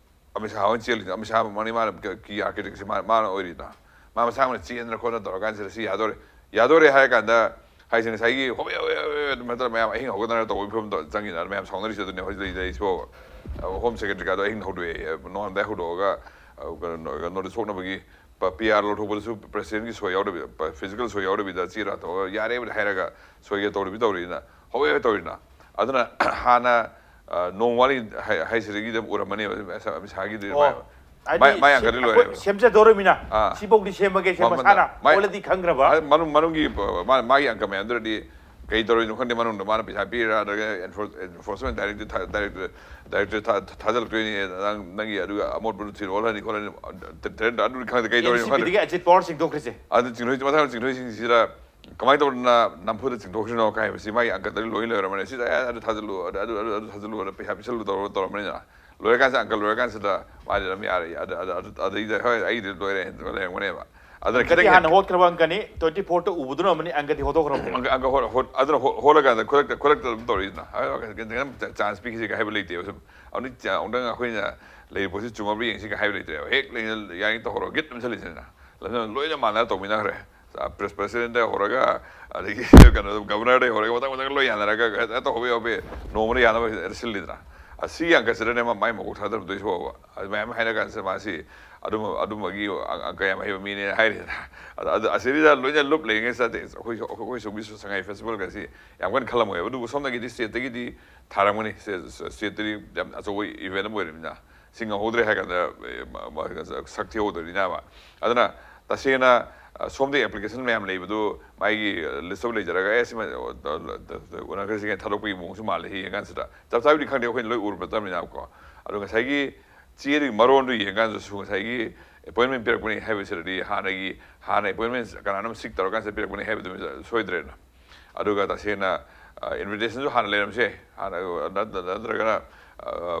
ꯑꯃꯤꯠ ꯁꯥꯍ ꯍꯣꯏꯅ ꯆꯦꯜꯂꯤꯗꯣ, ꯑꯃꯤꯠ ꯁꯥꯍ ꯃꯃꯥꯡꯅꯤ ꯃꯥꯅ ꯀ-, ꯀꯤ ꯑꯥꯔꯀꯤꯇꯦꯛꯁꯤ ꯃꯥ-, ꯃꯥꯅ ꯑꯣꯏꯔꯤꯗꯣ꯫ ꯃꯥ ꯃꯁꯥ ꯑꯃꯅ ꯆꯦꯟꯗꯅ ꯈꯣꯠꯇꯅ ꯇꯧꯔꯀꯥꯟꯁꯤꯗ ꯁꯤ ꯌꯥꯗꯣꯔꯦ, ꯌꯥꯗꯣꯔꯦ ꯍꯥꯏꯔ ꯀꯥꯟꯗ ꯍꯥꯏꯁꯦ ꯉꯁꯥꯏꯒꯤ ꯍꯣꯕꯦ ꯍꯣꯕꯦ ꯍꯣꯕꯦ ꯑꯗꯨꯃꯥꯏꯅ ꯇꯧꯔ ꯃꯌꯥꯝ ꯑꯍꯤꯡ ꯍꯧꯒꯠꯅꯔ ꯇꯧꯕꯒꯤ ꯐꯤꯕꯝꯗꯣ ꯆꯪꯉꯤꯗꯅ ꯃꯌꯥꯝ ꯁꯥꯎꯅꯔꯤꯁꯦ ꯑꯗꯨꯅꯦ ꯍꯧꯖꯤꯛ ꯂꯩꯔꯤꯁꯤꯕꯣꯕ꯫ ꯑ, ꯍꯣꯝ ꯁꯦꯀ꯭ꯔꯦꯇꯔꯤꯒꯗꯣ ꯑꯍꯤꯡ ꯍꯧꯗꯣꯛꯑꯦ, ꯅꯣꯡꯉꯥꯜꯂꯝꯗꯥꯏ ꯍꯧꯗꯣꯛꯑꯒ, ꯑ, ꯀꯩꯅꯣ, ꯅꯣꯇꯤꯁ ꯊꯣꯛꯅꯕꯒꯤ ꯄ-, ꯄꯤ ꯑꯥꯔ ꯂꯧꯊꯣꯛꯄꯗꯁꯨ ꯄ꯭ꯔꯦꯁꯤꯗꯦꯟꯒꯤ ꯁꯣꯏ ꯌꯥꯎꯗꯕꯤꯗ, ꯄ-, ꯐꯤꯖꯤꯀꯦꯜ ꯁꯣꯏ ꯌꯥꯎꯗꯕꯤꯗ ꯆꯦ ꯔꯥ ꯇꯧꯔꯒ ꯌꯥꯔꯦꯕꯨꯗꯤ ꯍꯥꯏꯔꯒ ꯁꯣꯏꯒꯦ ꯇꯧꯔꯤꯕꯤ ꯇꯧꯔꯤꯅ ꯍꯧꯋꯦ ꯇꯧꯔꯤꯅ꯫ ꯑꯗꯨꯅ ꯍꯥꯟꯅ, ꯑ, ꯅꯣꯡ ꯋꯥꯔꯤ ꯍꯥꯏ-, ꯍꯥꯏꯁꯤꯗꯒꯤꯗꯤ ꯑꯗꯨꯝ ꯎꯔꯝꯃꯅꯦꯕ, ꯑꯃꯤꯠ ꯁꯥꯍꯒꯤꯗꯤ ꯑꯣ, ꯃꯥꯏ-, ꯍꯥꯏꯗꯤ ꯃꯥꯏ ꯁꯦꯝ-, ꯑꯪꯀꯗꯤ ꯑꯩꯈꯣꯏ ꯂꯣꯏꯔꯦꯕ꯫ ꯁꯦꯝꯖꯗꯧꯔꯃꯤꯅ ꯑꯥ꯫ ꯁꯤꯐꯧꯗꯤ ꯁꯦꯝꯃꯒꯦ, ꯁꯦꯝꯕ ꯃꯥ-, ꯃꯥ-, ꯁꯥꯅ ꯃꯥꯏ-, already ꯈꯪꯈ꯭ꯔꯕ꯫ ꯑ, ꯃꯅꯨꯡ-, ꯃꯅꯨꯡꯒꯤ, ꯑ, ꯃꯥ-, ꯃꯥꯒꯤ ꯑꯪꯀ ꯃꯌꯥꯝꯗꯨꯅꯗꯤ ꯀꯩ ꯇꯧꯔꯤꯅꯣ ꯈꯪꯗꯦ, ꯃꯅꯨꯡꯗ ꯃꯥꯅ ꯄꯩꯁꯥ ꯄꯤꯔꯤꯔꯥ ꯅꯠꯇ꯭ꯔꯒ ꯑꯦꯟꯐꯣꯔꯁ-, ꯑꯦꯟꯐꯣꯔꯁꯃꯦꯟ ꯗꯥꯏꯔꯦꯛꯇꯔ ꯊꯥ-, ꯗꯥꯏꯔꯦꯛꯇꯔ, ꯗꯥꯏꯔꯦꯛꯇꯔ ꯊꯥ-, ꯊꯥꯖꯤꯜꯂꯛꯇꯣꯏꯅꯤ, ꯅꯪ, ꯅꯪꯒꯤ ꯑꯗꯨꯒ ꯑꯃꯣꯠꯄꯗꯨ ꯊꯤꯔꯛꯑꯣ ꯍꯥꯏꯅꯤ ꯈꯣꯠꯂꯅꯤ, ꯇ-, ꯇ-, ꯑꯗꯨꯗꯤ ꯈꯪꯗꯦ ꯀꯩ ꯇꯧꯔꯤꯅꯣ ꯈꯪꯗꯦ꯫ N C ꯄꯤꯗꯒꯤ exit power ꯆꯤꯡꯊꯣꯛꯈ꯭ꯔꯤꯁꯦ꯫ ꯑꯗꯨ ꯆꯤꯡꯊꯣꯏ-, ꯃꯊꯪ ꯆꯤꯡꯊꯣꯏꯁꯤꯡꯁꯤꯗ ꯀꯃꯥꯏꯅ ꯇꯧꯗꯅ ꯅꯝꯐꯨꯗ ꯆꯤꯡꯊꯣꯛꯈ꯭ꯔꯤꯅꯣ ꯀꯥꯏ ꯍꯥꯏꯕꯁꯤ ꯃꯥꯒꯤ ꯑꯪꯀꯗꯗꯤ ꯂꯣꯏ ꯂꯩꯔꯝꯃꯅꯤ꯫ ꯁꯤꯗ ꯑꯦ ꯑꯗꯨ ꯊꯥꯖꯤꯜꯂꯨ, ꯑꯗꯨ, ꯑꯗꯨ, ꯑꯗꯨ, ꯑꯗꯨ ꯊꯥꯖꯤꯜꯂꯨ, ꯑꯗꯨ ꯄꯩꯁꯥ ꯄꯤꯁꯜꯂꯨ ꯇꯧꯔ ꯇꯧꯔꯝꯃꯅꯤꯅ꯫ ꯂꯣꯏꯔꯀꯥꯟꯁꯤꯗ, ꯑꯪꯀ ꯂꯣꯏꯔꯀꯥꯟꯁꯤꯗ ꯃꯥꯗꯤ ꯑꯗꯨꯝ ꯌꯥꯔꯦ, ꯑꯗ, ꯑꯗ, ꯑꯗ, ꯑꯗꯩꯗ ꯍꯣꯏ ꯑꯩꯒꯤꯗꯤ ꯂꯣꯏꯔꯦ ꯂꯩꯔꯝꯒꯅꯦꯕ꯫ ꯑꯗꯨꯅ ꯑꯪꯀꯗꯤ ꯈꯤꯇꯪ ꯍꯥꯟꯅ ꯍꯦꯟꯅ ꯍꯣꯠꯈ꯭ꯔꯕ ꯑꯪꯀꯅꯤ, twenty fourꯇ ꯎꯕꯗꯨꯅ ꯑꯃꯅꯤ, ꯑꯪꯀꯗꯤ ꯍꯣꯠꯇꯣꯛꯈ꯭ꯔꯕꯅꯦ꯫ ꯑꯪꯀ, ꯑꯪꯀ ꯍꯣꯠ-, ꯍꯣꯠ-, ꯑꯗꯨꯅ ꯍꯣꯠ-, ꯍꯣꯠꯂꯀꯥꯟꯗ ꯈꯨꯗꯛꯇ, ꯈꯨꯗꯛꯇ ꯑꯗꯨꯝ ꯇꯧꯔꯛꯏꯗꯅ꯫ ꯍꯥꯏ-, ꯍꯥꯏ-, ꯀꯩꯅꯣ ꯆꯥꯟꯁ ꯄꯤꯈꯤꯁꯦ ꯍꯥꯏꯕ ꯂꯩꯇꯦꯕ ꯁꯨꯝ꯫ ꯑꯃꯨꯛꯇꯪ ꯑꯩꯈꯣꯏꯅ ꯂꯩꯔꯤꯕ ꯄꯣꯠꯁꯤ ꯆꯨꯝꯃꯕ꯭ꯔꯥ ꯌꯦꯡꯁꯤꯒ ꯍꯥꯏꯕ ꯂꯩꯇ꯭ꯔꯦꯕ꯫ ꯍꯦꯛ ꯂꯩꯅ ꯌꯥꯔꯤ ꯇꯧꯍꯧꯔꯣ, ꯒꯤꯠ ꯑꯗꯨꯝ ꯆꯠꯂꯤꯁꯤꯅ꯫ ꯂꯝꯖꯤꯡ ꯂꯣꯏꯅ ꯃꯥꯟꯅꯔ ꯇꯧꯃꯤꯟꯅꯈ꯭ꯔꯦ꯫ ꯄ꯭ꯔꯦꯁ ꯄ꯭ꯔꯦꯁꯤꯗꯦꯟꯗ ꯍꯧꯔꯒ, ꯑꯗꯒꯤ ꯀꯩꯅꯣ, ꯒꯕꯔꯅꯔꯗ ꯍꯧꯔꯒ ꯃꯊꯪ ꯃꯊꯪ ꯂꯣꯏ ꯌꯥꯅꯔꯒ ꯍꯦꯛꯇ ꯍꯣꯕꯦ ꯍꯣꯕꯦ ꯅꯣꯡꯃꯗ ꯌꯥꯅꯕ ꯍꯦꯛꯇ ꯁꯤꯜꯂꯤꯗꯅ꯫ ꯑꯁꯤ ꯌꯥꯝ ꯀꯟꯁꯤꯗꯔꯅꯦ ꯃꯥꯏ ꯃꯀꯣꯛ ꯊꯥꯗꯔꯝꯗꯣꯏꯁꯤ ꯐꯥꯎꯕ꯫ ꯑꯗꯨ ꯃꯌꯥꯝ ꯍꯥꯏꯅ ꯀꯥꯟꯁꯤꯗ ꯃꯥꯁꯤ ꯑꯗꯨꯝ ꯑꯗꯨꯝꯕꯒꯤ ꯑꯪꯀ ꯌꯥꯝ ꯍꯩꯕ ꯃꯤꯅꯦꯅ ꯍꯥꯏꯔꯦꯅ꯫ ꯑꯗ ꯑꯗꯨ ꯑꯁꯤꯗ ꯂꯣꯏꯅ ꯂꯨꯞ ꯂꯩꯉꯩ ꯆꯠꯇꯦ꯫ ꯑꯩꯈꯣꯏꯁꯨ ꯑꯩꯈꯣꯏ ꯁꯣꯝꯒꯤꯁꯨ ꯁꯉꯥꯏ ꯐꯦꯁꯇꯤꯚꯦꯜꯒꯁꯤ ꯌꯥꯝ ꯀꯟꯅ ꯈꯜꯂꯝꯃꯣꯏꯕ꯫ ꯑꯗꯨꯕꯨ ꯁꯣꯝꯗꯒꯤꯗꯤ ꯁ꯭ꯇꯦꯠꯇꯒꯤꯗꯤ ꯊꯥꯔꯝꯒꯅꯤ꯫ ꯁ꯭ꯇꯦꯠꯇꯗꯤ ꯌꯥꯝ ꯑꯆꯧꯕ ꯏꯚꯦꯟ ꯑꯃ ꯑꯣꯏꯔꯕꯅꯤꯅ꯫ ꯁꯤ ꯉꯝꯍꯧꯗ꯭ꯔꯦ ꯍꯥꯏ ꯀꯥꯟꯗ ꯁꯛ ꯊꯤꯍꯧꯗꯣꯏꯅꯤꯅ ꯑꯃ꯫ ꯑꯗꯨꯅ ꯇꯁꯦꯡꯅ ꯁꯣꯝꯗ ꯑꯦꯄ꯭ꯂꯤꯀꯦꯁꯟ ꯃꯌꯥꯝ ꯂꯩꯕꯗꯨ ꯃꯥꯒꯤ ꯂꯤꯁ ꯑꯃ ꯂꯩꯖꯔꯒ ꯑꯦ ꯁꯤꯃ ꯎꯅꯈ꯭ꯔꯁꯤ ꯀꯥꯏꯅ ꯊꯥꯗꯣꯛꯄꯒꯤ ꯃꯑꯣꯡꯁꯨ ꯃꯥꯜꯂꯦ꯫ ꯌꯦꯡꯉꯀꯥꯟꯁꯤꯗ ꯆꯞ ꯆꯥꯕꯗꯤ ꯈꯪꯗꯦ, ꯑꯩꯈꯣꯏꯅ ꯂꯣꯏ ꯎꯔꯨꯕ ꯅꯠꯇꯕꯅꯤꯅꯀꯣ꯫ ꯑꯗꯣ ꯉꯁꯥꯏꯒꯤ ꯆꯦꯗꯨꯒꯤ ꯃꯔꯣꯟꯗꯨ ꯌꯦꯡꯀꯥꯟꯗꯁꯨ ꯉꯁꯥꯏꯒꯤ ꯑꯦꯄꯣꯏꯟꯃꯦꯟ ꯄꯤꯔꯛꯄꯅꯤ ꯍꯥꯏꯕꯁꯤꯗꯗꯤ ꯍꯥꯟꯅꯒꯤ ꯍꯥꯟꯅ ꯑꯦꯄꯣꯏꯟꯃꯦꯟ ꯀꯅꯥꯅꯣꯝ ꯁꯤꯛ ꯇꯧꯔꯀꯥꯟꯁꯤꯗ ꯄꯤꯔꯛꯄꯅꯤ ꯍꯥꯏꯕꯗꯨ ꯁꯣꯏꯗ꯭ꯔꯦꯅ꯫ ꯑꯗꯨꯒ ꯇꯁꯦꯡꯅ ꯏꯟꯚꯤꯇꯦꯁꯟꯁꯨ ꯍꯥꯟꯅ ꯂꯩꯔꯝꯁꯦ꯫ ꯍꯥꯟꯅ ꯅꯠꯇ꯭ꯔꯒꯅ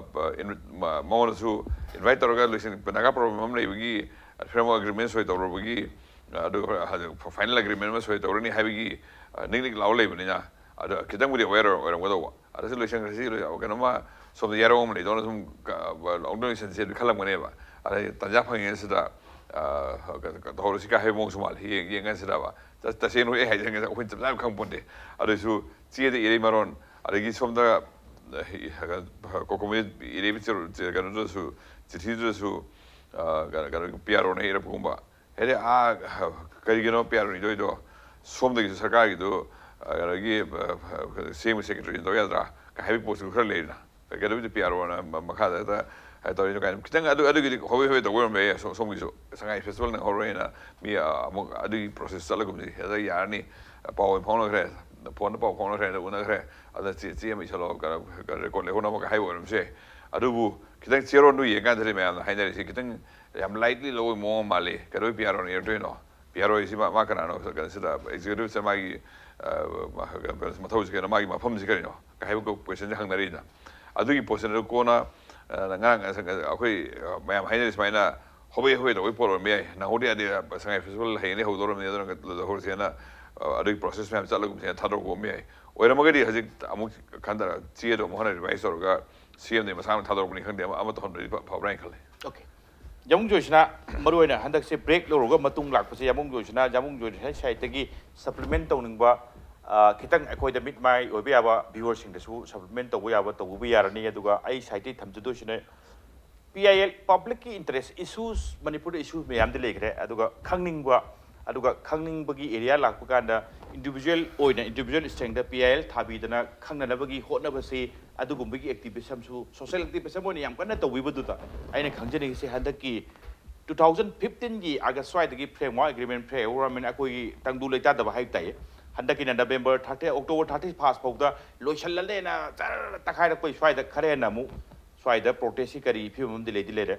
ꯃꯉꯣꯟꯗꯁꯨ ꯏꯟꯚꯥꯏꯠ ꯇꯧꯔꯒ ꯂꯣꯏꯁꯤꯟ ꯅꯥꯒꯥ ꯄ꯭ꯔꯣꯕ꯭ꯂꯦꯝ ꯑꯃ ꯂꯩꯕꯒꯤ ꯐ꯭ꯔꯦꯝꯋꯥꯔꯛ ꯑꯦꯒ꯭ꯔꯤꯃꯦꯟ ꯁꯣꯏ ꯇꯧꯔꯨꯕꯒꯤ, ꯑꯗꯨꯒ ꯐꯥꯏꯅꯦꯜ ꯑꯦꯒ꯭ꯔꯤꯃꯦꯟ ꯑꯃ ꯁꯣꯏ ꯇꯧꯔꯅꯤ ꯍꯥꯏꯕꯒꯤ ꯅꯤꯛ ꯅꯤꯛ ꯂꯥꯎ ꯂꯩꯕꯅꯤꯅ꯫ ꯑꯗꯣ ꯈꯤꯇꯪꯕꯨꯗꯤ ꯑꯦꯋꯦꯌꯔ ꯑꯣꯏꯔꯝꯒꯗꯧꯕ꯫ ꯑꯗꯨꯁꯨ ꯂꯣꯏꯁꯟꯈ꯭ꯔꯁꯤ꯫ ꯀꯩꯅꯣꯃ ꯁꯣꯝꯗ ꯌꯥꯔꯧ ꯑꯃ ꯂꯩꯗꯧꯅ ꯁꯨꯝ ꯑꯃꯨꯛꯇꯪ ꯂꯣꯏꯁꯟꯁꯦ ꯑꯗꯨ ꯈꯜꯂꯝꯒꯅꯦꯕ꯫ ꯑꯗꯩ ꯇꯥꯟꯖꯥ ꯐꯪꯉꯤꯉꯩꯁꯤꯗ ꯇꯧꯍꯧꯔꯁꯤ ꯀꯥꯏ ꯍꯥꯏꯕ ꯃꯑꯣꯡꯁꯨ ꯃꯥꯜꯂꯤ꯫ ꯌꯦꯡ ꯌꯦꯡꯉꯁꯤꯗꯕ꯫ ꯇꯁꯦꯡꯅ ꯑꯩ ꯍꯥꯏꯖꯔꯤꯉꯩꯗ ꯑꯩꯈꯣꯏꯅ ꯆꯞ ꯆꯥꯅ ꯈꯪꯕ ꯄꯣꯟꯇꯦ꯫ ꯑꯗꯨꯏꯁꯨ ꯆꯦꯗ ꯏꯔꯩ ꯃꯔꯣꯟ, ꯑꯗꯒꯤ ꯁꯣꯝꯗ ꯀꯣꯀꯣꯃꯤ ꯏꯔꯩꯕ ꯀꯩꯅꯣꯗꯨꯗꯁꯨ, ꯆꯤꯊꯤꯗꯨꯗꯁꯨ ꯀꯩꯅꯣ ꯄꯤ ꯑꯥꯔ ꯑꯣꯅ ꯏꯔꯛꯄꯒꯨꯝꯕ꯫ ꯍꯥꯏꯗꯤ ꯑꯥ ꯀꯔꯤꯒꯤꯅꯣ ꯄꯤ ꯑꯥꯔ ꯑꯣ ꯏꯗꯣꯏꯗꯣ? ꯁꯣꯝꯗꯒꯤꯁꯨ ꯁꯔꯀꯥꯔꯒꯤꯗꯨ ꯀꯩꯅꯣꯒꯤ ꯁꯤ ꯑꯦꯝꯒꯤ ꯁꯦꯀ꯭ꯔꯦꯇꯔꯤꯅ ꯇꯧ ꯌꯥꯗ꯭ꯔꯥ ꯀꯥꯏ ꯍꯥꯏꯕꯒꯤ ꯄꯣꯠꯁꯨ ꯈꯔ ꯂꯩꯔꯤꯅ꯫ ꯀꯩꯗꯧꯕꯗꯤ ꯄꯤ ꯑꯥꯔ ꯑꯣꯅ ꯃꯈꯥꯗ ꯍꯦꯛꯇ ꯇꯧꯔꯤꯅꯣ ꯀꯥꯏꯅ ꯈꯤꯇꯪ ꯑꯗꯨ ꯑꯗꯨꯒꯤꯗꯤ ꯍꯣꯕꯦ ꯍꯣꯕꯦ ꯇꯧꯕ ꯑꯣꯏꯔꯝꯕ ꯌꯥꯏ꯫ ꯁꯣꯝꯒꯤꯁꯨ ꯁꯉꯥꯏ ꯐꯦꯁꯇꯤꯚꯦꯜ ꯅꯪꯍꯧꯔꯣꯏꯅ ꯃꯤ ꯑꯃꯨꯛ ꯑꯗꯨꯒꯤ ꯄ꯭ꯔꯣꯁꯦꯁ ꯆꯠꯂꯒꯨꯝꯁꯤ꯫ ꯍꯦꯛꯇ ꯌꯥꯔꯅꯤ, ꯄꯥꯎ ꯑꯣꯏꯅ ꯐꯥꯎꯅꯈ꯭ꯔꯦ, ꯐꯣꯟꯗ ꯄꯥꯎ ꯐꯥꯎꯅꯈ꯭ꯔꯦ, ꯑꯗ ꯎꯅꯈ꯭ꯔꯦ, ꯑꯗ ꯆꯦ ꯆꯦ ꯑꯃ ꯏꯁꯜꯂꯣ, ꯔꯦꯀꯣꯔꯗ ꯂꯩꯍꯧꯅꯕ ꯍꯥꯏꯕ ꯑꯣꯏꯔꯝꯕꯁꯨ ꯌꯥꯏ꯫ ꯑꯗꯨꯕꯨ ꯈꯤꯇꯪ ꯆꯦꯔꯣꯟꯗꯨ ꯌꯦꯡꯀꯥꯟꯗꯗꯤ ꯃꯌꯥꯝꯅ ꯍꯥꯏꯅꯔꯤꯁꯤ ꯈꯤꯇꯪ ꯌꯥꯝ ꯂꯥꯏꯠꯂꯤ ꯂꯧꯕꯒꯤ ꯃꯑꯣꯡ ꯑꯃ ꯃꯥꯜꯂꯤ꯫ ꯀꯩꯗꯧꯕꯩ ꯄꯤ ꯑꯥꯔ ꯑꯣꯅ ꯏꯔꯛꯇꯣꯏꯅꯣ? ꯄꯤ ꯑꯥꯔ ꯑꯣ ꯁꯤ ꯃꯥ ꯀꯅꯥꯅꯣ? ꯀꯩꯅꯣꯁꯤꯗ ꯑꯦꯛꯖꯤꯀ꯭ꯌꯨꯇꯤꯞꯁꯤꯗ ꯃꯥꯒꯤ ꯃꯊꯧꯁꯤ ꯀꯩꯅꯣ, ꯃꯥꯒꯤ ꯃꯐꯝꯁꯤ ꯀꯔꯤꯅꯣ ꯀꯥꯏ ꯍꯥꯏꯕ ꯀꯣꯏꯁꯟꯁꯦ ꯍꯪꯅꯔꯤꯅ꯫ ꯑꯗꯨꯒꯤ ꯄꯣꯠꯁꯤꯅ ꯀꯣꯟꯅ ꯉꯔꯥꯡ ꯑꯩꯈꯣꯏ ꯃꯌꯥꯝ ꯍꯥꯏꯅꯔꯤ ꯁꯨꯃꯥꯏꯅ ꯍꯣꯕꯦ ꯍꯣꯕꯦ ꯇꯧꯕꯒꯤ ꯄꯣꯠ ꯑꯣꯏꯔꯝꯕ ꯌꯥꯏ꯫ ꯅꯪꯍꯧꯗꯦ ꯌꯥꯗꯦ, ꯁꯉꯥꯏ ꯐꯦꯁꯇꯤꯚꯦꯜ ꯍꯌꯦꯡꯗꯒꯤ ꯍꯧꯗꯧꯔꯕꯅꯤ, ꯑꯗꯨꯅ ꯇꯧꯍꯧꯔꯁꯦꯅ ꯑꯗꯨꯒꯤ ꯄ꯭ꯔꯣꯁꯦꯁ ꯃꯌꯥꯝ ꯆꯠꯂꯒꯨꯝꯁꯦꯅ ꯊꯥꯗꯣꯔꯛꯄ ꯑꯣꯏꯔꯝꯕ ꯌꯥꯏ꯫ ꯑꯣꯏꯔꯝꯃꯒꯗꯤ ꯍꯧꯖꯤꯛ ꯑꯃꯨꯛ ꯈꯟꯊꯔ ꯆꯦꯗꯣ ꯑꯃꯨꯛ ꯍꯟꯅ ꯔꯤꯚꯥꯏꯁ ꯇꯧꯔꯒ ꯁꯤ ꯑꯦꯝꯗꯒꯤ ꯃꯁꯥꯅ ꯊꯥꯗꯣꯔꯛꯄꯅꯤ ꯈꯪꯗꯦ, ꯑꯃ ꯑꯃ ꯇꯧꯍꯟꯕꯗꯤ ꯐꯕ꯭ꯔꯥ ꯍꯥꯏꯅ ꯈꯜꯂꯤ꯫ ꯑꯣꯀꯦ꯫ ꯌꯥꯃꯨꯡ ꯖꯣꯏꯁꯤꯅ ꯃꯔꯨꯑꯣꯏꯅ ꯍꯟꯗꯛꯁꯦ ꯕ꯭ꯔꯦꯛ ꯂꯧꯔꯒ ꯃꯇꯨꯡ ꯂꯥꯛꯄꯁꯦ ꯌꯥꯃꯨꯡ ꯖꯣꯏꯁꯤꯅ ꯌꯥꯃꯨꯡ ꯖꯣꯏ ꯁꯥꯏꯠꯇꯒꯤ ꯁꯄ꯭ꯂꯤꯃꯦꯟ ꯇꯧꯅꯤꯡꯕ ꯑ, ꯈꯤꯇꯪ ꯑꯩꯈꯣꯏꯗ ꯃꯤꯠ ꯃꯥꯏ ꯑꯣꯏꯕ ꯌꯥꯕ viewerꯁꯤꯡꯗꯁꯨ supplement ꯇꯧꯕ ꯌꯥꯕ ꯇꯧꯕꯤꯕ ꯌꯥꯔꯅꯤ꯫ ꯑꯗꯨꯒ ꯑꯩ sideꯇꯒꯤ ꯊꯝꯖꯗꯣꯏꯁꯤꯅ P I L publicꯀꯤ interest issues, ꯃꯅꯤꯄꯨꯔꯗ issues ꯃꯌꯥꯝꯗꯤ ꯂꯩꯈ꯭ꯔꯦ꯫ ꯑꯗꯨꯒ ꯈꯪꯅꯤꯡꯕ, ꯑꯗꯨꯒ ꯈꯪꯅꯤꯡꯕꯒꯤ area ꯂꯥꯛꯄ ꯀꯥꯟꯗ individual ꯑꯣꯏꯅ individual strengthꯇ P I L ꯊꯥꯕꯤꯗꯅ ꯈꯪꯅꯅꯕꯒꯤ ꯍꯣꯠꯅꯕꯁꯤ, ꯑꯗꯨꯒꯨꯝꯕꯒꯤ activismꯁꯨ, social activism ꯑꯣꯏꯅ ꯌꯥꯝ ꯀꯟꯅ ꯇꯧꯕꯤꯕꯗꯨꯗ ꯑꯩꯅ ꯈꯪꯖꯅꯤꯡꯉꯤꯁꯤ, ꯍꯟꯗꯛꯀꯤ two thousand fifteenꯒꯤ August ꯁ꯭ꯋꯥꯏꯗꯒꯤ framework agreement, framework agreement, framework agreement ꯑꯩꯈꯣꯏꯒꯤ ꯇꯪꯗꯨ ꯂꯩꯇꯥꯗꯕ ꯍꯥꯏꯕ ꯇꯥꯏ꯫ ꯍꯟꯗꯛꯀꯤꯅ November thirty, October thirty first ꯐꯥꯎꯗ ꯂꯣꯏꯁꯜꯂꯅꯦꯅ ꯖꯔ ꯇꯛꯈꯥꯏꯔꯛꯄꯩ ꯁ꯭ꯋꯥꯏꯗ ꯈꯔ ꯍꯦꯟꯅ ꯑꯃꯨꯛ ꯁ꯭ꯋꯥꯏꯗ protestꯀꯤ ꯀꯔꯤ ꯐꯤꯕꯝ ꯑꯃꯗꯤ ꯂꯩꯗꯤ ꯂꯩꯔꯦ꯫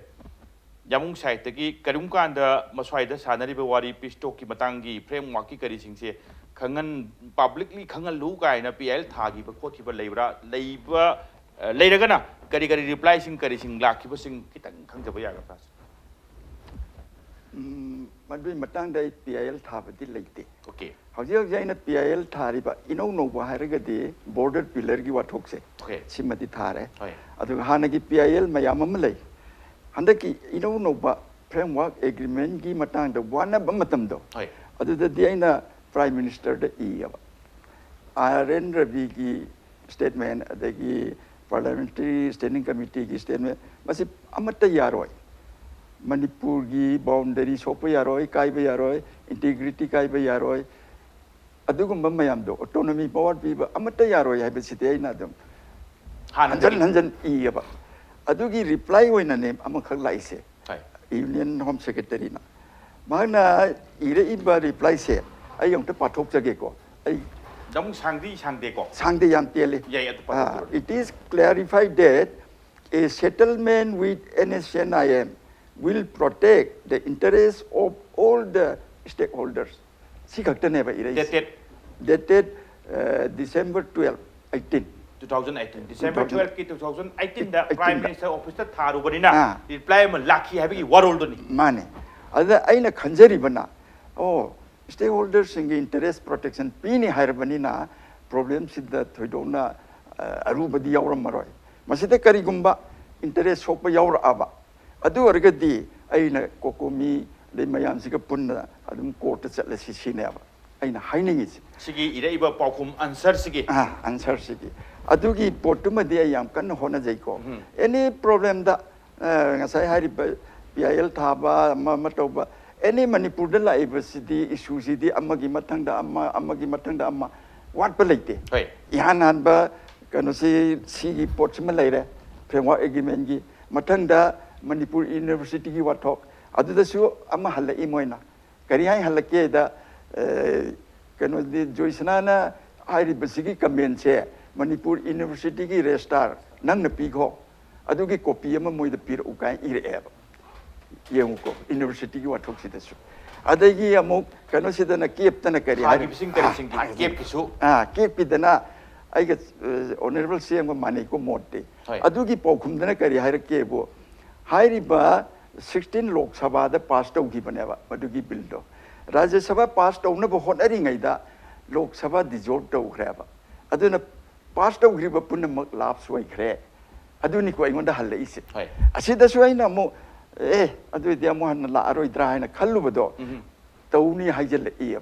ꯌꯥꯃꯨꯡ sideꯇꯒꯤ ꯀꯔꯤꯒꯨꯝ ꯀꯥꯟꯗ ꯃꯁ꯭ꯋꯥꯏꯗ ꯁꯥꯟꯅꯔꯤꯕ ꯋꯥꯔꯤ peace talkꯀꯤ ꯃꯇꯥꯡꯒꯤ frameworkꯀꯤ ꯀꯔꯤꯁꯤꯡꯁꯦ ꯈꯪꯍꯟ-, publicly ꯈꯪꯍꯜꯂꯨ ꯀꯥꯏꯅ P I L ꯊꯥꯈꯤꯕ ꯈꯣꯠꯈꯤꯕ ꯂꯩꯕ꯭ꯔꯥ? ꯂꯩꯕ, ꯑ, ꯂꯩꯔꯒꯅ ꯀꯔꯤ ꯀꯔꯤ replyꯁꯤꯡ ꯀꯔꯤꯁꯤꯡ ꯂꯥꯛꯈꯤꯕꯁꯤꯡ ꯈꯤꯇꯪ ꯈꯪꯖꯕ ꯌꯥꯒꯗ꯭ꯔꯥ? ꯎꯝ, ꯃꯗꯨꯒꯤ ꯃꯇꯥꯡꯗ ꯑꯩ P I L ꯊꯥꯕꯗꯤ ꯂꯩꯇꯦ꯫ Okay. ꯍꯧꯖꯤꯛ ꯍꯧꯖꯤꯛ ꯑꯩꯅ P I L ꯊꯥꯔꯤꯕ ꯏꯅꯧ ꯅꯧꯕ ꯍꯥꯏꯔꯒꯗꯤ border pillarꯒꯤ ꯋꯥꯊꯣꯛꯁꯦ, Okay. ꯁꯤꯃꯗꯤ ꯊꯥꯔꯦ꯫ ꯍꯣꯏ꯫ ꯑꯗꯨꯒ ꯍꯥꯟꯅꯒꯤ P I L ꯃꯌꯥꯝ ꯑꯃ ꯂꯩ꯫ ꯍꯟꯗꯛꯀꯤ ꯏꯅꯧ ꯅꯧꯕ framework agreementꯀꯤ ꯃꯇꯥꯡꯗ ꯋꯥꯅꯕ ꯃꯇꯝꯗꯣ, ꯍꯣꯏ꯫ ꯑꯗꯨꯗꯗꯤ ꯑꯩꯅ Prime Ministerꯗ ꯏꯌꯦꯕ꯫ R N Raviꯒꯤ statement, ꯑꯗꯒꯤ Parliamentary Standing Committeeꯒꯤ statement, ꯃꯁꯤ ꯑꯃꯠꯇ ꯌꯥꯔꯣꯏ꯫ ꯃꯅꯤꯄꯨꯔꯒꯤ boundary ꯁꯣꯛꯄ ꯌꯥꯔꯣꯏ, ꯀꯥꯏꯕ ꯌꯥꯔꯣꯏ, integrity ꯀꯥꯏꯕ ꯌꯥꯔꯣꯏ꯫ ꯑꯗꯨꯒꯨꯝꯕ ꯃꯌꯥꯝꯗꯣ, autonomy power ꯄꯤꯕ ꯑꯃꯠꯇ ꯌꯥꯔꯣꯏ ꯍꯥꯏꯕꯁꯤꯗꯤ ꯑꯩꯅ ꯑꯗꯨꯝ ꯍꯟꯖꯟ ꯍꯥꯟꯅꯗꯒꯤ꯫ ꯍꯟꯖꯟ ꯏꯌꯦꯕ꯫ ꯑꯗꯨꯒꯤ reply ꯑꯣꯏꯅꯅꯦ ꯑꯃꯈꯛ ꯂꯥꯛꯏꯁꯦ꯫ ꯍꯣꯏ꯫ Union Home Secretaryꯅ꯫ ꯃꯍꯥꯛꯅ ꯏꯔꯛꯏꯕ replyꯁꯦ ꯑꯩ ꯑꯃꯨꯛꯇ ꯄꯥꯊꯣꯛꯆꯒꯦꯀꯣ꯫ ꯑꯩ ꯑꯗꯨꯝ ꯁꯥꯡꯗꯤ ꯁꯥꯡꯗꯦꯀꯣ꯫ ꯁꯥꯡꯗꯦ, ꯌꯥꯝ ꯇꯦꯜꯂꯤ꯫ ꯌꯥꯏ, ꯑꯗꯨ ꯑꯥ, ꯄꯥꯊꯣꯛꯄꯤꯔꯣ꯫ It is clarified that a settlement with N S C N I M will protect the interests of all the stakeholders. ꯁꯤ ꯈꯛꯇꯅꯦꯕ ꯏꯔꯛꯏꯁꯦ꯫ Dated? Dated, uh, December twelve, eighteen. Two thousand eighteen, December Two thousand twelveꯀꯤ two thousand eighteenꯗ Prime eighteenꯗ. Minister officeꯇ ꯊꯥꯔꯨꯕꯅꯤꯅ ꯑꯥ꯫ Reply ꯑꯃ ꯂꯥꯛꯈꯤ ꯍꯥꯏꯕꯒꯤ ꯋꯥꯔꯣꯜꯗꯨꯅꯤ꯫ ꯃꯥꯅꯦ꯫ ꯑꯗꯨꯗ ꯑꯩꯅ ꯈꯟꯖꯔꯤꯕꯅ, ꯑꯣ, stakeholderꯁꯤꯡꯒꯤ interest protection ꯄꯤꯅꯤ ꯍꯥꯏꯔꯕꯅꯤꯅ problemꯁꯤꯗ ꯊꯣꯏꯗꯣꯛꯅ, ꯑ, ꯑꯔꯨꯕꯗꯤ ꯌꯥꯎꯔꯝꯃꯔꯣꯏ꯫ ꯃꯁꯤꯗ ꯀꯔꯤꯒꯨꯝꯕ interest ꯁꯣꯛꯄ ꯌꯥꯎꯔꯛꯑꯕ, ꯑꯗꯨ ꯑꯣꯏꯔꯒꯗꯤ ꯑꯩꯅ COCOMI ꯑꯗꯩ ꯃꯌꯥꯝꯁꯤꯒ ꯄꯨꯟꯅ ꯑꯗꯨꯝ courtꯇ ꯆꯠꯂꯁꯤ ꯁꯤꯅꯦꯕ꯫ ꯑꯩꯅ ꯍꯥꯏꯅꯤꯡꯉꯤꯁꯦ꯫ ꯁꯤꯒꯤ ꯏꯔꯛꯏꯕ ꯄꯥꯎꯈꯨꯝ ꯑꯟꯁꯔꯁꯤꯒꯤ ꯑꯥ ꯑꯟꯁꯔꯁꯤꯒꯤ ꯑꯗꯨꯒꯤ ꯄꯣꯠꯇꯨꯃꯗꯤ ꯑꯩ ꯌꯥꯝ ꯀꯟꯅ ꯍꯣꯠꯅꯖꯩꯀꯣ꯫ ꯑꯦꯅꯤ ꯄ꯭ꯔꯣꯕ꯭ꯂꯦꯝꯗ ꯉꯁꯥꯏ ꯍꯥꯏꯔꯤꯕ ꯄꯤ ꯑꯥꯏ ꯑꯦꯜ ꯊꯥꯕ ꯑꯃ ꯑꯃ ꯇꯧꯕ, ꯑꯦꯅꯤ ꯃꯅꯤꯄꯨꯔꯗ ꯂꯥꯛꯏꯕꯁꯤꯗꯤ ꯏꯁꯨꯁꯤꯗꯤ ꯑꯃꯒꯤ ꯃꯊꯪꯗ ꯑꯃ ꯑꯃꯒꯤ ꯃꯊꯪꯗ ꯑꯃ ꯋꯥꯠꯄ ꯂꯩꯇꯦ꯫ ꯍꯣꯏ꯫ ꯏꯍꯥꯟ ꯍꯥꯟꯕ ꯀꯩꯅꯣꯁꯤ ꯁꯤꯒꯤ ꯄꯣꯠꯁꯤꯃ ꯂꯩꯔꯦ, ꯐ꯭ꯔꯦꯝꯋꯥꯔꯛ ꯑꯦꯒ꯭ꯔꯤꯃꯦꯟꯒꯤ꯫ ꯃꯊꯪꯗ ꯃꯅꯤꯄꯨꯔ ꯌꯨꯅꯤꯚꯔꯁꯤꯇꯤꯒꯤ ꯋꯥꯊꯣꯛ, ꯑꯗꯨꯗꯁꯨ ꯑꯃ ꯍꯜꯂꯛꯏ ꯃꯣꯏꯅ꯫ ꯀꯔꯤ ꯍꯥꯏ ꯍꯜꯂꯛꯀꯦꯗ, ꯑꯦ, ꯀꯩꯅꯣꯗꯤ ꯖꯣꯏꯁꯅꯥꯅ ꯍꯥꯏꯔꯤꯕꯁꯤꯒꯤ ꯀꯃꯦꯟꯁꯦ ꯃꯅꯤꯄꯨꯔ ꯌꯨꯅꯤꯚꯔꯁꯤꯇꯤꯒꯤ ꯔꯦꯖꯤꯁꯇ꯭ꯔꯥꯔ ꯅꯪꯅ ꯄꯤꯈꯣ, ꯑꯗꯨꯒꯤ ꯀꯣꯄꯤ ꯑꯃ ꯃꯣꯏꯗ ꯄꯤꯔꯛꯎ ꯀꯥꯏꯅ ꯏꯔꯛꯑꯦꯕ꯫ ꯌꯦꯡꯉꯨꯀꯣ, ꯌꯨꯅꯤꯚꯔꯁꯤꯇꯤꯒꯤ ꯋꯥꯊꯣꯛꯁꯤꯗꯁꯨ꯫ ꯑꯗꯒꯤ ꯑꯃꯨꯛ ꯀꯩꯅꯣꯁꯤꯗꯅ ꯀꯦꯞꯇꯅ ꯀꯔꯤ ꯍꯥꯏꯔꯤ? ꯊꯥꯈꯤꯕꯁꯤꯡ ꯀꯔꯤꯁꯤꯡꯗꯤ? ꯑꯥ, ꯀꯦꯞꯀꯤꯁꯨ? ꯑꯥ, ꯀꯦꯞꯀꯤꯗꯅ ꯑꯩꯒ ꯑꯣꯅꯔꯦꯕꯜ ꯁꯤ ꯑꯦꯝꯒ ꯃꯥꯟꯅꯩꯀꯣ ꯃꯣꯠꯇꯤ꯫ ꯍꯣꯏ꯫ ꯑꯗꯨꯒꯤ ꯄꯥꯎꯈꯨꯝꯗꯅ ꯀꯔꯤ ꯍꯥꯏꯔꯛꯀꯦꯕꯨ, ꯍꯥꯏꯔꯤꯕ ꯁꯤꯛꯁꯇꯤꯟ ꯂꯣꯛ ꯁꯚꯥꯗ ꯄꯥꯁ ꯇꯧꯈꯤꯕꯅꯦꯕ ꯃꯗꯨꯒꯤ ꯕꯤꯜꯗꯣ꯫ ꯔꯥꯖ꯭ꯌ ꯁꯚꯥ ꯄꯥꯁ ꯇꯧꯅꯕ ꯍꯣꯠꯅꯔꯤꯉꯩꯗ ꯂꯣꯛ ꯁꯚꯥ ꯗꯤꯖꯣꯜꯕ ꯇꯧꯈ꯭ꯔꯦꯕ꯫ ꯑꯗꯨꯅ ꯄꯥꯁ ꯇꯧꯈ꯭ꯔꯤꯕ ꯄꯨꯝꯅꯃꯛ ꯂꯥꯞꯁ ꯑꯣꯏꯈ꯭ꯔꯦ꯫ ꯑꯗꯨꯅꯤꯀꯣ ꯑꯩꯉꯣꯟꯗ ꯍꯜꯂꯛꯏꯁꯦ꯫ ꯍꯣꯏ꯫ ꯑꯁꯤꯗꯁꯨ ꯑꯩꯅ ꯑꯃꯨꯛ, ꯑꯦ, ꯑꯗꯨꯏꯗꯤ ꯑꯃꯨꯛ ꯍꯟꯅ ꯂꯥꯛꯑꯔꯣꯏꯗ꯭ꯔꯥ ꯍꯥꯏꯅ ꯈꯜꯂꯨꯕꯗꯣ, ꯎꯝ꯫ ꯇꯧꯅꯤ ꯍꯥꯏꯖꯤꯜꯂꯛꯏ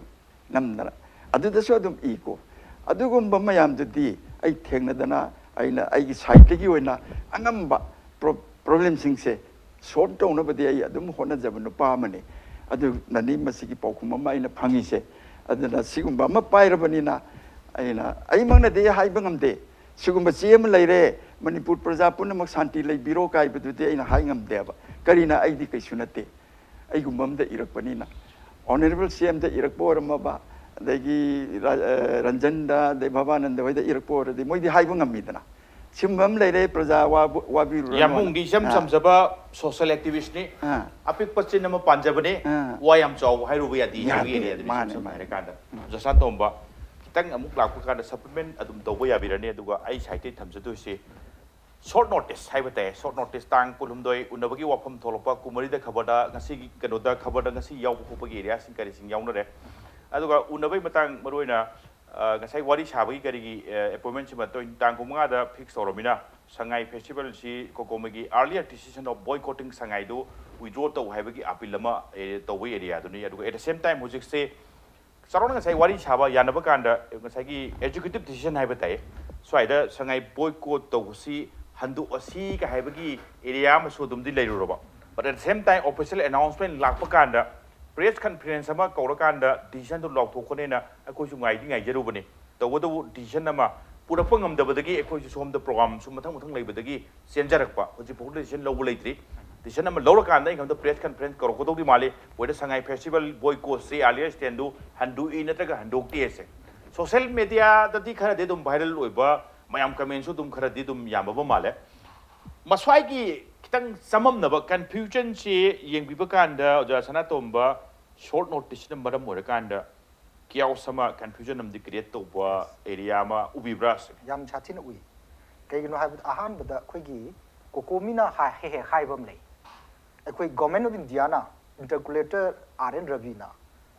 ꯅꯝꯗꯅ꯫ ꯑꯗꯨꯗꯁꯨ ꯑꯗꯨꯝ ꯏꯀꯣ꯫ ꯑꯗꯨꯒꯨꯝꯕ ꯃꯌꯥꯝꯗꯨꯗꯤ ꯑꯩ ꯊꯦꯡꯅꯗꯅ, ꯑꯩꯅ ꯑꯩꯒꯤ ꯁꯥꯏꯠꯇꯒꯤ ꯑꯣꯏꯅ ꯑꯉꯝꯕ ꯄ꯭ꯔꯣ-, ꯄ꯭ꯔꯣꯕ꯭ꯂꯦꯝꯁꯤꯡꯁꯦ ꯁꯣꯜꯕ ꯇꯧꯅꯕꯗꯤ ꯑꯩ ꯑꯗꯨꯝ ꯍꯣꯠꯅꯖꯕ ꯅꯨꯄꯥ ꯑꯃꯅꯤ꯫ ꯑꯗꯨꯅꯅꯤ ꯃꯁꯤꯒꯤ ꯄꯥꯎꯈꯨꯝ ꯑꯃ ꯑꯩꯅ ꯐꯪꯉꯤꯁꯦ꯫ ꯑꯗꯨꯅ ꯁꯤꯒꯨꯝꯕ ꯑꯃ ꯄꯥꯏꯔꯕꯅꯤꯅ ꯑꯩꯅ, ꯑꯩꯃꯛꯅꯗꯤ ꯍꯥꯏꯕ ꯉꯝꯗꯦ꯫ ꯁꯤꯒꯨꯝꯕ ꯆꯦ ꯑꯃ ꯂꯩꯔꯦ, ꯃꯅꯤꯄꯨꯔ ꯄ꯭ꯔꯖꯥ ꯄꯨꯝꯅꯃꯛ ꯁꯥꯟꯇꯤ ꯂꯩꯕꯤꯔꯣ ꯀꯥꯏꯕꯗꯨꯗꯤ ꯑꯩꯅ ꯍꯥꯏ ꯉꯝꯗꯦꯕ꯫ ꯀꯔꯤꯅ ꯑꯩꯗꯤ ꯀꯩꯁꯨ ꯅꯠꯇꯦ꯫ ꯑꯩꯒꯨꯝꯕ ꯑꯃꯗ ꯏꯔꯛꯄꯅꯤꯅ꯫ ꯑꯣꯅꯔꯦꯕꯜ ꯁꯤ ꯑꯦꯝꯗ ꯏꯔꯛꯄ ꯑꯣꯏꯔꯝꯃꯕ, ꯑꯗꯒꯤ ꯔꯥ-, ꯑ, ꯔꯟꯖꯟꯗ, ꯑꯗꯩ ꯚꯕꯥꯅꯟꯗ ꯍꯣꯏꯗ ꯏꯔꯛꯄ ꯑꯣꯏꯔꯗꯤ ꯃꯣꯏꯗꯤ ꯍꯥꯏꯕ ꯉꯝꯃꯤꯗꯅ꯫ ꯁꯤꯒꯨꯝꯕ ꯑꯃ ꯂꯩꯔꯦ, ꯄ꯭ꯔꯖꯥ ꯋꯥꯕ-, ꯋꯥꯕꯤꯔꯨꯔꯅꯨ꯫ ꯌꯥꯝꯕꯨꯡꯗꯤ ꯏꯆꯝ ꯑꯥ꯫ ꯆꯝꯖꯕ ꯁꯣꯁꯦꯜ ꯑꯦꯛꯇꯤꯚꯤꯁ꯭ꯠꯅꯤ꯫ ꯑꯥ꯫ ꯑꯄꯤꯛꯄ ꯆꯤꯟ ꯑꯃ ꯄꯥꯟꯖꯕꯅꯤ꯫ ꯑꯥ꯫ ꯋꯥ ꯌꯥꯝ ꯆꯥꯎꯕ ꯍꯥꯏꯔꯨꯕ ꯌꯥꯗꯦ꯫ ꯌꯥꯗꯦ, ꯍꯥꯏꯔꯨ ꯌꯥꯗꯦ꯫ ꯃꯥꯅꯦ, ꯁꯝꯅ ꯃꯥꯅꯦ꯫ ꯍꯥꯏꯔꯀꯥꯟꯗ ꯖꯣꯁꯥꯟ ꯇꯣꯝꯕ ꯈꯤꯇꯪ ꯑꯃꯨꯛ ꯂꯥꯛꯄ ꯀꯥꯟꯗ ꯁꯄ꯭ꯂꯤꯃꯦꯟ ꯑꯗꯨꯝ ꯇꯧꯕ ꯌꯥꯕꯤꯔꯅꯤ꯫ ꯑꯗꯨꯒ ꯑꯩ ꯁꯥꯏꯠꯇꯩ ꯊꯝꯖꯗꯣꯏꯁꯤ ꯁꯣꯔꯠ ꯅꯣꯇꯤꯁ ꯍꯥꯏꯕ ꯇꯥꯏ꯫ ꯁꯣꯔꯠ ꯅꯣꯇꯤꯁ ꯇꯥꯡ ꯀꯨꯟꯍꯨꯝꯗꯣꯏ ꯎꯅꯕꯒꯤ ꯋꯥꯐꯝ ꯊꯣꯛꯂꯛꯄ ꯀꯨꯃꯔꯤꯗ ꯈꯕꯔꯗ ꯉꯁꯤꯒꯤ ꯀꯩꯅꯣꯗ ꯈꯕꯔꯗ ꯉꯁꯤ ꯌꯥꯎꯕ ꯈꯣꯠꯄꯒꯤ ꯑꯦꯔꯤꯌꯥꯁꯤꯡ ꯀꯔꯤꯁꯤꯡ ꯌꯥꯎꯅꯔꯦ꯫ ꯑꯗꯨꯒ ꯎꯅꯕꯒꯤ ꯃꯇꯥꯡ ꯃꯔꯨꯑꯣꯏꯅ, ꯑ, ꯉꯁꯥꯏ ꯋꯥꯔꯤ ꯁꯥꯕꯒꯤ ꯀꯔꯤꯒꯤ, ꯑ, ꯑꯦꯄꯣꯏꯟꯃꯦꯟꯁꯤꯃ ꯇꯣꯏ-, ꯇꯥꯡ ꯀꯨꯟꯃꯉꯥꯗ ꯐꯤꯛꯁ ꯇꯧꯔꯃꯤꯅ ꯁꯉꯥꯏ ꯐꯦꯁꯇꯤꯚꯦꯜꯁꯤ ꯀꯣꯀꯣꯃꯤꯒꯤ earlier decision of boycotting ꯁꯉꯥꯏꯗꯨ ꯋꯤꯗ꯭ꯔꯣ ꯇꯧ ꯍꯥꯏꯕꯒꯤ ꯑꯥꯄꯤꯜ ꯑꯃ, ꯑꯦ, ꯇꯧꯕ ꯑꯦꯔꯤꯌꯥꯗꯨꯅꯤ꯫ ꯑꯗꯨꯒ at the same time ꯍꯧꯖꯤꯛꯁꯦ ꯆꯥꯎꯔꯥꯛꯅ ꯉꯁꯥꯏ ꯋꯥꯔꯤ ꯁꯥꯕ ꯌꯥꯅꯕ ꯀꯥꯟꯗ ꯉꯁꯥꯏꯒꯤ executive decision ꯍꯥꯏꯕ ꯇꯥꯏ, ꯁ꯭ꯋꯥꯏꯗ ꯁꯉꯥꯏ boycott ꯇꯧꯕꯁꯤ ꯍꯟꯗꯣꯛꯑꯁꯤ ꯀ ꯍꯥꯏꯕꯒꯤ area ꯑꯃꯁꯨ ꯑꯗꯨꯝꯗꯤ ꯂꯩꯔꯨꯔꯕ, but at the same time official announcement ꯂꯥꯛꯄ ꯀꯥꯟꯗ press conference ꯑꯃ ꯀꯧꯔꯀꯥꯟꯗ decisionꯗꯨ ꯂꯥꯎꯊꯣꯛꯀꯅꯦꯅ ꯑꯩꯈꯣꯏꯁꯨ ꯉꯥꯏꯗꯤ ꯉꯥꯏꯖꯔꯨꯕꯅꯤ꯫ ꯇꯧꯕꯇꯕꯨ decision ꯑꯃ ꯄꯨꯔꯛꯄ ꯉꯝꯗꯕꯗꯒꯤ ꯑꯩꯈꯣꯏꯁꯨ ꯁꯣꯝꯗ programꯁꯨ ꯃꯊꯪ ꯃꯊꯪ ꯂꯩꯕꯗꯒꯤ ꯆꯦꯟꯖꯔꯛꯄ꯫ ꯍꯧꯖꯤꯛ ꯐꯥꯎꯕꯗ decision ꯂꯧꯕ ꯂꯩꯇ꯭ꯔꯤ꯫ Decision ꯑꯃ ꯂꯧꯔꯀꯥꯟꯗ ꯑꯩ ꯈꯟꯕꯗ press conference ꯀꯧꯔꯛꯀꯗꯧꯗꯤ ꯃꯥꯜꯂꯤ꯫ ꯃꯣꯏꯗ ꯁꯉꯥꯏ festival boycottꯁꯤ earlier standꯗꯨ ꯍꯟꯗꯣꯛꯏ ꯅꯠꯇ꯭ꯔꯒ ꯍꯟꯗꯣꯛꯇꯦꯁꯦ꯫ Social mediaꯗꯗꯤ ꯈꯔꯗꯤ ꯑꯗꯨꯝ viral ꯑꯣꯏꯕ, ꯃꯌꯥꯝ commentꯁꯨ ꯑꯗꯨꯝ ꯈꯔꯗꯤ ꯑꯗꯨꯝ ꯌꯥꯝꯃꯕ ꯃꯥꯜꯂꯦ꯫ ꯃꯁ꯭ꯋꯥꯏꯒꯤ ꯈꯤꯇꯪ ꯆꯃꯝꯅꯕ confusionꯁꯤ ꯌꯦꯡꯕꯤꯕ ꯀꯥꯟꯗ ꯑꯣꯖꯥ ꯁꯅꯥꯇꯣꯝꯕ, short noticeꯅ ꯃꯔꯝ ꯑꯣꯏꯔꯀꯥꯟꯗ chaos ꯑꯃ, confusion ꯑꯃꯗꯤ create ꯇꯧꯕ area ꯑꯃ ꯎꯕꯤꯕ꯭ꯔꯥ ꯁꯤꯅꯤ꯫ ꯌꯥꯝ ꯁꯥꯊꯤꯅ ꯎꯏ꯫ ꯀꯩꯒꯤꯅꯣ ꯍꯥꯏꯕꯗ ꯑꯍꯥꯟꯕꯗ ꯑꯩꯈꯣꯏꯒꯤ COCOMIꯅ ꯍꯥꯏ-, ꯍꯦꯛ ꯍꯦꯛ ꯍꯥꯏꯕ ꯑꯃ ꯂꯩ꯫ ꯑꯩꯈꯣꯏ Government of Indiaꯅ interlocutor R N Raviꯅ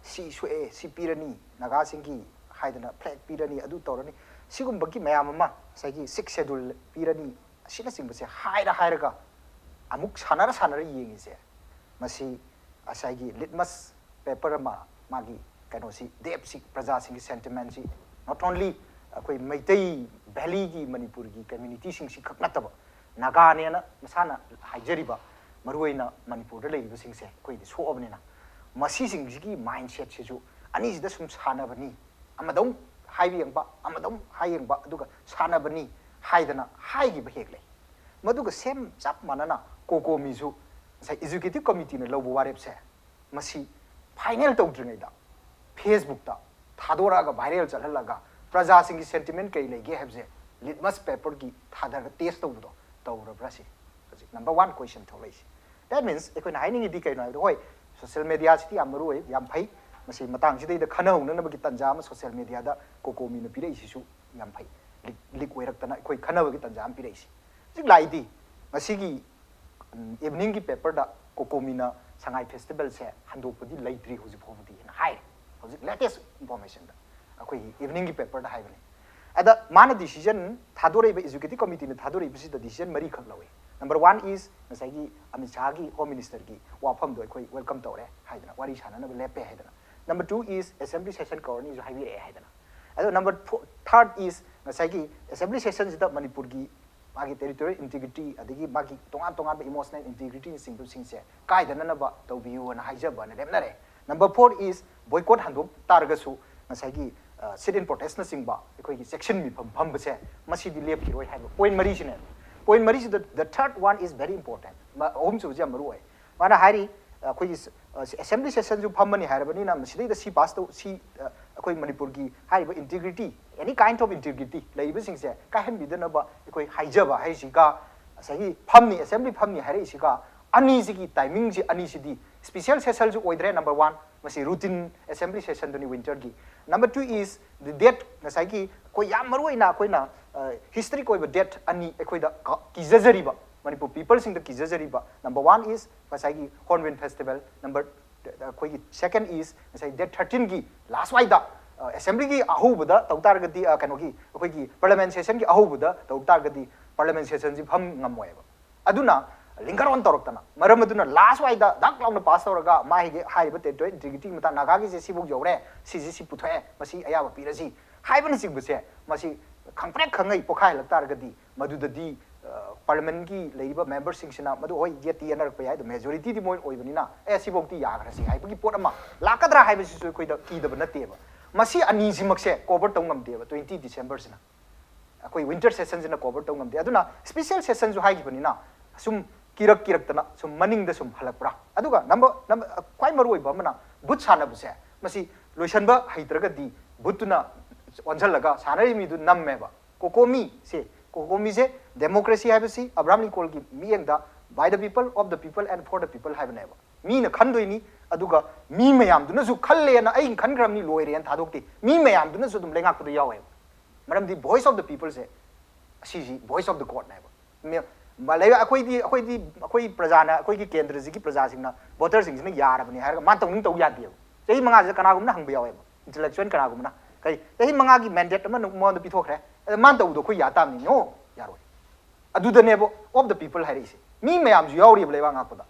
ꯁꯤ ꯁꯣꯛꯑꯦ, ꯁꯤ ꯄꯤꯔꯅꯤ, ꯅꯥꯒꯥꯁꯤꯡꯒꯤ ꯍꯥꯏꯗꯅ flag ꯄꯤꯔꯅꯤ, ꯑꯗꯨ ꯇꯧꯔꯅꯤ, ꯁꯤꯒꯨꯝꯕꯒꯤ ꯃꯌꯥꯝ ꯑꯃ, ꯉꯁꯥꯏꯒꯤ Sixth Schedule ꯄꯤꯔꯅꯤ, ꯑꯁꯤꯅꯆꯤꯡꯕꯁꯦ ꯍꯥꯏꯔ ꯍꯥꯏꯔꯒ ꯑꯃꯨꯛ ꯁꯥꯟꯅꯔ ꯁꯥꯟꯅꯔ ꯌꯦꯡꯉꯤꯁꯦ, ꯃꯁꯤ ꯉꯁꯥꯏꯒꯤ litmus paper ꯑꯃ, ꯃꯥꯒꯤ ꯀꯩꯅꯣꯁꯤ, depthꯁꯤ, ꯄ꯭ꯔꯖꯥꯁꯤꯡꯒꯤ sentimentꯁꯤ, not only ꯑꯩꯈꯣꯏ ꯃꯩꯇꯩ valleyꯒꯤ ꯃꯅꯤꯄꯨꯔꯒꯤ communityꯁꯤꯡꯁꯤ ꯈꯛ ꯅꯠꯇꯕ, ꯅꯥꯒꯥꯅꯦꯅ ꯃꯁꯥꯅ ꯍꯥꯏꯖꯔꯤꯕ ꯃꯔꯨꯑꯣꯏꯅ ꯃꯅꯤꯄꯨꯔꯗ ꯂꯩꯔꯤꯕꯁꯤꯡꯁꯦ ꯑꯩꯈꯣꯏꯗꯤ ꯁꯣꯛꯑꯕꯅꯤꯅ, ꯃꯁꯤꯁꯤꯡꯁꯤꯒꯤ mindsetꯁꯤꯁꯨ ꯑꯅꯤꯁꯤꯗ ꯁꯨꯝ ꯁꯥꯟꯅꯕꯅꯤ, ꯑꯃꯗ ꯑꯃꯨꯛ ꯍꯥꯏꯕ ꯌꯦꯡꯕ, ꯑꯃꯗ ꯑꯃꯨꯛ ꯍꯥꯏ ꯌꯦꯡꯕ, ꯑꯗꯨꯒ ꯁꯥꯟꯅꯕꯅꯤ ꯍꯥꯏꯗꯅ ꯍꯥꯏꯈꯤꯕ ꯍꯦꯛ ꯂꯩ꯫ ꯃꯗꯨꯒ same ꯆꯞ ꯃꯥꯟꯅꯅ COCOMIꯁꯨ ꯉꯁꯥꯏ Executive Committeeꯅ ꯂꯧꯕ ꯋꯥꯔꯦꯞꯁꯦ, ꯃꯁꯤ final ꯇꯧꯗ꯭ꯔꯤꯉꯩꯗ Facebookꯇ ꯊꯥꯗꯣꯔꯛꯑꯒ viral ꯆꯠꯍꯜꯂꯒ ꯄ꯭ꯔꯖꯥꯁꯤꯡꯒꯤ sentiment ꯀꯩ ꯂꯩꯒꯦ ꯍꯥꯏꯕꯁꯦ litmus paperꯒꯤ ꯊꯥꯗꯔꯒ test ꯇꯧꯕꯗꯣ ꯇꯧꯔꯕ꯭ꯔꯥ ꯁꯤ ꯍꯧꯖꯤꯛ number one question ꯊꯣꯛꯂꯛꯏꯁꯦ꯫ That means ꯑꯩꯈꯣꯏꯅ ꯍꯥꯏꯅꯤꯡꯉꯤꯗꯤ ꯀꯩꯅꯣ ꯍꯥꯏꯕꯗ, ꯍꯣꯏ, social mediaꯁꯤꯗꯤ ꯌꯥꯝ ꯃꯔꯨ ꯑꯣꯏ, ꯌꯥꯝ ꯐꯩ, ꯃꯁꯤ ꯃꯇꯥꯡꯁꯤꯗꯩꯗ ꯈꯟꯅꯍꯧꯅꯅꯕꯒꯤ ꯇꯥꯟꯖꯥ ꯑꯃ social mediaꯗ COCOMIꯅ ꯄꯤꯔꯛꯏꯁꯤꯁꯨ ꯌꯥꯝ ꯐꯩ꯫ Leak, leak ꯑꯣꯏꯔꯛꯇꯅ ꯑꯩꯈꯣꯏ ꯈꯟꯅꯕꯒꯤ ꯇꯥꯟꯖꯥ ꯑꯃ ꯄꯤꯔꯛꯏꯁꯤ꯫ ꯍꯧꯖꯤꯛ ꯂꯥꯛꯏꯗꯤ ꯉꯁꯤꯒꯤ eveningꯒꯤ paperꯗ COCOMIꯅ ꯁꯉꯥꯏ festivalꯁꯦ ꯍꯟꯗꯣꯛꯄꯗꯤ ꯂꯩꯇ꯭ꯔꯤ ꯍꯧꯖꯤꯛ ꯐꯥꯎꯕꯗꯤ ꯍꯥꯏꯅ ꯍꯥꯏꯔꯦ꯫ ꯍꯧꯖꯤꯛ latest informationꯗ ꯑꯩꯈꯣꯏꯒꯤ eveningꯒꯤ paperꯗ ꯍꯥꯏꯕꯅꯤ꯫ ꯑꯗ ꯃꯥꯅ decision ꯊꯥꯗꯣꯔꯛꯏꯕ, Executive Committeeꯅ ꯊꯥꯗꯣꯔꯛꯏꯕꯁꯤꯗ decision ꯃꯔꯤꯈꯛ ꯂꯧꯏ꯫ Number one is ꯉꯁꯥꯏꯒꯤ ꯑꯃꯤꯠ ꯁꯥꯍꯒꯤ Home Ministerꯒꯤ ꯋꯥꯐꯝꯗꯣ ꯑꯩꯈꯣꯏ welcome ꯇꯧꯔꯦ ꯍꯥꯏꯗꯅ, ꯋꯥꯔꯤ ꯁꯥꯟꯅꯅꯕ ꯂꯦꯞꯄꯦ ꯍꯥꯏꯗꯅ꯫ Number two is assembly session ꯀꯧꯔꯅꯤꯁꯨ ꯍꯥꯏꯕꯤꯔꯛꯑꯦ ꯍꯥꯏꯗꯅ. ꯑꯗꯣ number four, third is ꯉꯁꯥꯏꯒꯤ assembly sessionꯁꯤꯗ ꯃꯅꯤꯄꯨꯔꯒꯤ ꯃꯥꯒꯤ territorial integrity ꯑꯗꯒꯤ ꯃꯥꯒꯤ ꯇꯣꯉꯥꯟ ꯇꯣꯉꯥꯟꯕ emotional integrityꯅꯆꯤꯡꯕꯁꯤꯡꯁꯦ ꯀꯥꯏꯗꯅꯅꯕ ꯇꯧꯕꯤꯌꯨꯅ ꯍꯥꯏꯖꯕꯅ ꯂꯦꯞꯅꯔꯦ. Number four is boycott ꯍꯟꯗꯣꯛ ꯇꯥꯔꯒꯁꯨ ꯉꯁꯥꯏꯒꯤ sit in protestꯅꯆꯤꯡꯕ ꯑꯩꯈꯣꯏꯒꯤ ꯆꯦꯛꯁꯤꯟ ꯃꯤꯐꯝ ꯐꯝꯕꯁꯦ ꯃꯁꯤꯗꯤ ꯂꯦꯞꯈꯤꯔꯣꯏ ꯍꯥꯏꯕ point ꯃꯔꯤꯁꯤꯅꯦ. Point ꯃꯔꯤꯁꯤꯗ the third one is very important. ꯑꯍꯨꯝꯁꯨꯕꯁꯤ ꯌꯥꯝ ꯃꯔꯨ ꯑꯣꯏ. ꯃꯥꯅ ꯍꯥꯏꯔꯤ ꯑꯩꯈꯣꯏꯒꯤ assembly sessionꯁꯨ ꯐꯝꯃꯅꯤ ꯍꯥꯏꯔꯕꯅꯤꯅ ꯃꯁꯤꯗꯩꯗ ꯁꯤ pass ꯇꯧ, ꯁꯤ ꯑꯩꯈꯣꯏ ꯃꯅꯤꯄꯨꯔꯒꯤ ꯍꯥꯏꯔꯤꯕ integrity, any kind of integrity ꯂꯩꯔꯤꯕꯁꯤꯡꯁꯦ ꯀꯥꯏꯍꯟꯕꯤꯗꯅꯕ ꯑꯩꯈꯣꯏ ꯍꯥꯏꯖꯕ ꯍꯥꯏꯁꯤꯒ ꯉꯁꯥꯏꯒꯤ ꯐꯝꯅꯤ, assembly ꯐꯝꯅꯤ ꯍꯥꯏꯔꯛꯏꯁꯤꯒ ꯑꯅꯤꯁꯤꯒꯤ timingꯁꯤ ꯑꯅꯤꯁꯤꯗꯤ special sessionꯁꯨ ꯑꯣꯏꯗ꯭ꯔꯦ, number one, ꯃꯁꯤ routine assembly sessionꯗꯨꯅꯤ winterꯒꯤ. Number two is the date, ꯉꯁꯥꯏꯒꯤ ꯑꯩꯈꯣꯏ ꯌꯥꯝ ꯃꯔꯨ ꯑꯣꯏꯅ ꯑꯩꯈꯣꯏꯅ historic ꯑꯣꯏꯕ date ꯑꯅꯤ ꯑꯩꯈꯣꯏꯗ ꯀꯤꯖꯖꯔꯤꯕ ꯃꯅꯤꯄꯨꯔ peopleꯁꯤꯡꯗ ꯀꯤꯖꯖꯔꯤꯕ number one is ꯉꯁꯥꯏꯒꯤ Hornbill Festival, number ꯑꯩꯈꯣꯏꯒꯤ second is ꯉꯁꯥꯏ date thirteenꯒꯤ last ꯋꯥꯏꯗ assemblyꯒꯤ ꯑꯍꯧꯕꯗ ꯇꯧ ꯇꯥꯔꯒꯗꯤ ꯀꯩꯅꯣꯒꯤ ꯑꯩꯈꯣꯏꯒꯤ parliament sessionꯒꯤ ꯑꯍꯧꯕꯗ ꯇꯧ ꯇꯥꯔꯒꯗꯤ parliament sessionꯁꯤ ꯐꯝ ꯉꯝꯃꯣꯏꯕ. ꯑꯗꯨꯅ linger on ꯇꯧꯔꯛꯇꯅ ꯃꯔꯝ ꯑꯗꯨꯅ last ꯋꯥꯏꯗ ꯗꯛ ꯂꯥꯎꯅ pass ꯇꯧꯔꯒ ꯃꯥꯒꯤ ꯍꯥꯏꯔꯤꯕ territorial integrityꯒꯤ ꯃꯇꯥꯡ ꯅꯥꯒꯥꯒꯤꯁꯦ ꯁꯤꯐꯧ ꯌꯧꯔꯦ, ꯁꯤꯁꯦ ꯁꯤ ꯄꯨꯊꯣꯛꯑꯦ, ꯃꯁꯤ ꯑꯌꯥꯕ ꯄꯤꯔꯁꯤ ꯍꯥꯏꯕꯅꯆꯤꯡꯕꯁꯦ ꯃꯁꯤ ꯈꯪꯄ꯭ꯔꯦꯛ ꯈꯪꯉꯩ ꯄꯣꯛꯈꯥꯏꯍꯜꯂꯛ ꯇꯥꯔꯒꯗꯤ ꯃꯗꯨꯗꯗꯤ parliamentꯀꯤ ꯂꯩꯔꯤꯕ memberꯁꯤꯡꯁꯤꯅ ꯃꯗꯨ ꯍꯣꯏ ꯌꯦꯠꯇꯤ ꯌꯦꯠꯅꯔꯛꯄ ꯌꯥꯏ, ꯑꯗꯣ majorityꯗꯤ ꯃꯣꯏ ꯑꯣꯏꯕꯅꯤꯅ ꯑꯦ ꯁꯤꯐꯧꯗꯤ ꯌꯥꯈ꯭ꯔꯁꯤ ꯍꯥꯏꯕꯒꯤ ꯄꯣꯠ ꯑꯃ ꯂꯥꯛꯀꯗ꯭ꯔꯥ ꯍꯥꯏꯕꯁꯤꯁꯨ ꯑꯩꯈꯣꯏꯗ ꯀꯤꯗꯕ ꯅꯠꯇꯦꯕ. ꯃꯁꯤ ꯑꯅꯤꯁꯤꯃꯛꯁꯦ cover ꯇꯧ ꯉꯝꯗꯦꯕ twenty Decemberꯁꯤꯅ. ꯑꯩꯈꯣꯏ winter sessionꯁꯤꯅ cover ꯇꯧ ꯉꯝꯗꯦ. ꯑꯗꯨꯅ special sessionꯁꯨ ꯍꯥꯏꯈꯤꯕꯅꯤꯅ ꯁꯨꯝ ꯀꯤꯔꯛ ꯀꯤꯔꯛꯇꯅ ꯁꯨꯝ ꯃꯅꯤꯡꯗ ꯁꯨꯝ ꯍꯜꯂꯛꯄ꯭ꯔꯥ? ꯑꯗꯨꯒ number number ꯈ꯭ꯋꯥꯏ ꯃꯔꯨ ꯑꯣꯏꯕ ꯑꯃꯅ vote ꯁꯥꯟꯅꯕꯁꯦ ꯃꯁꯤ ꯂꯣꯏꯁꯟꯕ ꯍꯩꯇ꯭ꯔꯒꯗꯤ voteꯇꯨꯅ ꯑꯣꯟꯁꯤꯜꯂꯒ ꯁꯥꯟꯅꯔꯤ ꯃꯤꯗꯨ ꯅꯝꯃꯦꯕ. COCOMIꯁꯦ, COCOMIꯁꯦ democracy ꯍꯥꯏꯕꯁꯤ Abraham Lincolnꯒꯤ ꯃꯤꯠꯌꯦꯡꯗ by the people, of the people and for the people ꯍꯥꯏꯕꯅꯦꯕ. ꯃꯤꯅ ꯈꯟꯗꯣꯏꯅꯤ, ꯑꯗꯨꯒ ꯃꯤ ꯃꯌꯥꯝꯗꯨꯅꯁꯨ ꯈꯜꯂꯦꯅ ꯑꯩꯅ ꯈꯟꯈ꯭ꯔꯕꯅꯤ ꯂꯣꯏꯔꯦꯅ ꯊꯥꯗꯣꯛꯇꯦ, ꯃꯤ ꯃꯌꯥꯝꯗꯨꯅꯁꯨ ꯑꯗꯨꯝ ꯂꯩꯉꯥꯛꯄꯗ ꯌꯥꯎꯋꯦꯕ. ꯃꯔꯝꯗꯤ voice of the peopleꯁꯦ ꯑꯁꯤꯁꯤ voice of the Godꯅꯦꯕ. ꯂꯩ ꯑꯩꯈꯣꯏꯗꯤ ꯑꯩꯈꯣꯏꯗꯤ ꯑꯩꯈꯣꯏ ꯄ꯭ꯔꯖꯥꯅ, ꯑꯩꯈꯣꯏꯒꯤ ꯀꯦꯟꯗ꯭ꯔꯁꯤꯒꯤ ꯄ꯭ꯔꯖꯥꯁꯤꯡꯅ voterꯁꯤꯡꯁꯤꯅ ꯌꯥꯔꯕꯅꯤ ꯍꯥꯏꯔꯒ ꯃꯥ ꯇꯧꯅꯤꯡ ꯇꯧ ꯌꯥꯗꯦꯕ. ꯆꯍꯤ ꯃꯉꯥꯁꯤꯗ ꯀꯅꯥꯒꯨꯝꯕꯅ ꯍꯪꯕ ꯌꯥꯎꯋꯦꯕ, intellectual ꯀꯅꯥꯒꯨꯝꯕꯅ ꯀꯔꯤ ꯆꯍꯤ ꯃꯉꯥꯒꯤ mandate ꯑꯃ ꯃꯉꯣꯟꯗ ꯄꯤꯊꯣꯛꯈ꯭ꯔꯦ, ꯑꯗ ꯃꯥꯅ ꯇꯧꯕꯗꯣ ꯑꯩꯈꯣꯏ ꯌꯥ ꯇꯥꯕꯅꯤ? No, ꯌꯥꯔꯣꯏ. ꯑꯗꯨꯗꯅꯦꯕ of the people ꯍꯥꯏꯔꯛꯏꯁꯦ. ꯃꯤ ꯃꯌꯥꯝꯁꯨ ꯌꯥꯎꯔꯤꯕ ꯂꯩꯕꯥꯛ ꯉꯥꯛꯄꯗ.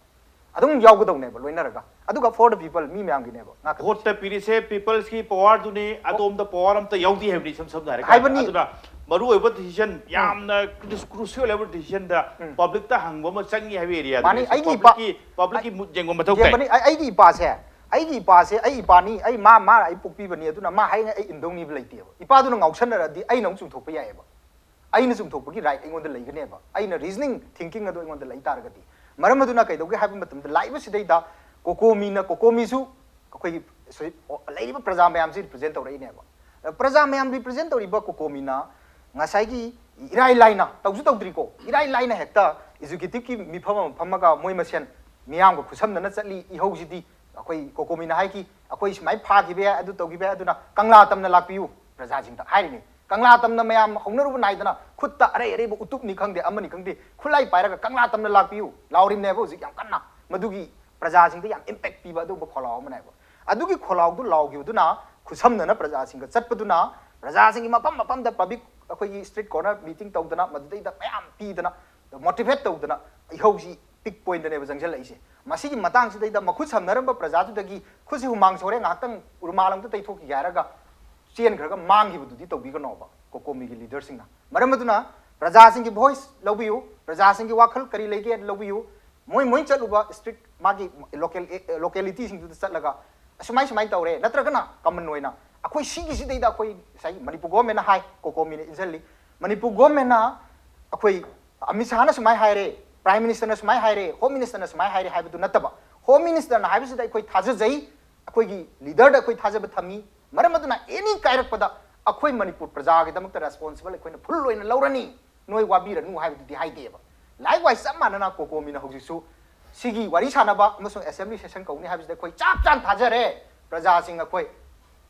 ꯑꯗꯨꯝ ꯌꯥꯎꯒꯗꯧꯅꯦꯕ ꯂꯣꯏꯅꯔꯒ꯫ ꯑꯗꯨꯒ for the people, ꯃꯤ ꯃꯌꯥꯝꯒꯤꯅꯦꯕ ꯉꯥꯛꯇ꯫ ꯚꯣꯠꯇ ꯄꯤꯔꯤꯁꯦ peopleꯁꯀꯤ powerꯗꯨꯅꯤ, ꯑꯗꯣꯝꯗ power ꯑꯝꯇ ꯌꯥꯎꯗꯦ ꯍꯥꯏꯕꯅꯤ, ꯏꯁꯝ ꯁꯝꯅ ꯍꯥꯏꯔꯀꯥꯟꯗ꯫ ꯍꯥꯏꯕꯅꯤ꯫ ꯑꯗꯨꯅ ꯃꯔꯨꯑꯣꯏꯕ decision, ꯌꯥꯝꯅ crucial ꯑꯣꯏꯕ decisionꯗ publicꯇ ꯍꯪꯕ ꯑꯃ ꯆꯪꯉꯤ ꯍꯥꯏꯕ areaꯗꯨꯅꯤ꯫ ꯃꯥꯅꯤ, ꯑꯩꯒꯤ ꯏꯄꯥ- publicꯀꯤ ꯃꯨꯠ ꯌꯦꯡꯕ ꯃꯊꯧ ꯇꯥꯏ꯫ ꯌꯦꯡꯕꯅꯤ꯫ ꯑꯩ- ꯑꯩꯒꯤ ꯏꯄꯥꯁꯦ, ꯑꯩꯒꯤ ꯏꯄꯥꯁꯦ ꯑꯩ ꯏꯄꯥꯅꯤ, ꯑꯩ ꯃꯥ ꯃꯥ ꯑꯩ ꯄꯣꯛꯄꯤꯕꯅꯤ, ꯑꯗꯨꯅ ꯃꯥ ꯍꯥꯏꯅ ꯑꯩ ꯏꯟꯗꯧꯅꯤꯕ ꯂꯩꯇꯦꯕ꯫ ꯏꯄꯥꯗꯨꯅ ꯉꯥꯎꯁꯟꯅꯔꯗꯤ ꯑꯩꯅ ꯑꯃꯨꯛ ꯆꯨꯝꯊꯣꯛꯄ ꯌꯥꯏꯑꯕ꯫ ꯑꯩꯅ ꯆꯨꯝꯊꯣꯛꯄꯒꯤ right ꯑꯩꯉꯣꯟꯗ ꯂꯩꯒꯅꯦꯕ, ꯑꯩꯅ reasoning thinking ꯑꯗꯨ ꯑꯩꯉꯣꯟꯗ ꯂꯩ ꯇꯥꯔꯒꯗꯤ꯫ ꯃꯔꯝ ꯑꯗꯨꯅ ꯀꯩꯗꯧꯒꯦ ꯍꯥꯏꯕ ꯃꯇꯝꯗ, ꯂꯥꯛꯏꯕ ꯁꯤꯗꯩꯗ COCOMIꯅ, COCOMIꯁꯨ ꯑꯩꯈꯣꯏꯒꯤ ꯁꯣ- ꯂꯩꯔꯤꯕ ꯄ꯭ꯔꯖꯥ ꯃꯌꯥꯝꯁꯤ represent ꯇꯧꯔꯛꯏꯅꯦꯕ꯫ ꯄ꯭ꯔꯖꯥ ꯃꯌꯥꯝ represent ꯇꯧꯔꯤꯕ COCOMIꯅ ꯉꯁꯥꯏꯒꯤ ꯏꯔꯥꯏ ꯂꯥꯏꯅ, ꯇꯧꯁꯨ ꯇꯧꯗ꯭ꯔꯤꯀꯣ, ꯏꯔꯥꯏ ꯂꯥꯏꯅ ꯍꯦꯛꯇ executiveꯀꯤ ꯃꯤꯐꯝ ꯑꯃ ꯐꯝꯃꯒ ꯃꯣꯏ ꯃꯁꯦꯟ ꯃꯤꯌꯥꯝꯒ ꯈꯨꯠꯁꯝꯅꯅ ꯆꯠꯂꯤ꯫ ꯏꯍꯧꯁꯤꯗꯤ ꯑꯩꯈꯣꯏ COCOMIꯅ ꯍꯥꯏꯈꯤ, ꯑꯩꯈꯣꯏ ꯁꯨꯃꯥꯏꯅ ꯐꯥꯈꯤꯕ ꯌꯥꯏ, ꯑꯗꯨ ꯇꯧꯈꯤꯕ ꯌꯥꯏ, ꯑꯗꯨꯅ ꯀꯪꯂꯥ ꯇꯝꯅ ꯂꯥꯛꯄꯤꯌꯨ ꯄ꯭ꯔꯖꯥꯁꯤꯡꯗ ꯍꯥꯏꯔꯤꯅꯤ꯫ ꯀꯪꯂꯥ ꯇꯝꯅ ꯃꯌꯥꯝ ꯍꯧꯅꯔꯨꯕ ꯅꯥꯏꯗꯅ ꯈꯨꯠꯇ ꯑꯔꯩ ꯑꯔꯩꯕ ꯎꯇꯨꯞꯅꯤ ꯈꯪꯗꯦ, ꯑꯃꯅꯤ ꯈꯪꯗꯦ, ꯈꯨꯠꯂꯥꯏ ꯄꯥꯏꯔꯒ ꯀꯪꯂꯥ ꯇꯝꯅ ꯂꯥꯛꯄꯤꯌꯨ ꯂꯥꯎꯔꯤꯕꯅꯦꯕ ꯍꯧꯖꯤꯛ ꯌꯥꯝ ꯀꯟꯅ꯫ ꯃꯗꯨꯒꯤ ꯄ꯭ꯔꯖꯥꯁꯤꯡꯗ ꯌꯥꯝ impact ꯄꯤꯕ ꯑꯗꯨꯒꯨꯝꯕ ꯈꯣꯜꯂꯥꯎ ꯑꯃꯅꯦꯕ꯫ ꯑꯗꯨꯒꯤ ꯈꯣꯜꯂꯥꯎꯗꯨ ꯂꯥꯎꯈꯤꯕꯗꯨꯅ, ꯈꯨꯠꯁꯝꯅꯅ ꯄ꯭ꯔꯖꯥꯁꯤꯡꯒ ꯆꯠꯄꯗꯨꯅ, ꯄ꯭ꯔꯖꯥꯁꯤꯡꯒꯤ ꯃꯐꯝ ꯃꯐꯝꯗ public, ꯑꯩꯈꯣꯏꯒꯤ street corner meeting ꯇꯧꯗꯅ, ꯃꯗꯨꯗꯩꯗ ꯃꯌꯥꯝ ꯄꯤꯗꯅ, motivate ꯇꯧꯗꯅ, ꯏꯍꯧꯁꯤ peak pointꯅꯦꯕ ꯆꯪꯁꯤꯜꯂꯛꯏꯁꯦ꯫ ꯃꯁꯤꯒꯤ ꯃꯇꯥꯡꯁꯤꯗꯩꯗ ꯃꯈꯨꯠ ꯁꯝꯅꯔꯝꯕ ꯄ꯭ꯔꯖꯥꯗꯨꯗꯒꯤ "ꯈꯨꯠꯁꯤ ꯍꯨꯃꯥꯡ ꯁꯧꯔꯦ, ꯉꯥꯏꯍꯥꯛꯇꯪ ꯔꯨꯃꯥꯜ ꯑꯝꯇ ꯇꯩꯊꯣꯛꯈꯤꯒꯦ" ꯍꯥꯏꯔꯒ ꯆꯦꯟꯈ꯭ꯔꯒ ꯃꯥꯡꯈꯤꯕꯗꯨꯗꯤ ꯇꯧꯕꯤꯒꯅꯣꯕ COCOMIꯒꯤ leaderꯁꯤꯡꯅ꯫ ꯃꯔꯝ ꯑꯗꯨꯅ ꯄ꯭ꯔꯖꯥꯁꯤꯡꯒꯤ voice ꯂꯧꯕꯤꯌꯨ, ꯄ꯭ꯔꯖꯥꯁꯤꯡꯒꯤ ꯋꯥꯈꯜ ꯀꯔꯤ ꯂꯩꯒꯦ ꯂꯧꯕꯤꯌꯨ꯫ ꯃꯣꯏ ꯃꯣꯏ ꯆꯠꯂꯨꯕ street, ꯃꯥꯒꯤ local, localityꯁꯤꯡꯗꯨꯗ ꯆꯠꯂꯒ ꯑꯁꯨꯃꯥꯏ ꯁꯨꯃꯥꯏꯅ ꯇꯧꯔꯦ, ꯅꯠꯇ꯭ꯔꯒꯅ common ꯑꯣꯏꯅ ꯑꯩꯈꯣꯏ ꯁꯤꯒꯤꯁꯤꯗꯩꯗ ꯑꯩꯈꯣꯏ ꯉꯁꯥꯏꯒꯤ ꯃꯅꯤꯄꯨꯔ governmentꯅ ꯍꯥꯏ, COCOMIꯅ ꯏꯟꯁꯤꯜꯂꯤ, ꯃꯅꯤꯄꯨꯔ governmentꯅ ꯑꯩꯈꯣꯏ ꯑꯃꯤꯠ ꯁꯥꯍꯅ ꯁꯨꯃꯥꯏꯅ ꯍꯥꯏꯔꯦ, Prime Ministerꯅ ꯁꯨꯃꯥꯏꯅ ꯍꯥꯏꯔꯦ, Home Ministerꯅ ꯁꯨꯃꯥꯏꯅ ꯍꯥꯏꯔꯦ ꯍꯥꯏꯕꯗꯨ ꯅꯠꯇꯕ, Home Ministerꯅ ꯍꯥꯏꯕꯁꯤꯗ ꯑꯩꯈꯣꯏ ꯊꯥꯖꯖꯩ, ꯑꯩꯈꯣꯏꯒꯤ leaderꯗ ꯑꯩꯈꯣꯏ ꯊꯥꯖꯕ ꯊꯝꯃꯤ꯫ ꯃꯔꯝ ꯑꯗꯨꯅ any ꯀꯥꯏꯔꯛꯄꯗ ꯑꯩꯈꯣꯏ ꯃꯅꯤꯄꯨꯔ ꯄ꯭ꯔꯖꯥꯒꯤꯗꯃꯛꯇ responsible ꯑꯩꯈꯣꯏꯅ full ꯑꯣꯏꯅ ꯂꯧꯔꯅꯤ, ꯅꯣꯏ ꯋꯥꯕꯤꯔꯅꯨ ꯍꯥꯏꯕꯗꯨꯗꯤ ꯍꯥꯏꯗꯦꯕ꯫ Likewise ꯆꯞ ꯃꯥꯟꯅꯅ COCOMIꯅ ꯍꯧꯖꯤꯛꯁꯨ ꯁꯤꯒꯤ ꯋꯥꯔꯤ ꯁꯥꯟꯅꯕ ꯑꯃꯁꯨꯡ assembly session ꯀꯧꯅꯤ ꯍꯥꯏꯕꯁꯤꯗ ꯑꯩꯈꯣꯏ ꯆꯞ ꯆꯥꯅ ꯊꯥꯖꯔꯦ꯫ ꯄ꯭ꯔꯖꯥꯁꯤꯡ ꯑꯩꯈꯣꯏ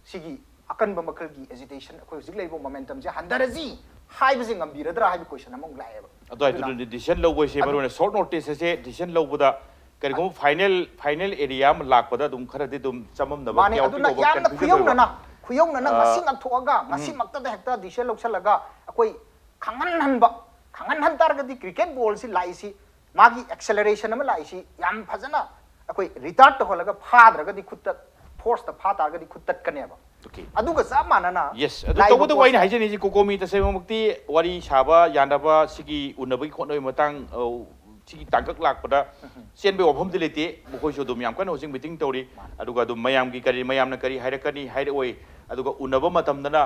ꯁꯤꯒꯤ ꯑꯀꯟꯕ ꯃꯈꯜꯒꯤ agitation, ꯑꯩꯈꯣꯏ ꯍꯧꯖꯤꯛ ꯂꯩꯔꯤꯕ momentumꯁꯦ ꯍꯟꯊꯔꯁꯤ ꯍꯥꯏꯕꯁꯦ ꯉꯝꯕꯤꯔꯗ꯭ꯔꯥ ꯍꯥꯏꯕ question ꯑꯃꯃꯨꯛ ꯂꯥꯛꯑꯦꯕ꯫ ꯑꯗꯨ ꯍꯥꯏꯗꯨꯅ decision ꯂꯧꯕ ꯍꯥꯏꯁꯦ ꯃꯔꯨ ꯑꯣꯏꯅ short notice ꯍꯥꯏꯁꯦ decision ꯂꯧꯕꯗ ꯀꯔꯤꯒꯨꯝꯕ final, final area ꯑꯃ ꯂꯥꯛꯄꯗ ꯑꯗꯨꯝ ꯈꯔꯗꯤ ꯑꯗꯨꯝ ꯆꯃꯝꯅꯕ ꯃꯥꯅꯦ, ꯌꯥꯎꯗꯤ ꯑꯗꯨꯅ ꯌꯥꯎꯕ, ꯌꯥꯝꯅ confusion ꯑꯣꯏꯕ꯫ ꯈꯨꯌꯧꯅꯅ, ꯈꯨꯌꯧꯅꯅ ꯉꯁꯤꯃꯛ ꯊꯣꯛꯑꯒ ꯉꯁꯤꯃꯛꯇꯗ ꯍꯦꯛꯇ decision ꯂꯧꯁꯜꯂꯒ ꯑꯩꯈꯣꯏ ꯈꯪꯍꯟꯍꯟꯕ, ꯈꯪꯍꯟꯍꯟ ꯇꯥꯔꯒꯗꯤ cricket ballꯁꯤ ꯂꯥꯛꯏꯁꯤ ꯃꯥꯒꯤ ꯑꯦꯛꯁꯦꯂꯔꯦꯁꯟ ꯑꯃ ꯂꯥꯛꯏꯁꯤ ꯌꯥꯝ ꯐꯖꯅ ꯑꯩꯈꯣꯏ ꯔꯤꯇꯥꯔꯠ ꯇꯧꯍꯜꯂꯒ ꯐꯥꯗ꯭ꯔꯒꯗꯤ ꯈꯨꯠꯇ ꯐꯣꯔꯁꯇ ꯐꯥ ꯇꯥꯔꯒꯗꯤ ꯈꯨꯠ ꯇꯠꯀꯅꯦꯕ꯫ Okay. ꯑꯗꯨꯒ ꯆꯞ ꯃꯥꯟꯅꯅ ꯌꯦꯁ, ꯑꯗꯨ ꯂꯥꯛꯏꯕ ꯇꯧꯕꯇꯕꯨ ꯑꯩꯅ ꯄꯣꯠꯁꯦ ꯍꯥꯏꯖꯅꯤꯡꯉꯤꯁꯤ ꯀꯣꯀꯣꯃꯤ ꯇꯁꯦꯡꯃꯛꯇꯤ ꯋꯥꯔꯤ ꯁꯥꯕ ꯌꯥꯅꯕ ꯁꯤꯒꯤ ꯎꯅꯕꯒꯤ ꯈꯣꯠꯅꯕꯒꯤ ꯃꯇꯥꯡ ꯑ, ꯁꯤꯒꯤ ꯇꯥꯡꯀꯛ ꯂꯥꯛꯄꯗ ꯆꯦꯟꯕꯒꯤ ꯋꯥꯐꯝꯗꯤ ꯂꯩꯇꯦ꯫ ꯃꯈꯣꯏꯁꯨ ꯑꯗꯨꯝ ꯌꯥꯝ ꯀꯟꯅ ꯍꯧꯖꯤꯛ ꯃꯤꯇꯤꯡ ꯇꯧꯔꯤ꯫ ꯑꯗꯨꯒ ꯑꯗꯨꯝ ꯃꯌꯥꯝꯒꯤ ꯀꯔꯤ ꯃꯌꯥꯝꯅ ꯀꯔꯤ ꯍꯥꯏꯔꯛꯀꯅꯤ ꯍꯥꯏꯔꯛꯑꯣꯏ꯫ ꯑꯗꯨꯒ ꯎꯅꯕ ꯃꯇꯝꯗꯅ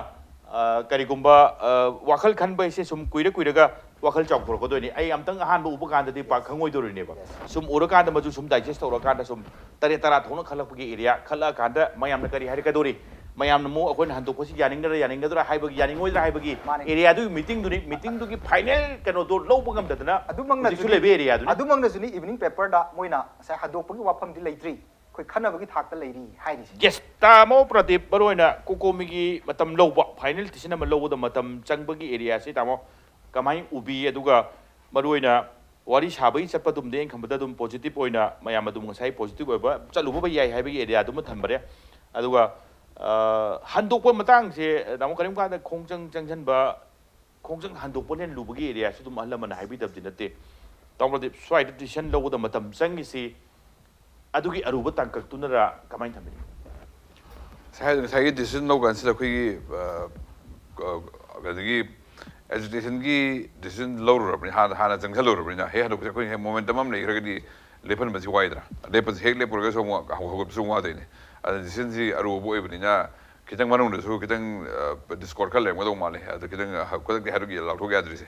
ꯑ, ꯀꯔꯤꯒꯨꯝꯕ ꯑ, ꯋꯥꯈꯜ ꯈꯟꯕ ꯍꯥꯏꯁꯦ ꯁꯨꯝ ꯀꯨꯏꯔ ꯀꯨꯏꯔꯒ ꯋꯥꯈꯜ ꯆꯥꯎꯊꯣꯔꯛꯀꯗꯣꯏꯅꯤ꯫ ꯑꯩ ꯑꯝꯇꯪ ꯑꯍꯥꯟꯕ ꯎꯕ ꯀꯥꯟꯗꯗꯤ ꯄꯥꯛ ꯈꯪꯉꯣꯏꯗꯣꯔꯤꯅꯦꯕ꯫ ꯁꯨꯝ ꯎꯔꯀꯥꯟꯗ ꯃꯆꯨ ꯁꯨꯝ ꯗꯥꯏꯖꯦꯁ ꯇꯧꯔꯀꯥꯟꯗ ꯁꯨꯝ ꯇꯔꯦꯠ ꯇꯔꯥ ꯊꯣꯛꯅ ꯈꯜꯂꯛꯄꯒꯤ ꯑꯦꯔꯤꯌꯥ ꯈꯜꯂꯛꯑꯀꯥꯟꯗ ꯃꯌꯥꯝꯅ ꯀꯔꯤ ꯍꯥꯏꯔꯛꯀꯗꯣꯔꯤ, ꯃꯌꯥꯝꯅ ꯑꯃꯨꯛ ꯑꯩꯈꯣꯏꯅ ꯍꯟꯗꯣꯛꯄꯁꯤ ꯌꯥꯅꯤꯡꯒꯗ꯭ꯔꯥ ꯌꯥꯅꯤꯡꯒꯗ꯭ꯔꯥ ꯍꯥꯏꯕꯒꯤ ꯌꯥꯅꯤꯡꯉꯣꯏꯗ꯭ꯔꯥ ꯍꯥꯏꯕꯒꯤ ꯃꯥꯅꯦ꯫ ꯑꯦꯔꯤꯌꯥꯗꯨꯒꯤ ꯃꯤꯇꯤꯡꯗꯨꯅꯤ꯫ ꯃꯤꯇꯤꯡꯗꯨꯒꯤ ꯐꯥꯏꯅꯦꯜ ꯀꯩꯅꯣꯗꯣ ꯂꯧꯕ ꯉꯝꯗꯗꯅ ꯍꯧꯖꯤꯛꯁꯨ ꯑꯗꯨꯃꯛꯅꯁꯨꯅꯤ ꯂꯩꯕ ꯑꯦꯔꯤꯌꯥꯗꯨꯅꯤ꯫ ꯑꯗꯨꯃꯛꯅꯁꯨꯅꯤ ꯏꯚꯤꯅꯤꯡ ꯄꯦꯄꯔꯗ ꯃꯣꯏꯅ ꯉꯁꯥꯏ ꯍꯟꯗꯣꯛꯄꯒꯤ ꯋꯥꯐꯝꯗꯤ ꯂꯩꯇ꯭ꯔꯤ, ꯑꯩꯈꯣꯏ ꯈꯟꯅꯕꯒꯤ ꯊꯥꯛꯇ ꯂꯩꯔꯤ ꯍꯥꯏꯔꯤꯁꯦ꯫ ꯌꯦꯁ, ꯇꯥꯃꯣ ꯄ꯭ꯔꯗꯤꯞ, ꯃꯔꯨꯑꯣꯏꯅ ꯀꯣꯀꯣꯃꯤꯒꯤ ꯃꯇꯝ ꯂꯧꯕ, ꯐꯥꯏꯅꯦꯜ ꯗꯤꯁꯤꯖꯟ ꯑꯃ ꯂꯧꯕꯗ ꯃꯇꯝ ꯆꯪꯕꯒꯤ ꯑꯦꯔꯤꯌꯥꯁꯤ ꯇꯥꯃꯣ ꯀꯃꯥꯏꯅ ꯎꯕꯤ? ꯑꯗꯨꯒ ꯃꯔꯨꯑꯣꯏꯅ ꯋꯥꯔꯤ ꯁꯥꯕꯒꯤ ꯆꯠꯄꯗꯨꯝꯗꯤ ꯑꯩꯅ ꯈꯟꯕꯗ ꯑꯗꯨꯝ ꯄꯣꯖꯤꯇꯤꯚ ꯑꯣꯏꯅ ꯃꯌꯥꯝ ꯑꯗꯨꯝ ꯉꯁꯥꯏ ꯄꯣꯖꯤꯇꯤꯚ ꯑꯣꯏꯕ ꯆꯠꯂꯨꯕ ꯌꯥꯏ ꯍꯥꯏꯕꯒꯤ ꯑꯦꯔꯤꯌꯥꯗꯨꯃ ꯊꯝꯕꯅꯦ꯫ ꯑꯗꯨꯒ ꯑ, ꯍꯟꯗꯣꯛꯄ ꯃꯇꯥꯡꯁꯦ ꯇꯥꯃꯣ ꯀꯔꯤꯒꯨꯝꯕ ꯀꯥꯟꯗ ꯈꯣꯡꯖꯪ ꯆꯪꯁꯤꯟꯕ, ꯈꯣꯡꯖꯪ ꯍꯟꯗꯣꯛꯄꯅ ꯍꯦꯟꯅ ꯂꯨꯕꯒꯤ ꯑꯦꯔꯤꯌꯥꯁꯨ ꯑꯗꯨꯝ ꯑꯍꯜ ꯂꯃꯟꯅ ꯍꯥꯏꯕꯤꯗꯕꯗꯤ ꯅꯠꯇꯦ꯫ ꯇꯥꯃꯣ ꯄ꯭ꯔꯗꯤꯞ, ꯁ꯭ꯋꯥꯏꯗ ꯗꯤꯁꯤꯖꯟ ꯂꯧꯕꯗ ꯃꯇꯝ ꯆꯪꯉꯤꯁꯤ ꯑꯗꯨꯒꯤ ꯑꯔꯨꯕ ꯇꯥꯡꯀꯛꯇꯨꯅꯔꯥ ꯀꯃꯥꯏꯅ ꯊꯝꯕꯤꯅꯤ? ꯉꯁꯥꯏ ꯉꯁꯥꯏꯒꯤ ꯗꯤꯁꯤꯖꯟ ꯂꯧ ꯀꯥꯟꯁꯤꯗ ꯑꯩꯈꯣꯏꯒꯤ ꯑ, ꯑ, ꯀꯩꯅꯣꯒꯤ ꯑꯦꯖꯤꯇꯦꯁꯟꯒꯤ ꯗꯤꯁꯤꯖꯟ ꯂꯧꯔꯨꯔꯕꯅꯤ, ꯍꯥꯟꯅ ꯍꯥꯟꯅ ꯆꯪꯁꯜꯂꯨꯔꯕꯅꯤꯅ ꯍꯦꯛ ꯍꯟꯗꯣꯛꯄꯁꯦ ꯑꯩꯈꯣꯏꯅ ꯍꯦꯛ ꯃꯣꯃꯦꯟꯇꯝ ꯑꯃ ꯂꯩꯈ꯭ꯔꯒꯗꯤ ꯂꯦꯞꯍꯟꯕꯁꯤ ꯋꯥꯏꯗ꯭ꯔꯥ? ꯂꯦꯞꯄꯁꯤ ꯍꯦꯛ ꯂꯦꯞꯄꯨꯔꯒꯁꯨ ꯑꯃꯨꯛ ꯍꯧ- ꯍꯧꯒꯠꯄꯁꯨ ꯑꯃꯨꯛ ꯋꯥꯗꯣꯏꯅꯦ꯫ ꯑꯗꯨꯅ ꯗꯤꯁꯤꯖꯟꯁꯤ ꯑꯔꯨꯕ ꯑꯣꯏꯕꯅꯤꯅ ꯈꯤꯇꯪ ꯃꯅꯨꯡꯗꯁꯨ ꯈꯤꯇꯪ ꯗꯤꯁꯀꯣꯔꯠ ꯈꯔ ꯂꯩꯔꯝꯒꯗꯧ ꯃꯥꯜꯂꯦ꯫ ꯑꯗꯨ ꯈꯤꯇꯪ ꯑ, ꯈꯨꯗꯛꯇꯤ ꯍꯥꯏꯗꯣꯛ ꯂꯥꯎꯊꯣꯛ ꯌꯥꯗ꯭ꯔꯤꯁꯦ꯫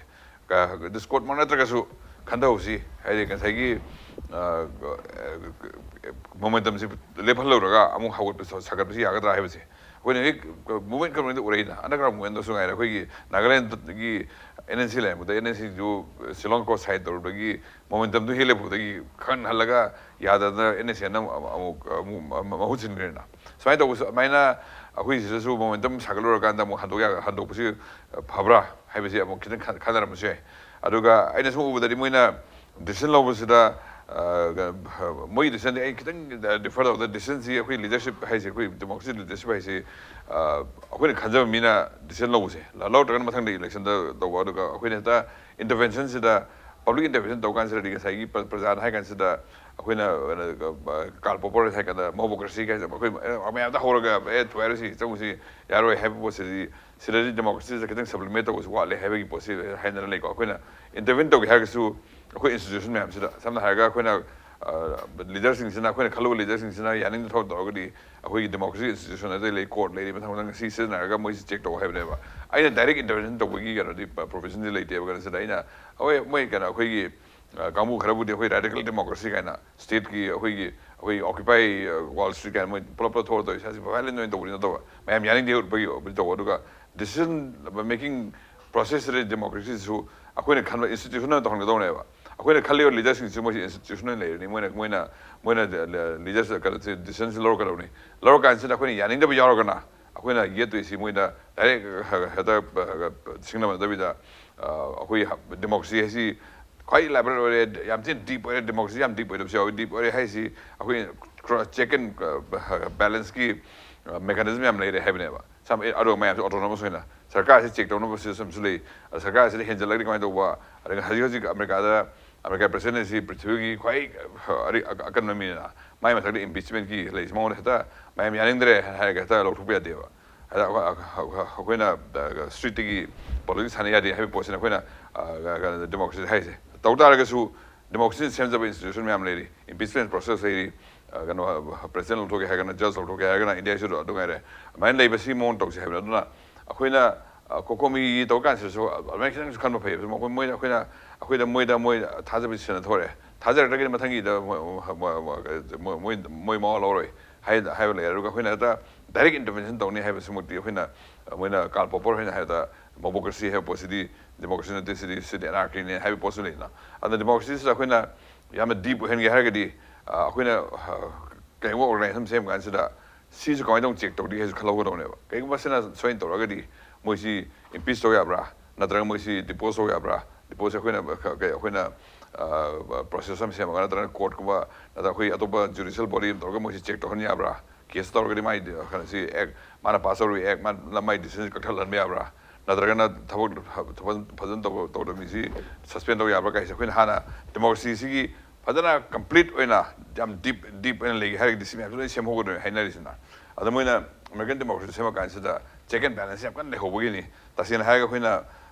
ꯗꯤꯁꯀꯣꯔꯠꯃꯛ ꯅꯠꯇ꯭ꯔꯒꯁꯨ ꯈꯟꯊꯍꯧꯁꯤ꯫ ꯍꯥꯏꯗꯤ ꯉꯁꯥꯏꯒꯤ ꯃꯣꯃꯦꯟꯇꯝꯁꯤ ꯂꯦꯞꯍꯜꯂꯧꯔꯒ ꯑꯃꯨꯛ ꯍꯧꯒꯠꯄ ꯁꯥꯒꯠꯄꯁꯤ ꯌꯥꯒꯗ꯭ꯔꯥ ꯍꯥꯏꯕꯁꯦ ꯑꯩꯈꯣꯏꯅ ꯍꯧꯖꯤꯛ ꯃꯨꯚꯃꯦꯟ ꯈꯔ ꯎꯔꯛꯏꯅ ꯑꯟꯗꯔꯒ꯭ꯔꯥꯎꯟ ꯃꯨꯚꯃꯦꯟꯗꯁꯨ ꯉꯥꯏꯔꯦ꯫ ꯑꯩꯈꯣꯏꯒꯤ ꯅꯥꯒꯥꯂꯦꯟꯗꯒꯤ and N C ꯂꯩꯔꯝꯕꯗ and and ꯁꯤꯁꯨ ꯁꯤꯂꯣꯡ ꯀꯣꯁ ꯁꯥꯏꯠ ꯇꯧꯔꯨꯕꯒꯤ ꯃꯣꯃꯦꯟꯇꯝꯗꯨ ꯍꯦꯛ ꯂꯦꯞꯄꯨꯕꯗꯒꯤ ꯈꯟꯍꯜꯂꯒ ꯌꯥꯗꯗꯅ ꯑꯦꯟ ꯑꯦꯟ ꯁꯤ ꯑꯃꯨꯛ ꯑꯃꯨꯛ ꯑꯃꯨꯛ ꯃꯍꯨꯠ ꯁꯤꯟꯈ꯭ꯔꯦꯅ꯫ ꯁꯨꯃꯥꯏꯅ ꯇꯧꯕꯁꯨ ꯑꯗꯨꯃꯥꯏꯅ ꯑꯩꯈꯣꯏ ꯁꯤꯗꯁꯨ ꯃꯣꯃꯦꯟꯇꯝ ꯁꯥꯒꯠꯂꯨꯔꯀꯥꯟꯗ ꯑꯃꯨꯛ ꯍꯟꯗꯣꯛ ꯌꯥ- ꯍꯟꯗꯣꯛꯄꯁꯤ ꯐꯕ꯭ꯔꯥ ꯍꯥꯏꯕꯁꯤ ꯑꯃꯨꯛ ꯈꯤꯇꯪ ꯈꯟ- ꯈꯟꯅꯔꯝꯕꯁꯨ ꯌꯥꯏ꯫ ꯑꯗꯨꯒ ꯑꯩꯅ ꯁꯨꯝ ꯎꯕꯗꯗꯤ ꯃꯣꯏꯅ ꯗꯤꯁꯤꯖꯟ ꯂꯧꯕꯁꯤꯗ ꯃꯣꯏꯒꯤ ꯗꯤꯁꯤꯖꯟꯗꯤ ꯑꯩ ꯈꯤꯇꯪ ꯗꯤꯐꯔ ꯇꯧꯕꯗ ꯗꯤꯁꯤꯖꯟꯁꯤ ꯑꯩꯈꯣꯏ ꯂꯤꯗꯔꯁꯤꯞ ꯍꯥꯏꯁꯦ ꯑꯩꯈꯣꯏ ꯗꯦꯃꯣꯀ꯭ꯔꯦꯁꯤ ꯂꯤꯗꯔꯁꯤꯞ ꯍꯥꯏꯁꯦ ꯑꯩꯈꯣꯏꯅ ꯈꯟꯖꯕ ꯃꯤꯅ ꯗꯤꯁꯤꯖꯟ ꯂꯧꯕꯁꯦ ꯂꯧꯗ꯭ꯔꯒꯅ ꯃꯊꯪꯗ ꯏꯂꯦꯛꯁꯟꯗ ꯇꯧꯕ꯫ ꯑꯗꯨꯒ ꯑꯩꯈꯣꯏꯅ ꯍꯦꯛꯇ ꯏꯟꯇꯔꯚꯦꯟꯁꯟꯁꯤꯗ ꯄꯕ꯭ꯂꯤꯛ ꯏꯟꯇꯔꯚꯦꯟꯁꯟ ꯇꯧ ꯀꯥꯟꯁꯤꯗꯗꯤ ꯉꯁꯥꯏꯒꯤ ꯄ꯭ꯔ- ꯄ꯭ꯔꯖꯥꯅ ꯍꯥꯏ ꯀꯥꯟꯁꯤꯗ ꯑꯩꯈꯣꯏꯅ ꯀꯥꯔꯜ ꯄꯣꯄꯔ ꯍꯥꯏ ꯀꯥꯟꯗ ꯃꯣꯕꯣꯀ꯭ꯔꯦꯁꯤ ꯍꯥꯏꯁꯦ ꯑꯩꯈꯣꯏ ꯃꯌꯥꯝꯗ ꯍꯧꯔꯒ ꯑꯦ ꯊꯨꯒꯥꯏꯔꯨꯁꯤ ꯆꯪꯉꯨꯁꯤ ꯌꯥꯔꯣꯏ ꯍꯥꯏꯕ ꯄꯣꯠꯁꯤꯗꯤ ꯁꯤꯗꯗꯤ ꯗꯦꯃꯣꯀ꯭ꯔꯦꯁꯤꯁꯤꯗ ꯈꯤꯇꯪ ꯁꯕ꯭ꯂꯤꯃꯦꯠ ꯇꯧꯕꯁꯨ ꯋꯥꯠꯂꯦ ꯍꯥꯏꯕꯒꯤ ꯄꯣꯠꯁꯤ ꯍꯥꯏꯅꯔ ꯂꯩꯀꯣ꯫ ꯑꯩꯈꯣꯏꯅ ꯏꯟꯇꯔꯚꯦꯟ ꯇꯧꯒꯦ ꯍꯥꯏꯔꯒꯁꯨ ꯑꯩꯈꯣꯏ ꯏꯟꯁꯇꯤꯇ꯭ꯌꯨꯁꯟ ꯃꯌꯥꯝꯁꯤꯗ ꯁꯝꯅ ꯍꯥꯏꯔꯒ ꯑꯩꯈꯣꯏꯅ ꯂꯤꯗꯔꯁꯤꯡꯁꯤꯅ ꯑꯩꯈꯣꯏꯅ ꯈꯜꯂꯨꯕ ꯂꯤꯗꯔꯁꯤꯡꯁꯤꯅ ꯌꯥꯅꯤꯡꯗ ꯊꯕꯛ ꯇꯧꯔꯒꯗꯤ ꯑꯩꯈꯣꯏꯒꯤ ꯗꯦꯃꯣꯀ꯭ꯔꯦꯁꯤ ꯏꯟꯁꯇꯤꯇ꯭ꯌꯨꯁꯟ ꯑꯗꯩ ꯂꯩ ꯀꯣꯔꯠ ꯂꯩꯔꯤ ꯃꯊꯪ ꯃꯊꯪ ꯁꯤ ꯁꯤꯖꯤꯟꯅꯔꯒ ꯃꯣꯏꯁꯤ ꯆꯦꯛ ꯇꯧ ꯍꯥꯏꯕꯅꯦꯕ꯫ ꯑꯩꯅ ꯗꯥꯏꯔꯦꯛ ꯏꯟꯇꯔꯚꯦꯟꯁꯟ ꯇꯧꯕꯒꯤ ꯀꯩꯅꯣꯗꯤ ꯄ꯭ꯔꯣꯐꯦꯁꯟꯗꯤ ꯂꯩꯇꯦꯕ꯫ ꯀꯩꯅꯣꯁꯤꯗ ꯑꯩꯅ ꯍꯣꯏ ꯃꯣꯏ ꯀꯩꯅꯣ ꯑꯩꯈꯣꯏꯒꯤ ꯀꯥꯡꯕꯨ ꯈꯔꯕꯨꯗꯤ ꯑꯩꯈꯣꯏ ꯔꯦꯗꯤꯀꯦꯜ ꯗꯦꯃꯣꯀ꯭ꯔꯦꯁꯤ ꯀꯥꯏꯅ ꯁ꯭ꯇꯦꯠꯀꯤ ꯑꯩꯈꯣꯏꯒꯤ ꯑꯩꯈꯣꯏ ꯑꯣꯀ꯭ꯌꯨꯄꯥꯏ ꯋꯥꯜ ꯁ꯭ꯇ꯭ꯔꯤꯠ ꯀꯥꯏꯅ ꯃꯣꯏ ꯄꯨꯂꯞ ꯄꯨꯂꯞ ꯊꯣꯛꯑ ꯇꯧꯔꯤ ꯁꯥꯁꯤ ꯚꯥꯏꯂꯦꯟ ꯑꯣꯏꯅ ꯇꯧꯕꯗꯤ ꯅꯠꯇꯕ ꯃꯌꯥꯝ ꯌꯥꯅꯤꯡꯗꯦ ꯎꯠꯄꯒꯤ ꯑꯣꯏꯕꯗꯤ ꯇꯧꯕ꯫ ꯑꯗꯨꯒ ꯗꯤꯁꯤꯖꯟ ꯃꯦꯀꯤꯡ ꯄ꯭ꯔꯣꯁꯦꯁꯁꯤꯗ ꯗꯦꯃꯣꯀ꯭ꯔꯦꯁꯤꯁꯨ ꯑꯩꯈꯣꯏꯅ ꯈꯟꯕ ꯏꯟꯁꯇꯤꯇ꯭ꯌꯨꯁꯟ ꯑꯣꯏꯅ ꯇꯧꯍꯟꯒꯗꯧꯅꯦꯕ꯫ ꯑꯩꯈꯣꯏꯅ ꯈꯜꯂꯤꯕ ꯂꯤꯗꯔꯁꯤꯡꯁꯤ ꯃꯣꯏꯁꯤ ꯏꯟꯁꯇꯤꯇ꯭ꯌꯨꯁꯟ ꯑꯣꯏꯅ ꯂꯩꯔꯅꯤ꯫ ꯃꯣꯏꯅ ꯃꯣꯏꯅ ꯃꯣꯏꯅ ꯂꯤꯗꯔꯁꯤꯗ ꯀꯩꯅꯣꯁꯦ ꯗꯤꯁꯤꯖꯟꯁꯤ ꯂꯧꯔꯛꯀꯗꯧꯅꯤ꯫ ꯂꯧꯔꯀꯥꯟꯁꯤꯗ ꯑꯩꯈꯣꯏꯅ ꯌꯥꯅꯤꯡꯗꯕ ꯌꯥꯎꯔꯒꯅ ꯑꯩꯈꯣꯏꯅ ꯌꯦꯠꯇꯣꯏꯁꯤ ꯃꯣꯏꯗ ꯗꯥꯏꯔꯦꯛ ꯍꯦꯛꯇ ꯁꯤꯡꯅꯕ ꯅꯠꯇꯕꯤꯗ ꯑꯩꯈꯣꯏ ꯗꯦꯃꯣꯀ꯭ꯔꯦꯁꯤ ꯍꯥꯏꯁꯤ ꯈ꯭ꯋꯥꯏ ꯏꯂꯥꯕꯔꯦꯠ ꯑꯣꯏꯔꯦ, ꯌꯥꯝ ꯊꯤꯅ ꯗꯤꯞ ꯑꯣꯏꯔꯦ, ꯗꯦꯃꯣꯀ꯭ꯔꯦꯁꯤ ꯌꯥꯝ ꯗꯤꯞ ꯑꯣꯏꯗꯕꯁꯨ ꯌꯥꯎꯋꯤ꯫ ꯗꯤꯞ ꯑꯣꯏꯔꯦ ꯍꯥꯏꯁꯤ ꯑꯩꯈꯣꯏ ꯆꯦꯛ ꯑꯦꯟ ꯕꯦꯂꯦꯟꯁꯀꯤ ꯃꯦꯀꯥꯅꯤꯖꯝ ꯌꯥꯝ ꯂꯩꯔꯦ ꯍꯥꯏꯕꯅꯦꯕ꯫ ꯁꯝ ꯑꯗꯨꯒ ꯃꯌꯥꯝꯁꯨ ꯑꯣꯇꯣꯅꯣꯃꯁ ꯑꯣꯏꯅ ꯁꯔꯀꯥꯔꯁꯤ ꯆꯦꯛ ꯇꯧꯅꯕ ꯁꯤꯁꯇꯝꯁꯨ ꯂꯩ꯫ ꯑꯗ ꯁꯔꯀꯥꯔꯁꯤꯗ ꯍꯦꯟꯖꯜꯂꯒꯗꯤ ꯀꯃꯥꯏꯅ ꯇꯧꯕ? ꯑꯗꯒꯤ ꯍꯧꯖꯤꯛ ꯍꯧꯖꯤꯛ ꯑꯃꯦꯔꯤꯀꯥꯗ ꯑꯃꯦꯔꯤꯀꯥ ꯄ꯭ꯔꯁꯤꯗꯦꯟꯁꯤ ꯄ꯭ꯔꯤꯊꯤꯕꯤꯒꯤ ꯈ꯭ꯋꯥꯏ ꯑꯔꯤ- ꯑꯀꯟꯕ ꯃꯤꯅꯤꯅ ꯃꯥꯏ ꯃꯊꯛꯇ ꯏꯝꯄꯤꯆꯃꯦꯟꯀꯤ ꯂꯩꯁꯤ ꯃꯉꯣꯟꯗ ꯍꯦꯛꯇ ꯃꯌꯥꯝ ꯌꯥꯅꯤꯡꯗ꯭ꯔꯦ ꯍꯥꯏꯔꯒ ꯍꯦꯛꯇ ꯂꯧꯊꯣꯛꯄ ꯌꯥꯗꯦꯕ꯫ ꯑꯗ ꯑꯩꯈꯣꯏ- ꯑꯩꯈꯣꯏꯅ ꯁ꯭ꯇ꯭ꯔꯤꯠꯇꯒꯤ ꯄꯣꯂꯤꯇꯤꯛꯁ ꯁꯥꯟꯅ ꯌꯥꯗꯦ ꯍꯥꯏꯕꯒꯤ ꯄꯣꯠꯁꯤꯅ ꯑꯩꯈꯣꯏꯅ ꯗꯦꯃꯣꯀ꯭ꯔꯦꯁꯤ ꯍꯥꯏꯁꯦ꯫ ꯇꯧ ꯇꯥꯔꯒꯁꯨ ꯗꯦꯃꯣꯀ꯭ꯔꯦꯁꯤꯅ ꯁꯦꯝꯖꯕ ꯏꯟꯁꯇꯤꯇ꯭ꯌꯨꯁꯟ ꯃꯌꯥꯝ ꯂꯩꯔꯤ꯫ ꯏꯝꯄꯤꯆꯃꯦꯟ ꯄ꯭ꯔꯣꯁꯦꯁ ꯂꯩꯔꯤ꯫ ꯀꯩꯅꯣ ꯄ꯭ꯔꯦꯁꯤꯗꯦꯟ ꯂꯧꯊꯣꯛꯀꯦ ꯍꯥꯏꯔꯒꯅ, ꯖꯖ ꯂꯧꯊꯣꯛꯀꯦ ꯍꯥꯏꯔꯒꯅ, ꯏꯟꯗꯤꯌꯥꯁꯨ ꯑꯗꯨ ꯉꯥꯏꯔꯦ꯫ ꯑꯗꯨꯃꯥꯏꯅ ꯂꯩꯕꯁꯤ ꯃꯑꯣꯡ ꯇꯧꯁꯦ ꯍꯥꯏꯕꯅꯤ꯫ ꯑꯗꯨꯅ ꯑꯩꯈꯣꯏꯅ ꯀꯣꯀꯣꯃꯤ ꯇꯧꯔ ꯀꯥꯟꯁꯤꯗꯁꯨ ꯑꯗꯨꯃꯥꯏꯅ ꯈꯤꯇꯪꯁꯨ ꯈꯟꯕ ꯐꯩꯌꯦꯕ꯫ ꯃꯈꯣꯏ ꯃꯣꯏꯅ ꯑꯩꯈꯣꯏꯅ ꯑꯩꯈꯣꯏꯗ ꯃꯣꯏꯗ ꯃꯣꯏ ꯊꯥꯖꯕ ꯁꯤꯟꯅ ꯊꯣꯛꯑꯦ꯫ ꯊꯥꯖꯔꯛꯇ꯭ꯔꯒꯗꯤ ꯃꯊꯪꯒꯤꯗ ꯃꯣꯏ ꯃꯣꯏ- ꯃꯣꯏ- ꯃꯣꯏ- ꯃꯣꯏ ꯃꯋꯥ ꯂꯧꯔꯣꯏ ꯍꯥꯏ- ꯍꯥꯏꯕ ꯂꯩ꯫ ꯑꯗꯨꯒ ꯑꯩꯈꯣꯏꯅ ꯍꯦꯛꯇ ꯗꯥꯏꯔꯦꯛ ꯏꯟꯇꯔꯚꯦꯟꯁꯟ ꯇꯧꯅꯤ ꯍꯥꯏꯕꯁꯤꯃꯛꯇꯤ ꯑꯩꯈꯣꯏꯅ ꯃꯣꯏꯅ ꯀꯥꯔꯜ ꯄꯣꯄꯔ ꯍꯣꯏꯅ ꯍꯥꯏꯕꯗ ꯗꯦꯃꯣꯀ꯭ꯔꯦꯁꯤ ꯍꯥꯏꯕ ꯄꯣꯠꯁꯤꯗꯤ ꯗꯦꯃꯣꯀ꯭ꯔꯦꯁꯤ ꯅꯠꯇꯦ, ꯁꯤꯗꯤ ꯁꯤꯗꯤ ꯑꯦꯅꯥꯔꯀꯤꯅꯤ ꯍꯥꯏꯕ ꯄꯣꯠꯁꯨ ꯂꯩꯅ꯫ ꯑꯗꯨꯅ ꯗꯦꯃꯣꯀ꯭ꯔꯦꯁꯤꯁꯤꯗ ꯑꯩꯈꯣꯏꯅ ꯌꯥꯝꯅ ꯗꯤꯞ ꯑꯣꯏꯍꯟꯒꯦ ꯍꯥꯏꯔꯒꯗꯤ ꯑꯩꯈꯣꯏꯅ ꯀꯩꯒꯨꯝꯕ ꯑꯣꯔꯒꯅꯥꯏꯖꯦꯁꯟ ꯁꯦꯝ ꯀꯥꯟꯁꯤꯗ ꯁꯤꯁꯨ ꯀꯃꯥꯏꯅ ꯇꯧꯅ ꯆꯦꯛ ꯇꯧꯔꯤ ꯍꯥꯏꯁꯨ ꯈꯜꯍꯧꯒꯗꯧꯅꯦꯕ꯫ ꯀꯩꯒꯨꯝꯕ ꯁꯤꯅ ꯁꯣꯏꯅ ꯇꯧꯔꯒꯗꯤ ꯃꯣꯏꯁꯤ ꯏꯝꯄꯤꯆ ꯇꯧ ꯌꯥꯕ꯭ꯔꯥ, ꯅꯠꯇ꯭ꯔꯒ ꯃꯣꯏꯁꯤ ꯗꯤꯄꯣꯖ ꯇꯧ ꯌꯥꯕ꯭ꯔꯥ? ꯗꯤꯄꯣꯖꯁꯦ ꯑꯩꯈꯣꯏꯅ ꯀ- ꯀ- ꯑꯩꯈꯣꯏꯅ ꯄ꯭ꯔꯣꯁꯦꯁ ꯑꯃ ꯁꯦꯝꯃꯒ ꯅꯠꯇ꯭ꯔꯒ ꯀꯣꯔꯠꯀꯨꯝꯕ ꯅꯠꯇ꯭ꯔꯒ ꯑꯩꯈꯣꯏ ꯑꯇꯣꯞꯄ ꯖꯨꯗꯤꯁꯤꯌꯦꯜ ꯕꯣꯗꯤ ꯑꯃ ꯇꯧꯔꯒ ꯃꯣꯏꯁꯤ ꯆꯦꯛ ꯇꯧꯍꯟ ꯌꯥꯕ꯭ꯔꯥ? ꯀꯦꯁ ꯇꯧꯔꯒꯗꯤ ꯃꯥꯏ ꯀꯩꯅꯣꯁꯤ ꯑꯦꯛ ꯃꯥꯅ ꯄꯥꯁ ꯇꯧꯔꯨꯏ ꯑꯦꯛ ꯃꯥ ꯃꯥꯏ ꯗꯤꯁꯤꯖꯟ ꯀꯛꯊꯠꯍꯟꯕ ꯌꯥꯕ꯭ꯔꯥ? ꯅꯠꯇ꯭ꯔꯒꯅ ꯊꯕꯛ ꯐꯖꯅ ꯇꯧꯕ ꯇꯧꯗꯕ ꯃꯤꯁꯤ ꯁꯁꯄꯦꯟ ꯇꯧ ꯌꯥꯕ꯭ꯔꯥ ꯀꯥꯏꯁꯦ ꯑꯩꯈꯣꯏꯅ ꯍꯥꯟꯅ ꯗꯦꯃꯣꯀ꯭ꯔꯦꯁꯤꯁꯤꯒꯤ ꯐꯖꯅ ꯀꯝꯄ꯭ꯂꯤꯠ ꯑꯣꯏꯅ ꯌꯥꯝ ꯗꯤꯞ ꯗꯤꯞ ꯑꯣꯏꯅ ꯂꯩꯒꯦ ꯍꯥꯏꯔꯒꯗꯤ ꯁꯤ ꯃꯌꯥꯝꯁꯦ ꯂꯣꯏ ꯁꯦꯝꯍꯧꯒꯗꯕꯅꯤ ꯍꯥꯏꯅꯔꯤꯁꯤꯅ꯫ ꯑꯗꯣ ꯃꯣꯏꯅ ꯑꯃꯦꯔꯤꯀꯟ ꯗꯦꯃꯣꯀ꯭ꯔꯦꯁꯤ ꯁꯦꯝꯃꯛ ꯀꯥꯟꯁꯤꯗ ꯆꯦꯛ ꯑꯦꯟ ꯕꯦꯂꯦꯟꯁ ꯌꯥꯝ ꯀꯟꯅ ꯂꯩꯍꯧꯕꯒꯤꯅꯤ꯫ ꯇꯁꯦꯡꯅ ꯍꯥꯏꯔꯒ ꯑꯩꯈꯣꯏꯅ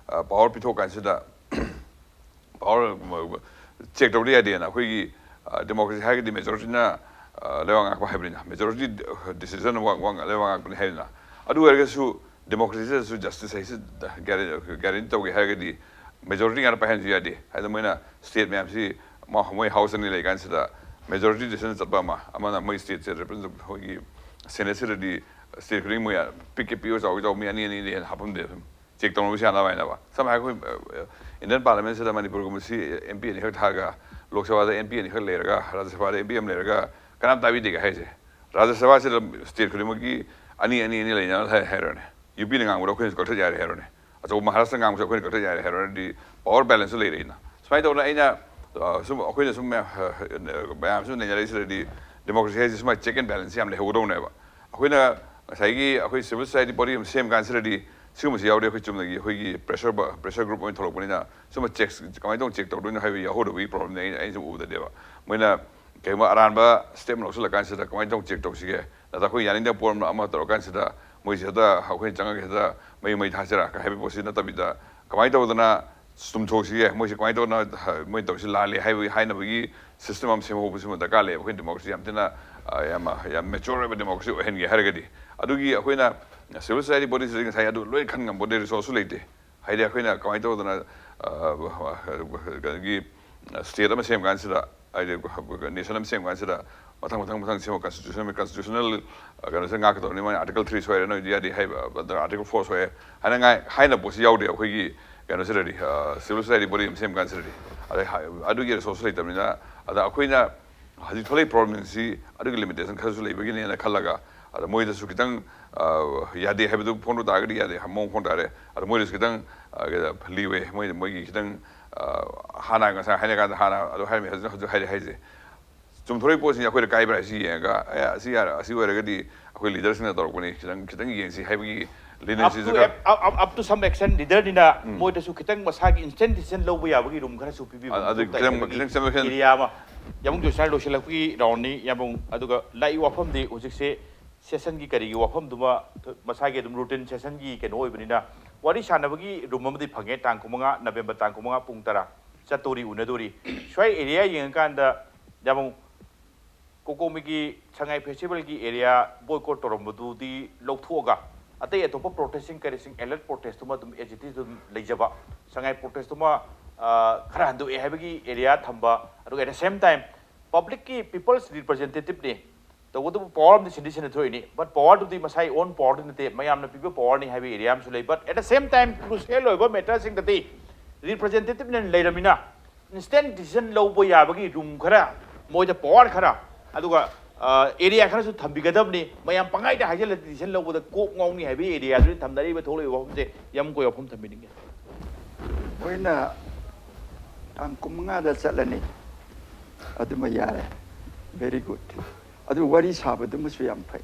ꯄꯥꯋꯔ ꯄꯤꯊꯣꯛ ꯀꯥꯟꯁꯤꯗ ꯄꯥꯋꯔ ꯆꯦꯛ ꯇꯧꯗ ꯌꯥꯗꯦꯅ ꯑꯩꯈꯣꯏꯒꯤ ꯗꯦꯃꯣꯀ꯭ꯔꯦꯁꯤ ꯍꯥꯏꯔꯒꯗꯤ ꯃꯦꯖꯣꯔꯤꯇꯤꯅ ꯂꯩꯕꯥꯛ ꯉꯥꯛꯄ ꯍꯥꯏꯕꯅꯤꯅ, ꯃꯦꯖꯣꯔꯤꯇꯤ ꯗꯤꯁꯤꯖꯟ ꯂꯩꯕꯥꯛ ꯉꯥꯛꯄꯅꯤ ꯍꯥꯏꯕꯅꯤꯅ꯫ ꯑꯗꯨ ꯑꯣꯏꯔꯒꯁꯨ ꯗꯦꯃꯣꯀ꯭ꯔꯦꯁꯤꯗꯁꯨ ꯖꯁꯇꯤꯁ ꯍꯥꯏꯁꯤ ꯒꯦꯔꯦꯟꯇꯤ ꯇꯧꯒꯦ ꯍꯥꯏꯔꯒꯗꯤ ꯃꯦꯖꯣꯔꯤꯇꯤ ꯉꯥꯛꯇ ꯄꯥꯏꯍꯟꯕꯁꯨ ꯌꯥꯗꯦ꯫ ꯍꯥꯏꯗꯤ ꯃꯣꯏꯅ ꯁ꯭ꯇꯦꯠ ꯃꯌꯥꯝꯁꯤ ꯃꯣꯏ ꯍꯥꯎꯁ ꯑꯅꯤ ꯂꯩ ꯀꯥꯟꯁꯤꯗ ꯃꯦꯖꯣꯔꯤꯇꯤ ꯗꯤꯁꯤꯖꯟ ꯆꯠꯄ ꯑꯃ, ꯑꯃꯅ ꯃꯣꯏ ꯁ꯭ꯇꯦꯠꯁꯦ ꯔꯤꯄ꯭ꯔꯖꯦꯟ ꯑꯩꯈꯣꯏꯒꯤ ꯁꯦꯅꯦꯠꯁꯤꯗꯗꯤ ꯁ꯭ꯇꯦꯠ ꯈꯨꯗꯤꯡ ꯃꯣꯏ ꯄꯤꯛꯀꯦ ꯄꯤꯛꯑꯣ ꯆꯥꯎꯒꯦ ꯆꯥꯎ ꯃꯤ ꯑꯅꯤ ꯑꯅꯤꯗꯤ ꯍꯦꯟꯅ ꯍꯥꯞꯄꯝꯗꯦ꯫ ꯁꯨꯝ ꯆꯦꯛ ꯇꯧꯅꯕꯁꯨ ꯌꯥꯅꯕ ꯍꯥꯏꯅꯕ꯫ ꯁꯝꯅ ꯍꯥꯏꯔꯕꯗ ꯑꯩꯈꯣꯏ ꯏꯟꯗꯤꯌꯟ ꯄꯥꯔꯂꯤꯌꯥꯃꯦꯟꯁꯤꯗ ꯃꯅꯤꯄꯨꯔꯒꯨꯝꯕꯁꯤ ꯑꯦꯝ ꯄꯤ ꯑꯅꯤꯈꯛ ꯊꯥꯔꯒ, ꯂꯣꯛ ꯁꯚꯥꯗ ꯑꯦꯝ ꯄꯤ ꯑꯅꯤꯈꯛ ꯂꯩꯔꯒ, ꯔꯥꯖ꯭ꯌ ꯁꯚꯥꯗ ꯑꯦꯝ ꯄꯤ ꯑꯃ ꯂꯩꯔꯒ ꯀꯅꯥꯝ ꯇꯥꯕꯤꯗꯦꯒ ꯍꯥꯏꯁꯦ꯫ ꯔꯥꯖ꯭ꯌ ꯁꯚꯥꯁꯤꯗ ꯁ꯭ꯇꯦꯠ ꯈꯨꯗꯤꯡꯃꯛꯀꯤ ꯑꯅꯤ ꯑꯅꯤ ꯑꯅꯤ ꯂꯩꯅ ꯍꯥꯏ- ꯍꯥꯏꯔꯣꯅꯦ꯫ ꯌꯨ ꯄꯤꯅ ꯉꯥꯡꯕꯗꯣ ꯑꯩꯈꯣꯏꯅꯁꯨ ꯀꯛꯊꯠ ꯌꯥꯔꯦ ꯍꯥꯏꯔꯣꯅꯦ꯫ ꯑꯆꯧꯕ ꯃꯍꯥꯔꯥꯁꯇ꯭ꯔ ꯉꯥꯡꯕꯁꯨ ꯑꯩꯈꯣꯏꯅ ꯀꯛꯊꯠ ꯌꯥꯔꯦ ꯍꯥꯏꯔꯣꯅꯦ꯫ ꯄꯥꯋꯔ ꯕꯦꯂꯦꯟꯁꯁꯨ ꯂꯩꯔꯛꯏꯅ꯫ ꯁꯨꯃꯥꯏꯅ ꯇꯧꯗꯅ ꯑꯩꯅ ꯑ, ꯁꯨꯝ ꯑꯩꯈꯣꯏꯅ ꯁꯨꯝ ꯃꯌꯥꯝ ꯃꯌꯥꯝ ꯁꯨꯝ ꯅꯩꯅꯔꯛꯏꯁꯤꯗꯗꯤ ꯗꯦꯃꯣꯀ꯭ꯔꯦꯁꯤ ꯍꯥꯏꯁꯦ ꯁꯨꯃꯥꯏꯅ ꯆꯦꯛ ꯑꯦꯟ ꯕꯦꯂꯦꯟꯁ ꯌꯥꯝ ꯂꯩꯍꯧꯒꯗꯧꯅꯦꯕ꯫ ꯑꯩꯈꯣꯏꯅ ꯉꯁꯥꯏꯒꯤ ꯑꯩꯈꯣꯏ ꯁꯤꯚꯤꯜ ꯁꯣꯁꯥꯏꯇꯤ ꯕꯣꯗꯤ ꯑꯃ ꯁꯦꯝ ꯀꯥꯟꯁꯤꯗꯗꯤ ꯁꯤꯒꯨꯝꯕꯁꯤ ꯌꯥꯎꯔꯦ꯫ ꯑꯩꯈꯣꯏ ꯆꯨꯝꯅꯒꯤ ꯑꯩꯈꯣꯏꯒꯤ ꯄ꯭ꯔꯦꯁꯔ ꯄ꯭ꯔꯦꯁꯔ ꯒ꯭ꯔꯨꯞ ꯑꯣꯏꯅ ꯊꯣꯛꯂꯛꯄꯅꯤꯅ ꯁꯨꯝꯕ ꯆꯦꯛ ꯀꯃꯥꯏꯅ ꯇꯧꯅ ꯆꯦꯛ ꯇꯧꯗꯣꯏꯅꯣ ꯍꯥꯏꯕ ꯌꯥꯎꯍꯧꯗꯕꯒꯤ ꯄ꯭ꯔꯣꯕ꯭ꯂꯦꯝꯅꯦ ꯑꯩꯅ ꯑꯩꯅ ꯁꯨꯝ ꯎꯕꯗꯗꯤꯕ꯫ ꯃꯣꯏꯅ ꯀꯩꯒꯨꯝꯕ ꯑꯔꯥꯟꯕ ꯁ꯭ꯇꯦꯞ ꯑꯃ ꯂꯧꯁꯤꯜꯂꯀꯥꯟꯁꯤꯗ ꯀꯃꯥꯏꯅ ꯇꯧꯅ ꯆꯦꯛ ꯇꯧꯁꯤꯒꯦ, ꯅꯠꯇ꯭ꯔꯒ ꯑꯩꯈꯣꯏ ꯌꯥꯅꯤꯡꯗꯕ ꯄꯣꯠ ꯑꯃ ꯑꯃ ꯇꯧꯔꯀꯥꯟꯁꯤꯗ ꯃꯣꯏꯁꯦ ꯍꯦꯛꯇ ꯑꯩꯈꯣꯏꯅ ꯆꯪꯉꯒ ꯍꯦꯛꯇ ꯃꯩ ꯃꯩ ꯊꯥꯁꯤꯔꯥ ꯀ ꯍꯥꯏꯕꯒꯤ ꯄꯣꯠꯁꯤ ꯅꯠꯇꯕꯤꯗ ꯀꯃꯥꯏꯅ ꯇꯧꯗꯅ ꯆꯨꯝꯊꯣꯛꯁꯤꯒꯦ, ꯃꯣꯏꯁꯦ ꯀꯃꯥꯏꯅ ꯇꯧꯗꯅ ꯃꯣꯏ ꯇꯧꯔꯤꯁꯤ ꯂꯥꯜꯂꯤ ꯍꯥꯏꯕꯒꯤ ꯍꯥꯏꯅꯕꯒꯤ ꯁꯤꯁꯇꯦꯝ ꯑꯃ ꯁꯦꯝꯍꯧꯕꯁꯤꯃ ꯗꯔꯀꯥꯔ ꯂꯩꯌꯦꯕ꯫ ꯑꯩꯈꯣꯏ ꯗꯦꯃꯣꯀ꯭ꯔꯦꯁꯤ ꯌꯥꯝ ꯊꯤꯅ ꯑ, ꯌꯥꯝ ꯌꯥꯝ ꯃꯦꯆꯣꯔ ꯑꯣꯏꯕ ꯗꯦꯃꯣꯀ꯭ꯔꯦꯁꯤ ꯑꯣꯏꯍꯟꯒꯦ ꯍꯥꯏꯔꯒꯗꯤ꯫ ꯑꯗꯨꯒꯤ ꯑꯩꯈꯣꯏꯅ ꯁꯤꯚꯤꯜ ꯁꯣꯁꯥꯏꯇꯤ ꯕꯣꯗꯤꯁꯤꯗ ꯉꯁꯥꯏ ꯑꯗꯨ ꯂꯣꯏ ꯈꯟ ꯉꯝꯕ ꯔꯤꯁꯣꯔꯁꯁꯨ ꯂꯩꯇꯦ꯫ ꯍꯥꯏꯗꯤ ꯑꯩꯈꯣꯏꯅ ꯀꯃꯥꯏꯅ ꯇꯧꯗꯅ ꯑ, ꯀꯩꯅꯣꯒꯤ ꯁ꯭ꯇꯦꯠ ꯑꯃ ꯁꯦꯝ ꯀꯥꯟꯁꯤꯗ, ꯍꯥꯏꯗꯤ ꯅꯦꯁꯟ ꯑꯃ ꯁꯦꯝ ꯀꯥꯟꯁꯤꯗ ꯃꯊꯪ ꯃꯊꯪ ꯃꯊꯪ ꯁꯦꯝꯕ ꯀꯟꯁꯇꯤꯇ꯭ꯌꯨꯁꯟ ꯀꯟꯁꯇꯤꯇ꯭ꯌꯨꯁꯅꯦꯜ ꯀꯩꯅꯣꯁꯦ ꯉꯥꯛꯀꯗꯧꯅꯤ꯫ ꯃꯣꯏꯅ ꯑꯥꯔꯇꯤꯀꯜ ꯊ꯭ꯔꯤ ꯁꯣꯏꯔꯦ ꯅꯣꯏꯗꯤ ꯌꯥꯗꯦ ꯍꯥꯏꯕ, ꯑꯗ ꯑꯥꯔꯇꯤꯀꯜ ꯐꯣꯔ ꯁꯣꯏꯔꯦ ꯍꯥꯏꯅ ꯉꯥꯏ ꯍꯥꯏꯅ ꯄꯣꯠꯁꯤ ꯌꯥꯎꯗꯦ ꯑꯩꯈꯣꯏꯒꯤ ꯀꯩꯅꯣꯁꯤꯗꯗꯤ, ꯁꯤꯚꯤꯜ ꯁꯣꯁꯥꯏꯇꯤ ꯕꯣꯗꯤ ꯑꯃ ꯁꯦꯝ ꯀꯥꯟꯁꯤꯗꯗꯤ꯫ ꯑꯗꯩ ꯍꯥ- ꯑꯗꯨꯒꯤ ꯔꯤꯁꯣꯔꯁꯁꯨ ꯂꯩꯇꯕꯅꯤꯅ, ꯑꯗ ꯑꯩꯈꯣꯏꯅ ꯍꯧꯖꯤꯛ ꯊꯣꯛꯂꯛꯏ ꯄ꯭ꯔꯣꯕ꯭ꯂꯦꯝꯁꯤ ꯑꯗꯨꯒꯤ ꯂꯤꯃꯤꯇꯦꯁꯟ ꯈꯔꯁꯨ ꯂꯩꯕꯒꯤꯅꯦꯅ ꯈꯜꯂꯒ, ꯑꯗ ꯃꯣꯏꯗꯁꯨ ꯈꯤꯇꯪ ꯑ, ꯌꯥꯗꯦ ꯍꯥꯏꯕꯗꯨ ꯐꯣꯡꯗꯣꯛ ꯇꯥꯔꯒꯗꯤ ꯌꯥꯗꯦ ꯃꯑꯣꯡ ꯐꯣꯡ ꯇꯥꯔꯦ꯫ ꯑꯗ ꯃꯣꯏꯗꯁꯨ ꯈꯤꯇꯪ ꯑ, ꯂꯤꯋꯦ꯫ ꯃꯣꯏ ꯃꯣꯏꯒꯤ ꯈꯤꯇꯪ ꯑ, ꯍꯥꯟꯅ ꯉꯁꯥꯏ ꯍꯥꯏꯅ ꯀꯥꯟꯗ ꯍꯥꯟꯅ ꯑꯗꯨ ꯍꯥꯏꯔꯝꯃꯤ, ꯍꯧꯖꯤꯛ ꯍꯧꯖꯤꯛ ꯍꯥꯏꯔꯦ ꯍꯥꯏꯁꯦ꯫ ꯆꯨꯝꯊꯣꯔꯛꯏ ꯄꯣꯠꯁꯤꯡꯁꯦ ꯑꯩꯈꯣꯏꯗ ꯀꯥꯏꯕ꯭ꯔꯥ ꯍꯥꯏꯁꯤ ꯌꯦꯡꯉꯒ, ꯑꯦ, ꯑꯁꯤ ꯌꯥꯔ-, ꯑꯁꯤ ꯑꯣꯏꯔꯒꯗꯤ ꯑꯩꯈꯣꯏ ꯂꯤꯗꯔꯁꯤꯡꯅ ꯇꯧꯔꯛꯄꯅꯤ, ꯈꯤꯇꯪ ꯈꯤꯇꯪ ꯌꯦꯡꯁꯤ ꯍꯥꯏꯕꯒꯤ Leniency Up to, up, up, up to some extent leaderꯅꯤꯅ ꯃꯣꯏꯗꯁꯨ ꯈꯤꯇꯪ ꯃꯁꯥꯒꯤ instant decision ꯂꯧꯕ ꯌꯥꯕꯒꯤ room ꯈꯔꯁꯨ ꯄꯤꯕꯤꯕ ꯑ-, ꯑꯗꯨ ꯃꯊꯧ ꯇꯥꯏ ꯈꯤꯇꯪ, ꯍꯥꯏꯕꯒꯤ ꯈꯤꯇꯪ ꯆꯪꯕ ꯈꯤꯇꯪ area ꯑꯃ꯫ ꯌꯥꯝꯕꯨꯡ ꯖꯣꯏꯁꯅꯥ ꯂꯣꯏꯁꯤꯜꯂꯛꯄꯒꯤ roundꯅꯤ ꯌꯥꯝꯕꯨꯡ꯫ ꯑꯗꯨꯒ ꯂꯥꯛꯏ ꯋꯥꯐꯝꯗꯤ ꯍꯧꯖꯤꯛꯁꯦ sessionꯒꯤ ꯀꯔꯤꯒꯤ ꯋꯥꯐꯝꯗꯨꯃ ꯃꯁꯥꯒꯤ ꯑꯗꯨꯝ routine sessionꯒꯤ ꯀꯩꯅꯣ ꯑꯣꯏꯕꯅꯤꯅ ꯋꯥꯔꯤ ꯁꯥꯟꯅꯕꯒꯤ room ꯑꯃꯗꯤ ꯐꯪꯉꯦ, ꯇꯥꯡ ꯀꯨꯟꯃꯉꯥ, November ꯇꯥꯡ ꯀꯨꯟꯃꯉꯥ ꯄꯨꯡ ꯇꯔꯥ꯫ ꯆꯠꯇꯣꯔꯤ, ꯎꯅꯗꯣꯔꯤ꯫ ꯁ꯭ꯋꯥꯏ area ꯌꯦꯡꯉꯀꯥꯟꯗ ꯌꯥꯝꯕꯨꯡ, ꯀꯣꯀꯣꯃꯤꯒꯤ ꯁꯉꯥꯏ festivalꯒꯤ area boycott ꯇꯧꯔꯝꯕꯗꯨꯗꯤ ꯂꯧꯊꯣꯛꯑꯒ ꯑꯇꯩ ꯑꯇꯣꯞꯄ protestꯁꯤꯡ ꯀꯔꯤꯁꯤꯡ alert protestꯇꯨꯃ ꯑꯗꯨꯝ as it is ꯑꯗꯨꯝ ꯂꯩꯖꯕ, ꯁꯉꯥꯏ protestꯇꯨꯃ, ꯑ, ꯈꯔ ꯍꯟꯗꯣꯛꯑꯦ ꯍꯥꯏꯕꯒꯤ area ꯊꯝꯕ, ꯑꯗꯨꯒ at the same time publicꯀꯤ people's representativeꯅꯤ꯫ ꯇꯧꯕꯇꯕꯨ power ꯑꯃꯗꯤ ꯁꯤꯟꯗꯤ ꯁꯤꯟꯅ ꯊꯣꯛꯏꯅꯤ, but powerꯗꯨꯗꯤ ꯃꯁꯥꯒꯤ own powerꯗꯤ ꯅꯠꯇꯦ, ꯃꯌꯥꯝꯅ ꯄꯤꯕ powerꯅꯤ ꯍꯥꯏꯕ area ꯑꯃꯁꯨ ꯂꯩ꯫ But at the same time crucial ꯑꯣꯏꯕ matterꯁꯤꯡꯗꯗꯤ representativeꯅ ꯂꯩꯔꯝꯃꯤꯅ instant decision ꯂꯧꯕ ꯌꯥꯕꯒꯤ room ꯈꯔ, ꯃꯣꯏꯗ power ꯈꯔ, ꯑꯗꯨꯒ, ꯑ, area ꯈꯔꯁꯨ ꯊꯝꯕꯤꯒꯗꯕꯅꯤ꯫ ꯃꯌꯥꯝ ꯄꯪꯍꯥꯏꯗ ꯍꯥꯏꯖꯤꯜꯂ decision ꯂꯧꯕꯗ ꯀꯣꯛ ꯉꯥꯎꯅꯤ ꯍꯥꯏꯕꯒꯤ areaꯗꯨꯅꯤ ꯊꯝꯅꯔꯤꯕ ꯊꯣꯛꯂꯛꯏꯕ ꯋꯥꯐꯝꯁꯦ꯫ ꯌꯥꯝ ꯀꯣꯏ ꯋꯥꯐꯝ ꯊꯝꯕꯤꯅꯤꯡꯉꯦ꯫ ꯑꯩꯈꯣꯏꯅ ꯇꯥꯡ ꯀꯨꯟꯃꯉꯥꯗ ꯆꯠꯂꯅꯤ꯫ ꯑꯗꯨꯃ ꯌꯥꯔꯦ꯫ Very good꯫ ꯑꯗꯨ ꯋꯥꯔꯤ ꯁꯥꯕꯗꯨꯃꯁꯨ ꯌꯥꯝ ꯐꯩ꯫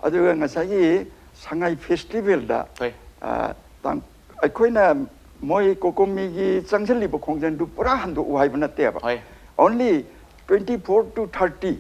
ꯑꯗꯨꯒ ꯉꯁꯥꯏꯒꯤ ꯁꯉꯥꯏ festivalꯗ, ꯍꯣꯏ꯫ ꯑ, ꯇꯥꯡ-, ꯑꯩꯈꯣꯏꯅ ꯃꯣꯏ ꯀꯣꯀꯣꯃꯤꯒꯤ ꯆꯪꯁꯤꯜꯂꯤꯕ ꯈꯣꯡꯖꯪꯗꯨ ꯄꯨꯔꯥ ꯍꯟꯗꯣꯛꯎ ꯍꯥꯏꯕ ꯅꯠꯇꯦꯕ꯫ ꯍꯣꯏ꯫ Only twenty four to thirty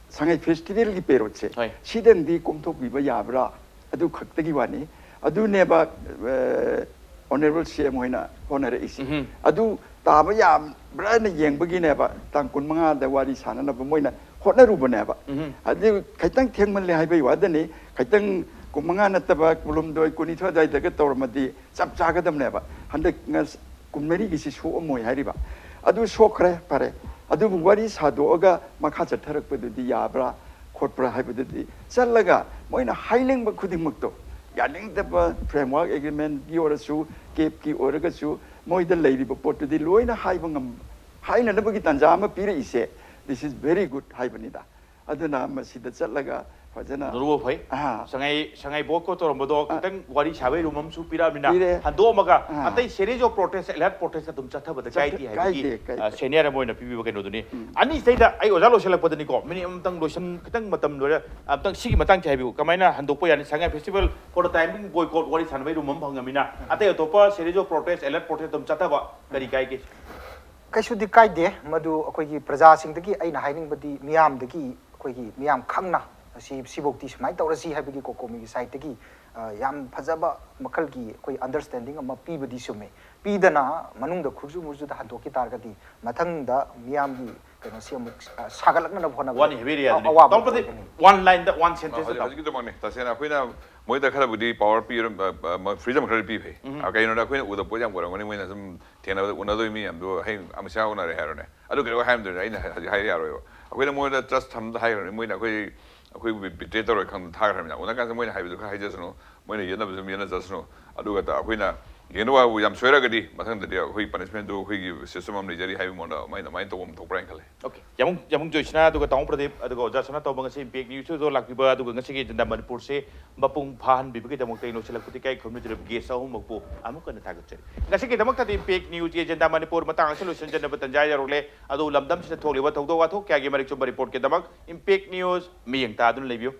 ꯁꯉꯥꯏ festivalꯒꯤ perodꯁꯦ ꯍꯣꯏ꯫ ꯁꯤꯗꯪꯗꯤ ꯀꯣꯝꯊꯣꯛꯄꯤꯕ ꯌꯥꯕ꯭ꯔꯥ? ꯑꯗꯨ ꯈꯛꯇꯒꯤ ꯋꯥꯅꯤ꯫ ꯑꯗꯨꯅꯦꯕ, ꯑ, Honourable CM ꯍꯣꯏꯅ ꯍꯣꯠꯅꯔꯛꯏꯁꯦ꯫ ꯎꯝꯍꯨꯝ꯫ ꯑꯗꯨ ꯇꯥꯕ ꯌꯥꯕ꯭ꯔꯥꯅ ꯌꯦꯡꯕꯒꯤꯅꯦꯕ ꯇꯥꯡ ꯀꯨꯟꯃꯉꯥꯗ ꯋꯥꯔꯤ ꯁꯥꯟꯅꯅꯕ ꯃꯣꯏꯅ ꯍꯣꯠꯅꯔꯨꯕꯅꯦꯕ꯫ ꯎꯝꯍꯨꯝ꯫ ꯑꯗꯨ ꯈꯤꯇꯪ ꯊꯦꯡꯃꯜꯂꯦ ꯍꯥꯏꯕꯒꯤ ꯋꯥꯗꯅꯤ꯫ ꯈꯤꯇꯪ ꯀꯨꯟꯃꯉꯥ ꯅꯠꯇꯕ ꯀꯨꯟꯍꯨꯝꯗꯣꯏ, ꯀꯨꯟꯅꯤꯊꯣꯏ ꯑꯗꯨꯋꯥꯏꯗꯒ ꯇꯧꯔꯝꯃꯗꯤ ꯆꯞ ꯆꯥꯒꯗꯕꯅꯦꯕ꯫ ꯍꯟꯗꯛ ꯉꯁ-, ꯀꯨꯟꯃꯔꯤꯒꯤꯁꯤ ꯁꯣꯛꯑꯝꯃꯣꯏ ꯍꯥꯏꯔꯤꯕ꯫ ꯑꯗꯨ ꯁꯣꯛꯈ꯭ꯔꯦ, ꯐꯔꯦ꯫ ꯑꯗꯨꯕꯨ ꯋꯥꯔꯤ ꯁꯥꯗꯣꯛꯑꯒ ꯃꯈꯥ ꯆꯠꯊꯔꯛꯄꯗꯨꯗꯤ ꯌꯥꯕ꯭ꯔꯥ ꯈꯣꯠꯄ꯭ꯔꯥ ꯍꯥꯏꯕꯗꯨꯗꯤ ꯆꯠꯂꯒ ꯃꯣꯏꯅ ꯍꯥꯏꯅꯤꯡꯕ ꯈꯨꯗꯤꯡꯃꯛꯇꯣ, ꯌꯥꯅꯤꯡꯗꯕ framework agreementꯀꯤ ꯑꯣꯏꯔꯁꯨ, CAPꯀꯤ ꯑꯣꯏꯔꯒꯁꯨ, ꯃꯣꯏꯗ ꯂꯩꯔꯤꯕ ꯄꯣꯠꯇꯨꯗꯤ ꯂꯣꯏꯅ ꯍꯥꯏꯕ ꯉꯝ-, ꯍꯥꯏꯅꯅꯕꯒꯤ ꯇꯥꯟꯖꯥ ꯑꯃ ꯄꯤꯔꯛꯏꯁꯦ, this is very good ꯍꯥꯏꯕꯅꯤꯗ꯫ ꯑꯗꯨꯅ ꯃꯁꯤꯗ ꯆꯠꯂꯒ ꯐꯖꯅ ꯅꯣꯔꯕꯨ ꯐꯩ꯫ ꯑꯥ꯫ ꯁꯉꯥꯏ ꯁꯉꯥꯏ ꯕꯣꯏꯀꯣꯠ ꯇꯧꯔꯝꯕꯗꯣ ꯈꯤꯇꯪ ꯋꯥꯔꯤ ꯁꯥꯕꯩ ꯔꯨꯝ ꯑꯃꯁꯨ ꯄꯤꯔꯛꯑꯃꯤꯅ ꯄꯤꯔꯦ꯫ ꯍꯟꯗꯣꯛꯑꯝꯃꯒ ꯑꯥ꯫ ꯑꯇꯩ series of protest, alert protest ꯑꯗꯨꯝ ꯆꯠꯊꯕꯗ ꯆꯠꯊ- ꯀꯥꯏꯗꯦ ꯍꯥꯏꯕꯒꯤ ꯀꯥꯏꯗꯦ, ꯀꯥꯏꯗꯦ꯫ ꯑ, senior ꯑꯃ ꯑꯣꯏꯅ ꯄꯤꯕꯤꯕ ꯀꯩꯅꯣꯗꯨꯅꯤ꯫ ꯑꯅꯤꯁꯤꯗꯩꯗ ꯑꯩ ꯑꯣꯖꯥ ꯂꯣꯏꯁꯤꯜꯂꯛꯄꯗꯅꯤꯀꯣ, ꯃꯤꯅꯤꯠ ꯑꯃꯇꯪ ꯂꯣꯏꯁꯟ ꯈꯤꯇꯪ ꯃꯇꯝ ꯂꯣꯏꯔꯦ, ꯑꯝꯇꯪ ꯁꯤꯒꯤ ꯃꯇꯥꯡꯁꯦ ꯍꯥꯏꯕꯤꯌꯨ, ꯀꯃꯥꯏꯅ ꯍꯟꯗꯣꯛꯄ ꯌꯥꯅꯤ? ꯁꯉꯥꯏ festival for the time being boycott ꯋꯥꯔꯤ ꯁꯥꯟꯅꯕꯩ ꯔꯨꯝ ꯑꯃ ꯐꯪꯉꯃꯤꯅ ꯑꯇꯩ ꯑꯇꯣꯞꯄ series of protest, alert protest ꯑꯗꯨꯝ ꯆꯠꯊꯕ ꯀꯔꯤ ꯀꯥꯏꯒꯦ? ꯀꯩꯁꯨꯗꯤ ꯀꯥꯏꯗꯦ꯫ ꯃꯗꯨ ꯑꯩꯈꯣꯏꯒꯤ ꯄ꯭ꯔꯖꯥꯁꯤꯡꯗꯒꯤ ꯑꯩꯅ ꯍꯥꯏꯅꯤꯡꯕꯗꯤ ꯃꯤꯌꯥꯝꯗꯒꯤ ꯑꯩꯈꯣꯏꯒꯤ ꯃꯤꯌꯥꯝ ꯈꯪꯅ ꯁꯤ ꯁꯤꯐꯧꯇꯤ ꯁꯨꯃꯥꯏꯅ ꯇꯧꯔꯁꯤ ꯍꯥꯏꯕꯒꯤ ꯀꯣꯀꯣꯃꯤꯒꯤ ꯁꯥꯏꯠꯇꯒꯤ ꯌꯥꯝ ꯐꯖꯕ ꯃꯈꯜꯒꯤ ꯑꯩꯈꯣꯏ ꯑꯟꯗꯔꯁ꯭ꯇꯦꯟꯗꯤꯡ ꯑꯃ ꯄꯤꯕꯗꯤ ꯆꯨꯝꯃꯦ꯫ ꯄꯤꯗꯅ ꯃꯅꯨꯡꯗ ꯈꯨꯔꯖꯨ ꯃꯨꯔꯖꯨꯗ ꯍꯟꯗꯣꯛꯈꯤ ꯇꯥꯔꯒꯗꯤ ꯃꯊꯪꯗ ꯃꯤꯌꯥꯝꯒꯤ ꯀꯩꯅꯣꯁꯤ ꯑꯃꯨꯛ ꯑ, ꯁꯥꯒꯠꯂꯛꯅꯕ ꯍꯣꯠꯅꯕꯗ ꯋꯥꯅꯤ ꯍꯥꯏꯕꯤꯔꯤ ꯌꯥꯗꯅꯤ꯫ ꯑꯋꯥꯕ ꯇꯧꯕꯗꯤ ꯑꯣꯏꯒꯅꯤ꯫ One line ꯗ one sentence ꯍꯧꯖꯤꯛ ꯗ ꯍꯧꯖꯤꯛꯀꯤꯗꯃꯛꯅꯦ ꯇꯁꯦꯡꯅ ꯑꯩꯈꯣꯏꯅ ꯃꯣꯏꯗ ꯈꯔꯕꯨꯗꯤ power ꯄꯤꯔ freedom ꯈꯔ ꯄꯤ ꯐꯩ꯫ ꯀꯩꯅꯣꯗ ꯑꯩꯈꯣꯏꯅ ꯎꯗꯕ ꯄꯣꯠ ꯌꯥꯝ ꯎꯔꯝꯒꯅꯤ, ꯃꯣꯏꯅ ꯁꯨꯝ ꯊꯦꯡꯅꯕꯗ ꯎꯅꯗꯣꯏ ꯃꯤ ꯌꯥꯝꯗꯣ ꯍꯌꯦꯡ ꯑꯃꯤꯠ ꯁꯥꯍ ꯎꯅꯔꯦ ꯍꯥꯏꯔꯣꯅꯦ, ꯑꯗꯨ ꯀꯩꯗꯧꯕꯩ ꯍꯥꯏꯔꯝꯗꯣꯏꯅꯣ? ꯑꯩꯅ ꯍꯧꯖꯤꯛ ꯍꯥꯏ ꯌꯥꯔꯣꯏꯕ꯫ ꯑꯩꯈꯣꯏꯅ ꯃꯣꯏꯗ trust ꯊꯝꯗ ꯍꯥꯏꯈ꯭ꯔꯕꯅꯤ, ꯃꯣꯏꯅ ꯑꯩꯈꯣꯏ ꯑꯩꯈꯣꯏꯕꯨ betray ꯇꯧꯔꯣꯏ ꯈꯪꯗ ꯊꯥꯈ꯭ꯔꯕꯅꯤꯅ ꯎꯅ ꯀꯥꯟꯗ ꯃꯣꯏꯅ ꯍꯥꯏꯕꯗꯨ ꯈꯔ ꯍꯥꯏꯖꯁꯅꯨ, ꯃꯣꯏꯅ ꯌꯦꯠꯅꯕꯁꯨ ꯑꯗꯨꯝ ꯌꯦꯠꯅꯖꯁꯅꯨ꯫ ꯑꯗꯨꯒ ꯇ- ꯑꯩꯈꯣꯏꯅ ꯌꯦꯡꯅꯕ ꯍꯥꯏꯕꯨ ꯌꯥꯝ ꯁꯣꯏꯔꯒꯗꯤ ꯃꯊꯪꯗꯗꯤ ꯑꯩꯈꯣꯏ punishment ꯇꯨ ꯑꯩꯈꯣꯏꯒꯤ system ꯑꯃ ꯂꯩꯖꯔꯤ ꯍꯥꯏꯕꯒꯤ ꯃꯑꯣꯡꯗ ꯑꯗꯨꯃꯥꯏꯅ ꯑꯗꯨꯃꯥꯏꯅ ꯇꯧꯕ ꯑꯃ ꯊꯣꯛꯄ꯭ꯔꯥ ꯍꯥꯏꯅ ꯈꯜꯂꯦ꯫ Okay, ꯌꯥꯃꯨꯡ ꯌꯥꯃꯨꯡ ꯖꯣꯏꯁꯅꯥ ꯑꯗꯨꯒ ꯇꯥꯃꯣ ꯄ꯭ꯔꯗꯤꯞ ꯑꯗꯨꯒ ꯑꯣꯖꯥ ꯁꯅꯥꯇꯣꯝꯕ ꯉꯁꯤ Impact News ꯇꯨ ꯂꯥꯛꯄꯤꯕ ꯑꯗꯨꯒ ꯉꯁꯤꯒꯤ ꯖꯟꯗꯥ ꯃꯅꯤꯄꯨꯔꯁꯦ ꯃꯄꯨꯡ ꯐꯥꯍꯟꯕꯤꯕꯒꯤꯗꯃꯛꯇ ꯑꯩ ꯂꯣꯏꯁꯤꯜꯂꯛꯄꯗꯤ ꯀꯥꯏ ꯈꯨꯔꯨꯝꯖꯔꯤꯕ guest ꯑꯍꯨꯝꯃꯛꯄꯨ ꯑꯃꯨꯛ ꯍꯟꯅ ꯊꯥꯒꯠꯆꯔꯤ꯫ ꯉꯁꯤꯒꯤꯗꯃꯛꯇꯗꯤ Impact News ꯒꯤ ꯖꯟꯗꯥ ꯃꯅꯤꯄꯨꯔ ꯃꯇꯥꯡ ꯑꯁꯤ ꯂꯣꯏꯁꯤꯟꯖꯅꯕ ꯇꯟꯖꯥ ꯌꯧꯔꯛꯂꯦ꯫ ꯑꯗꯨ ꯂꯝꯗꯝꯁꯤꯗ ꯊꯣꯛꯂꯤꯕ ꯊꯧꯗꯣꯛ ꯋꯥꯊꯣꯛ ꯀꯌꯥꯒꯤ ꯃꯔꯤꯛ ꯆꯨꯝꯕ report ꯀꯤꯗꯃꯛ Impact News ꯃꯤꯠꯌꯦꯡ ꯇꯥꯗꯨꯅ ꯂꯩꯕꯤꯌꯨ꯫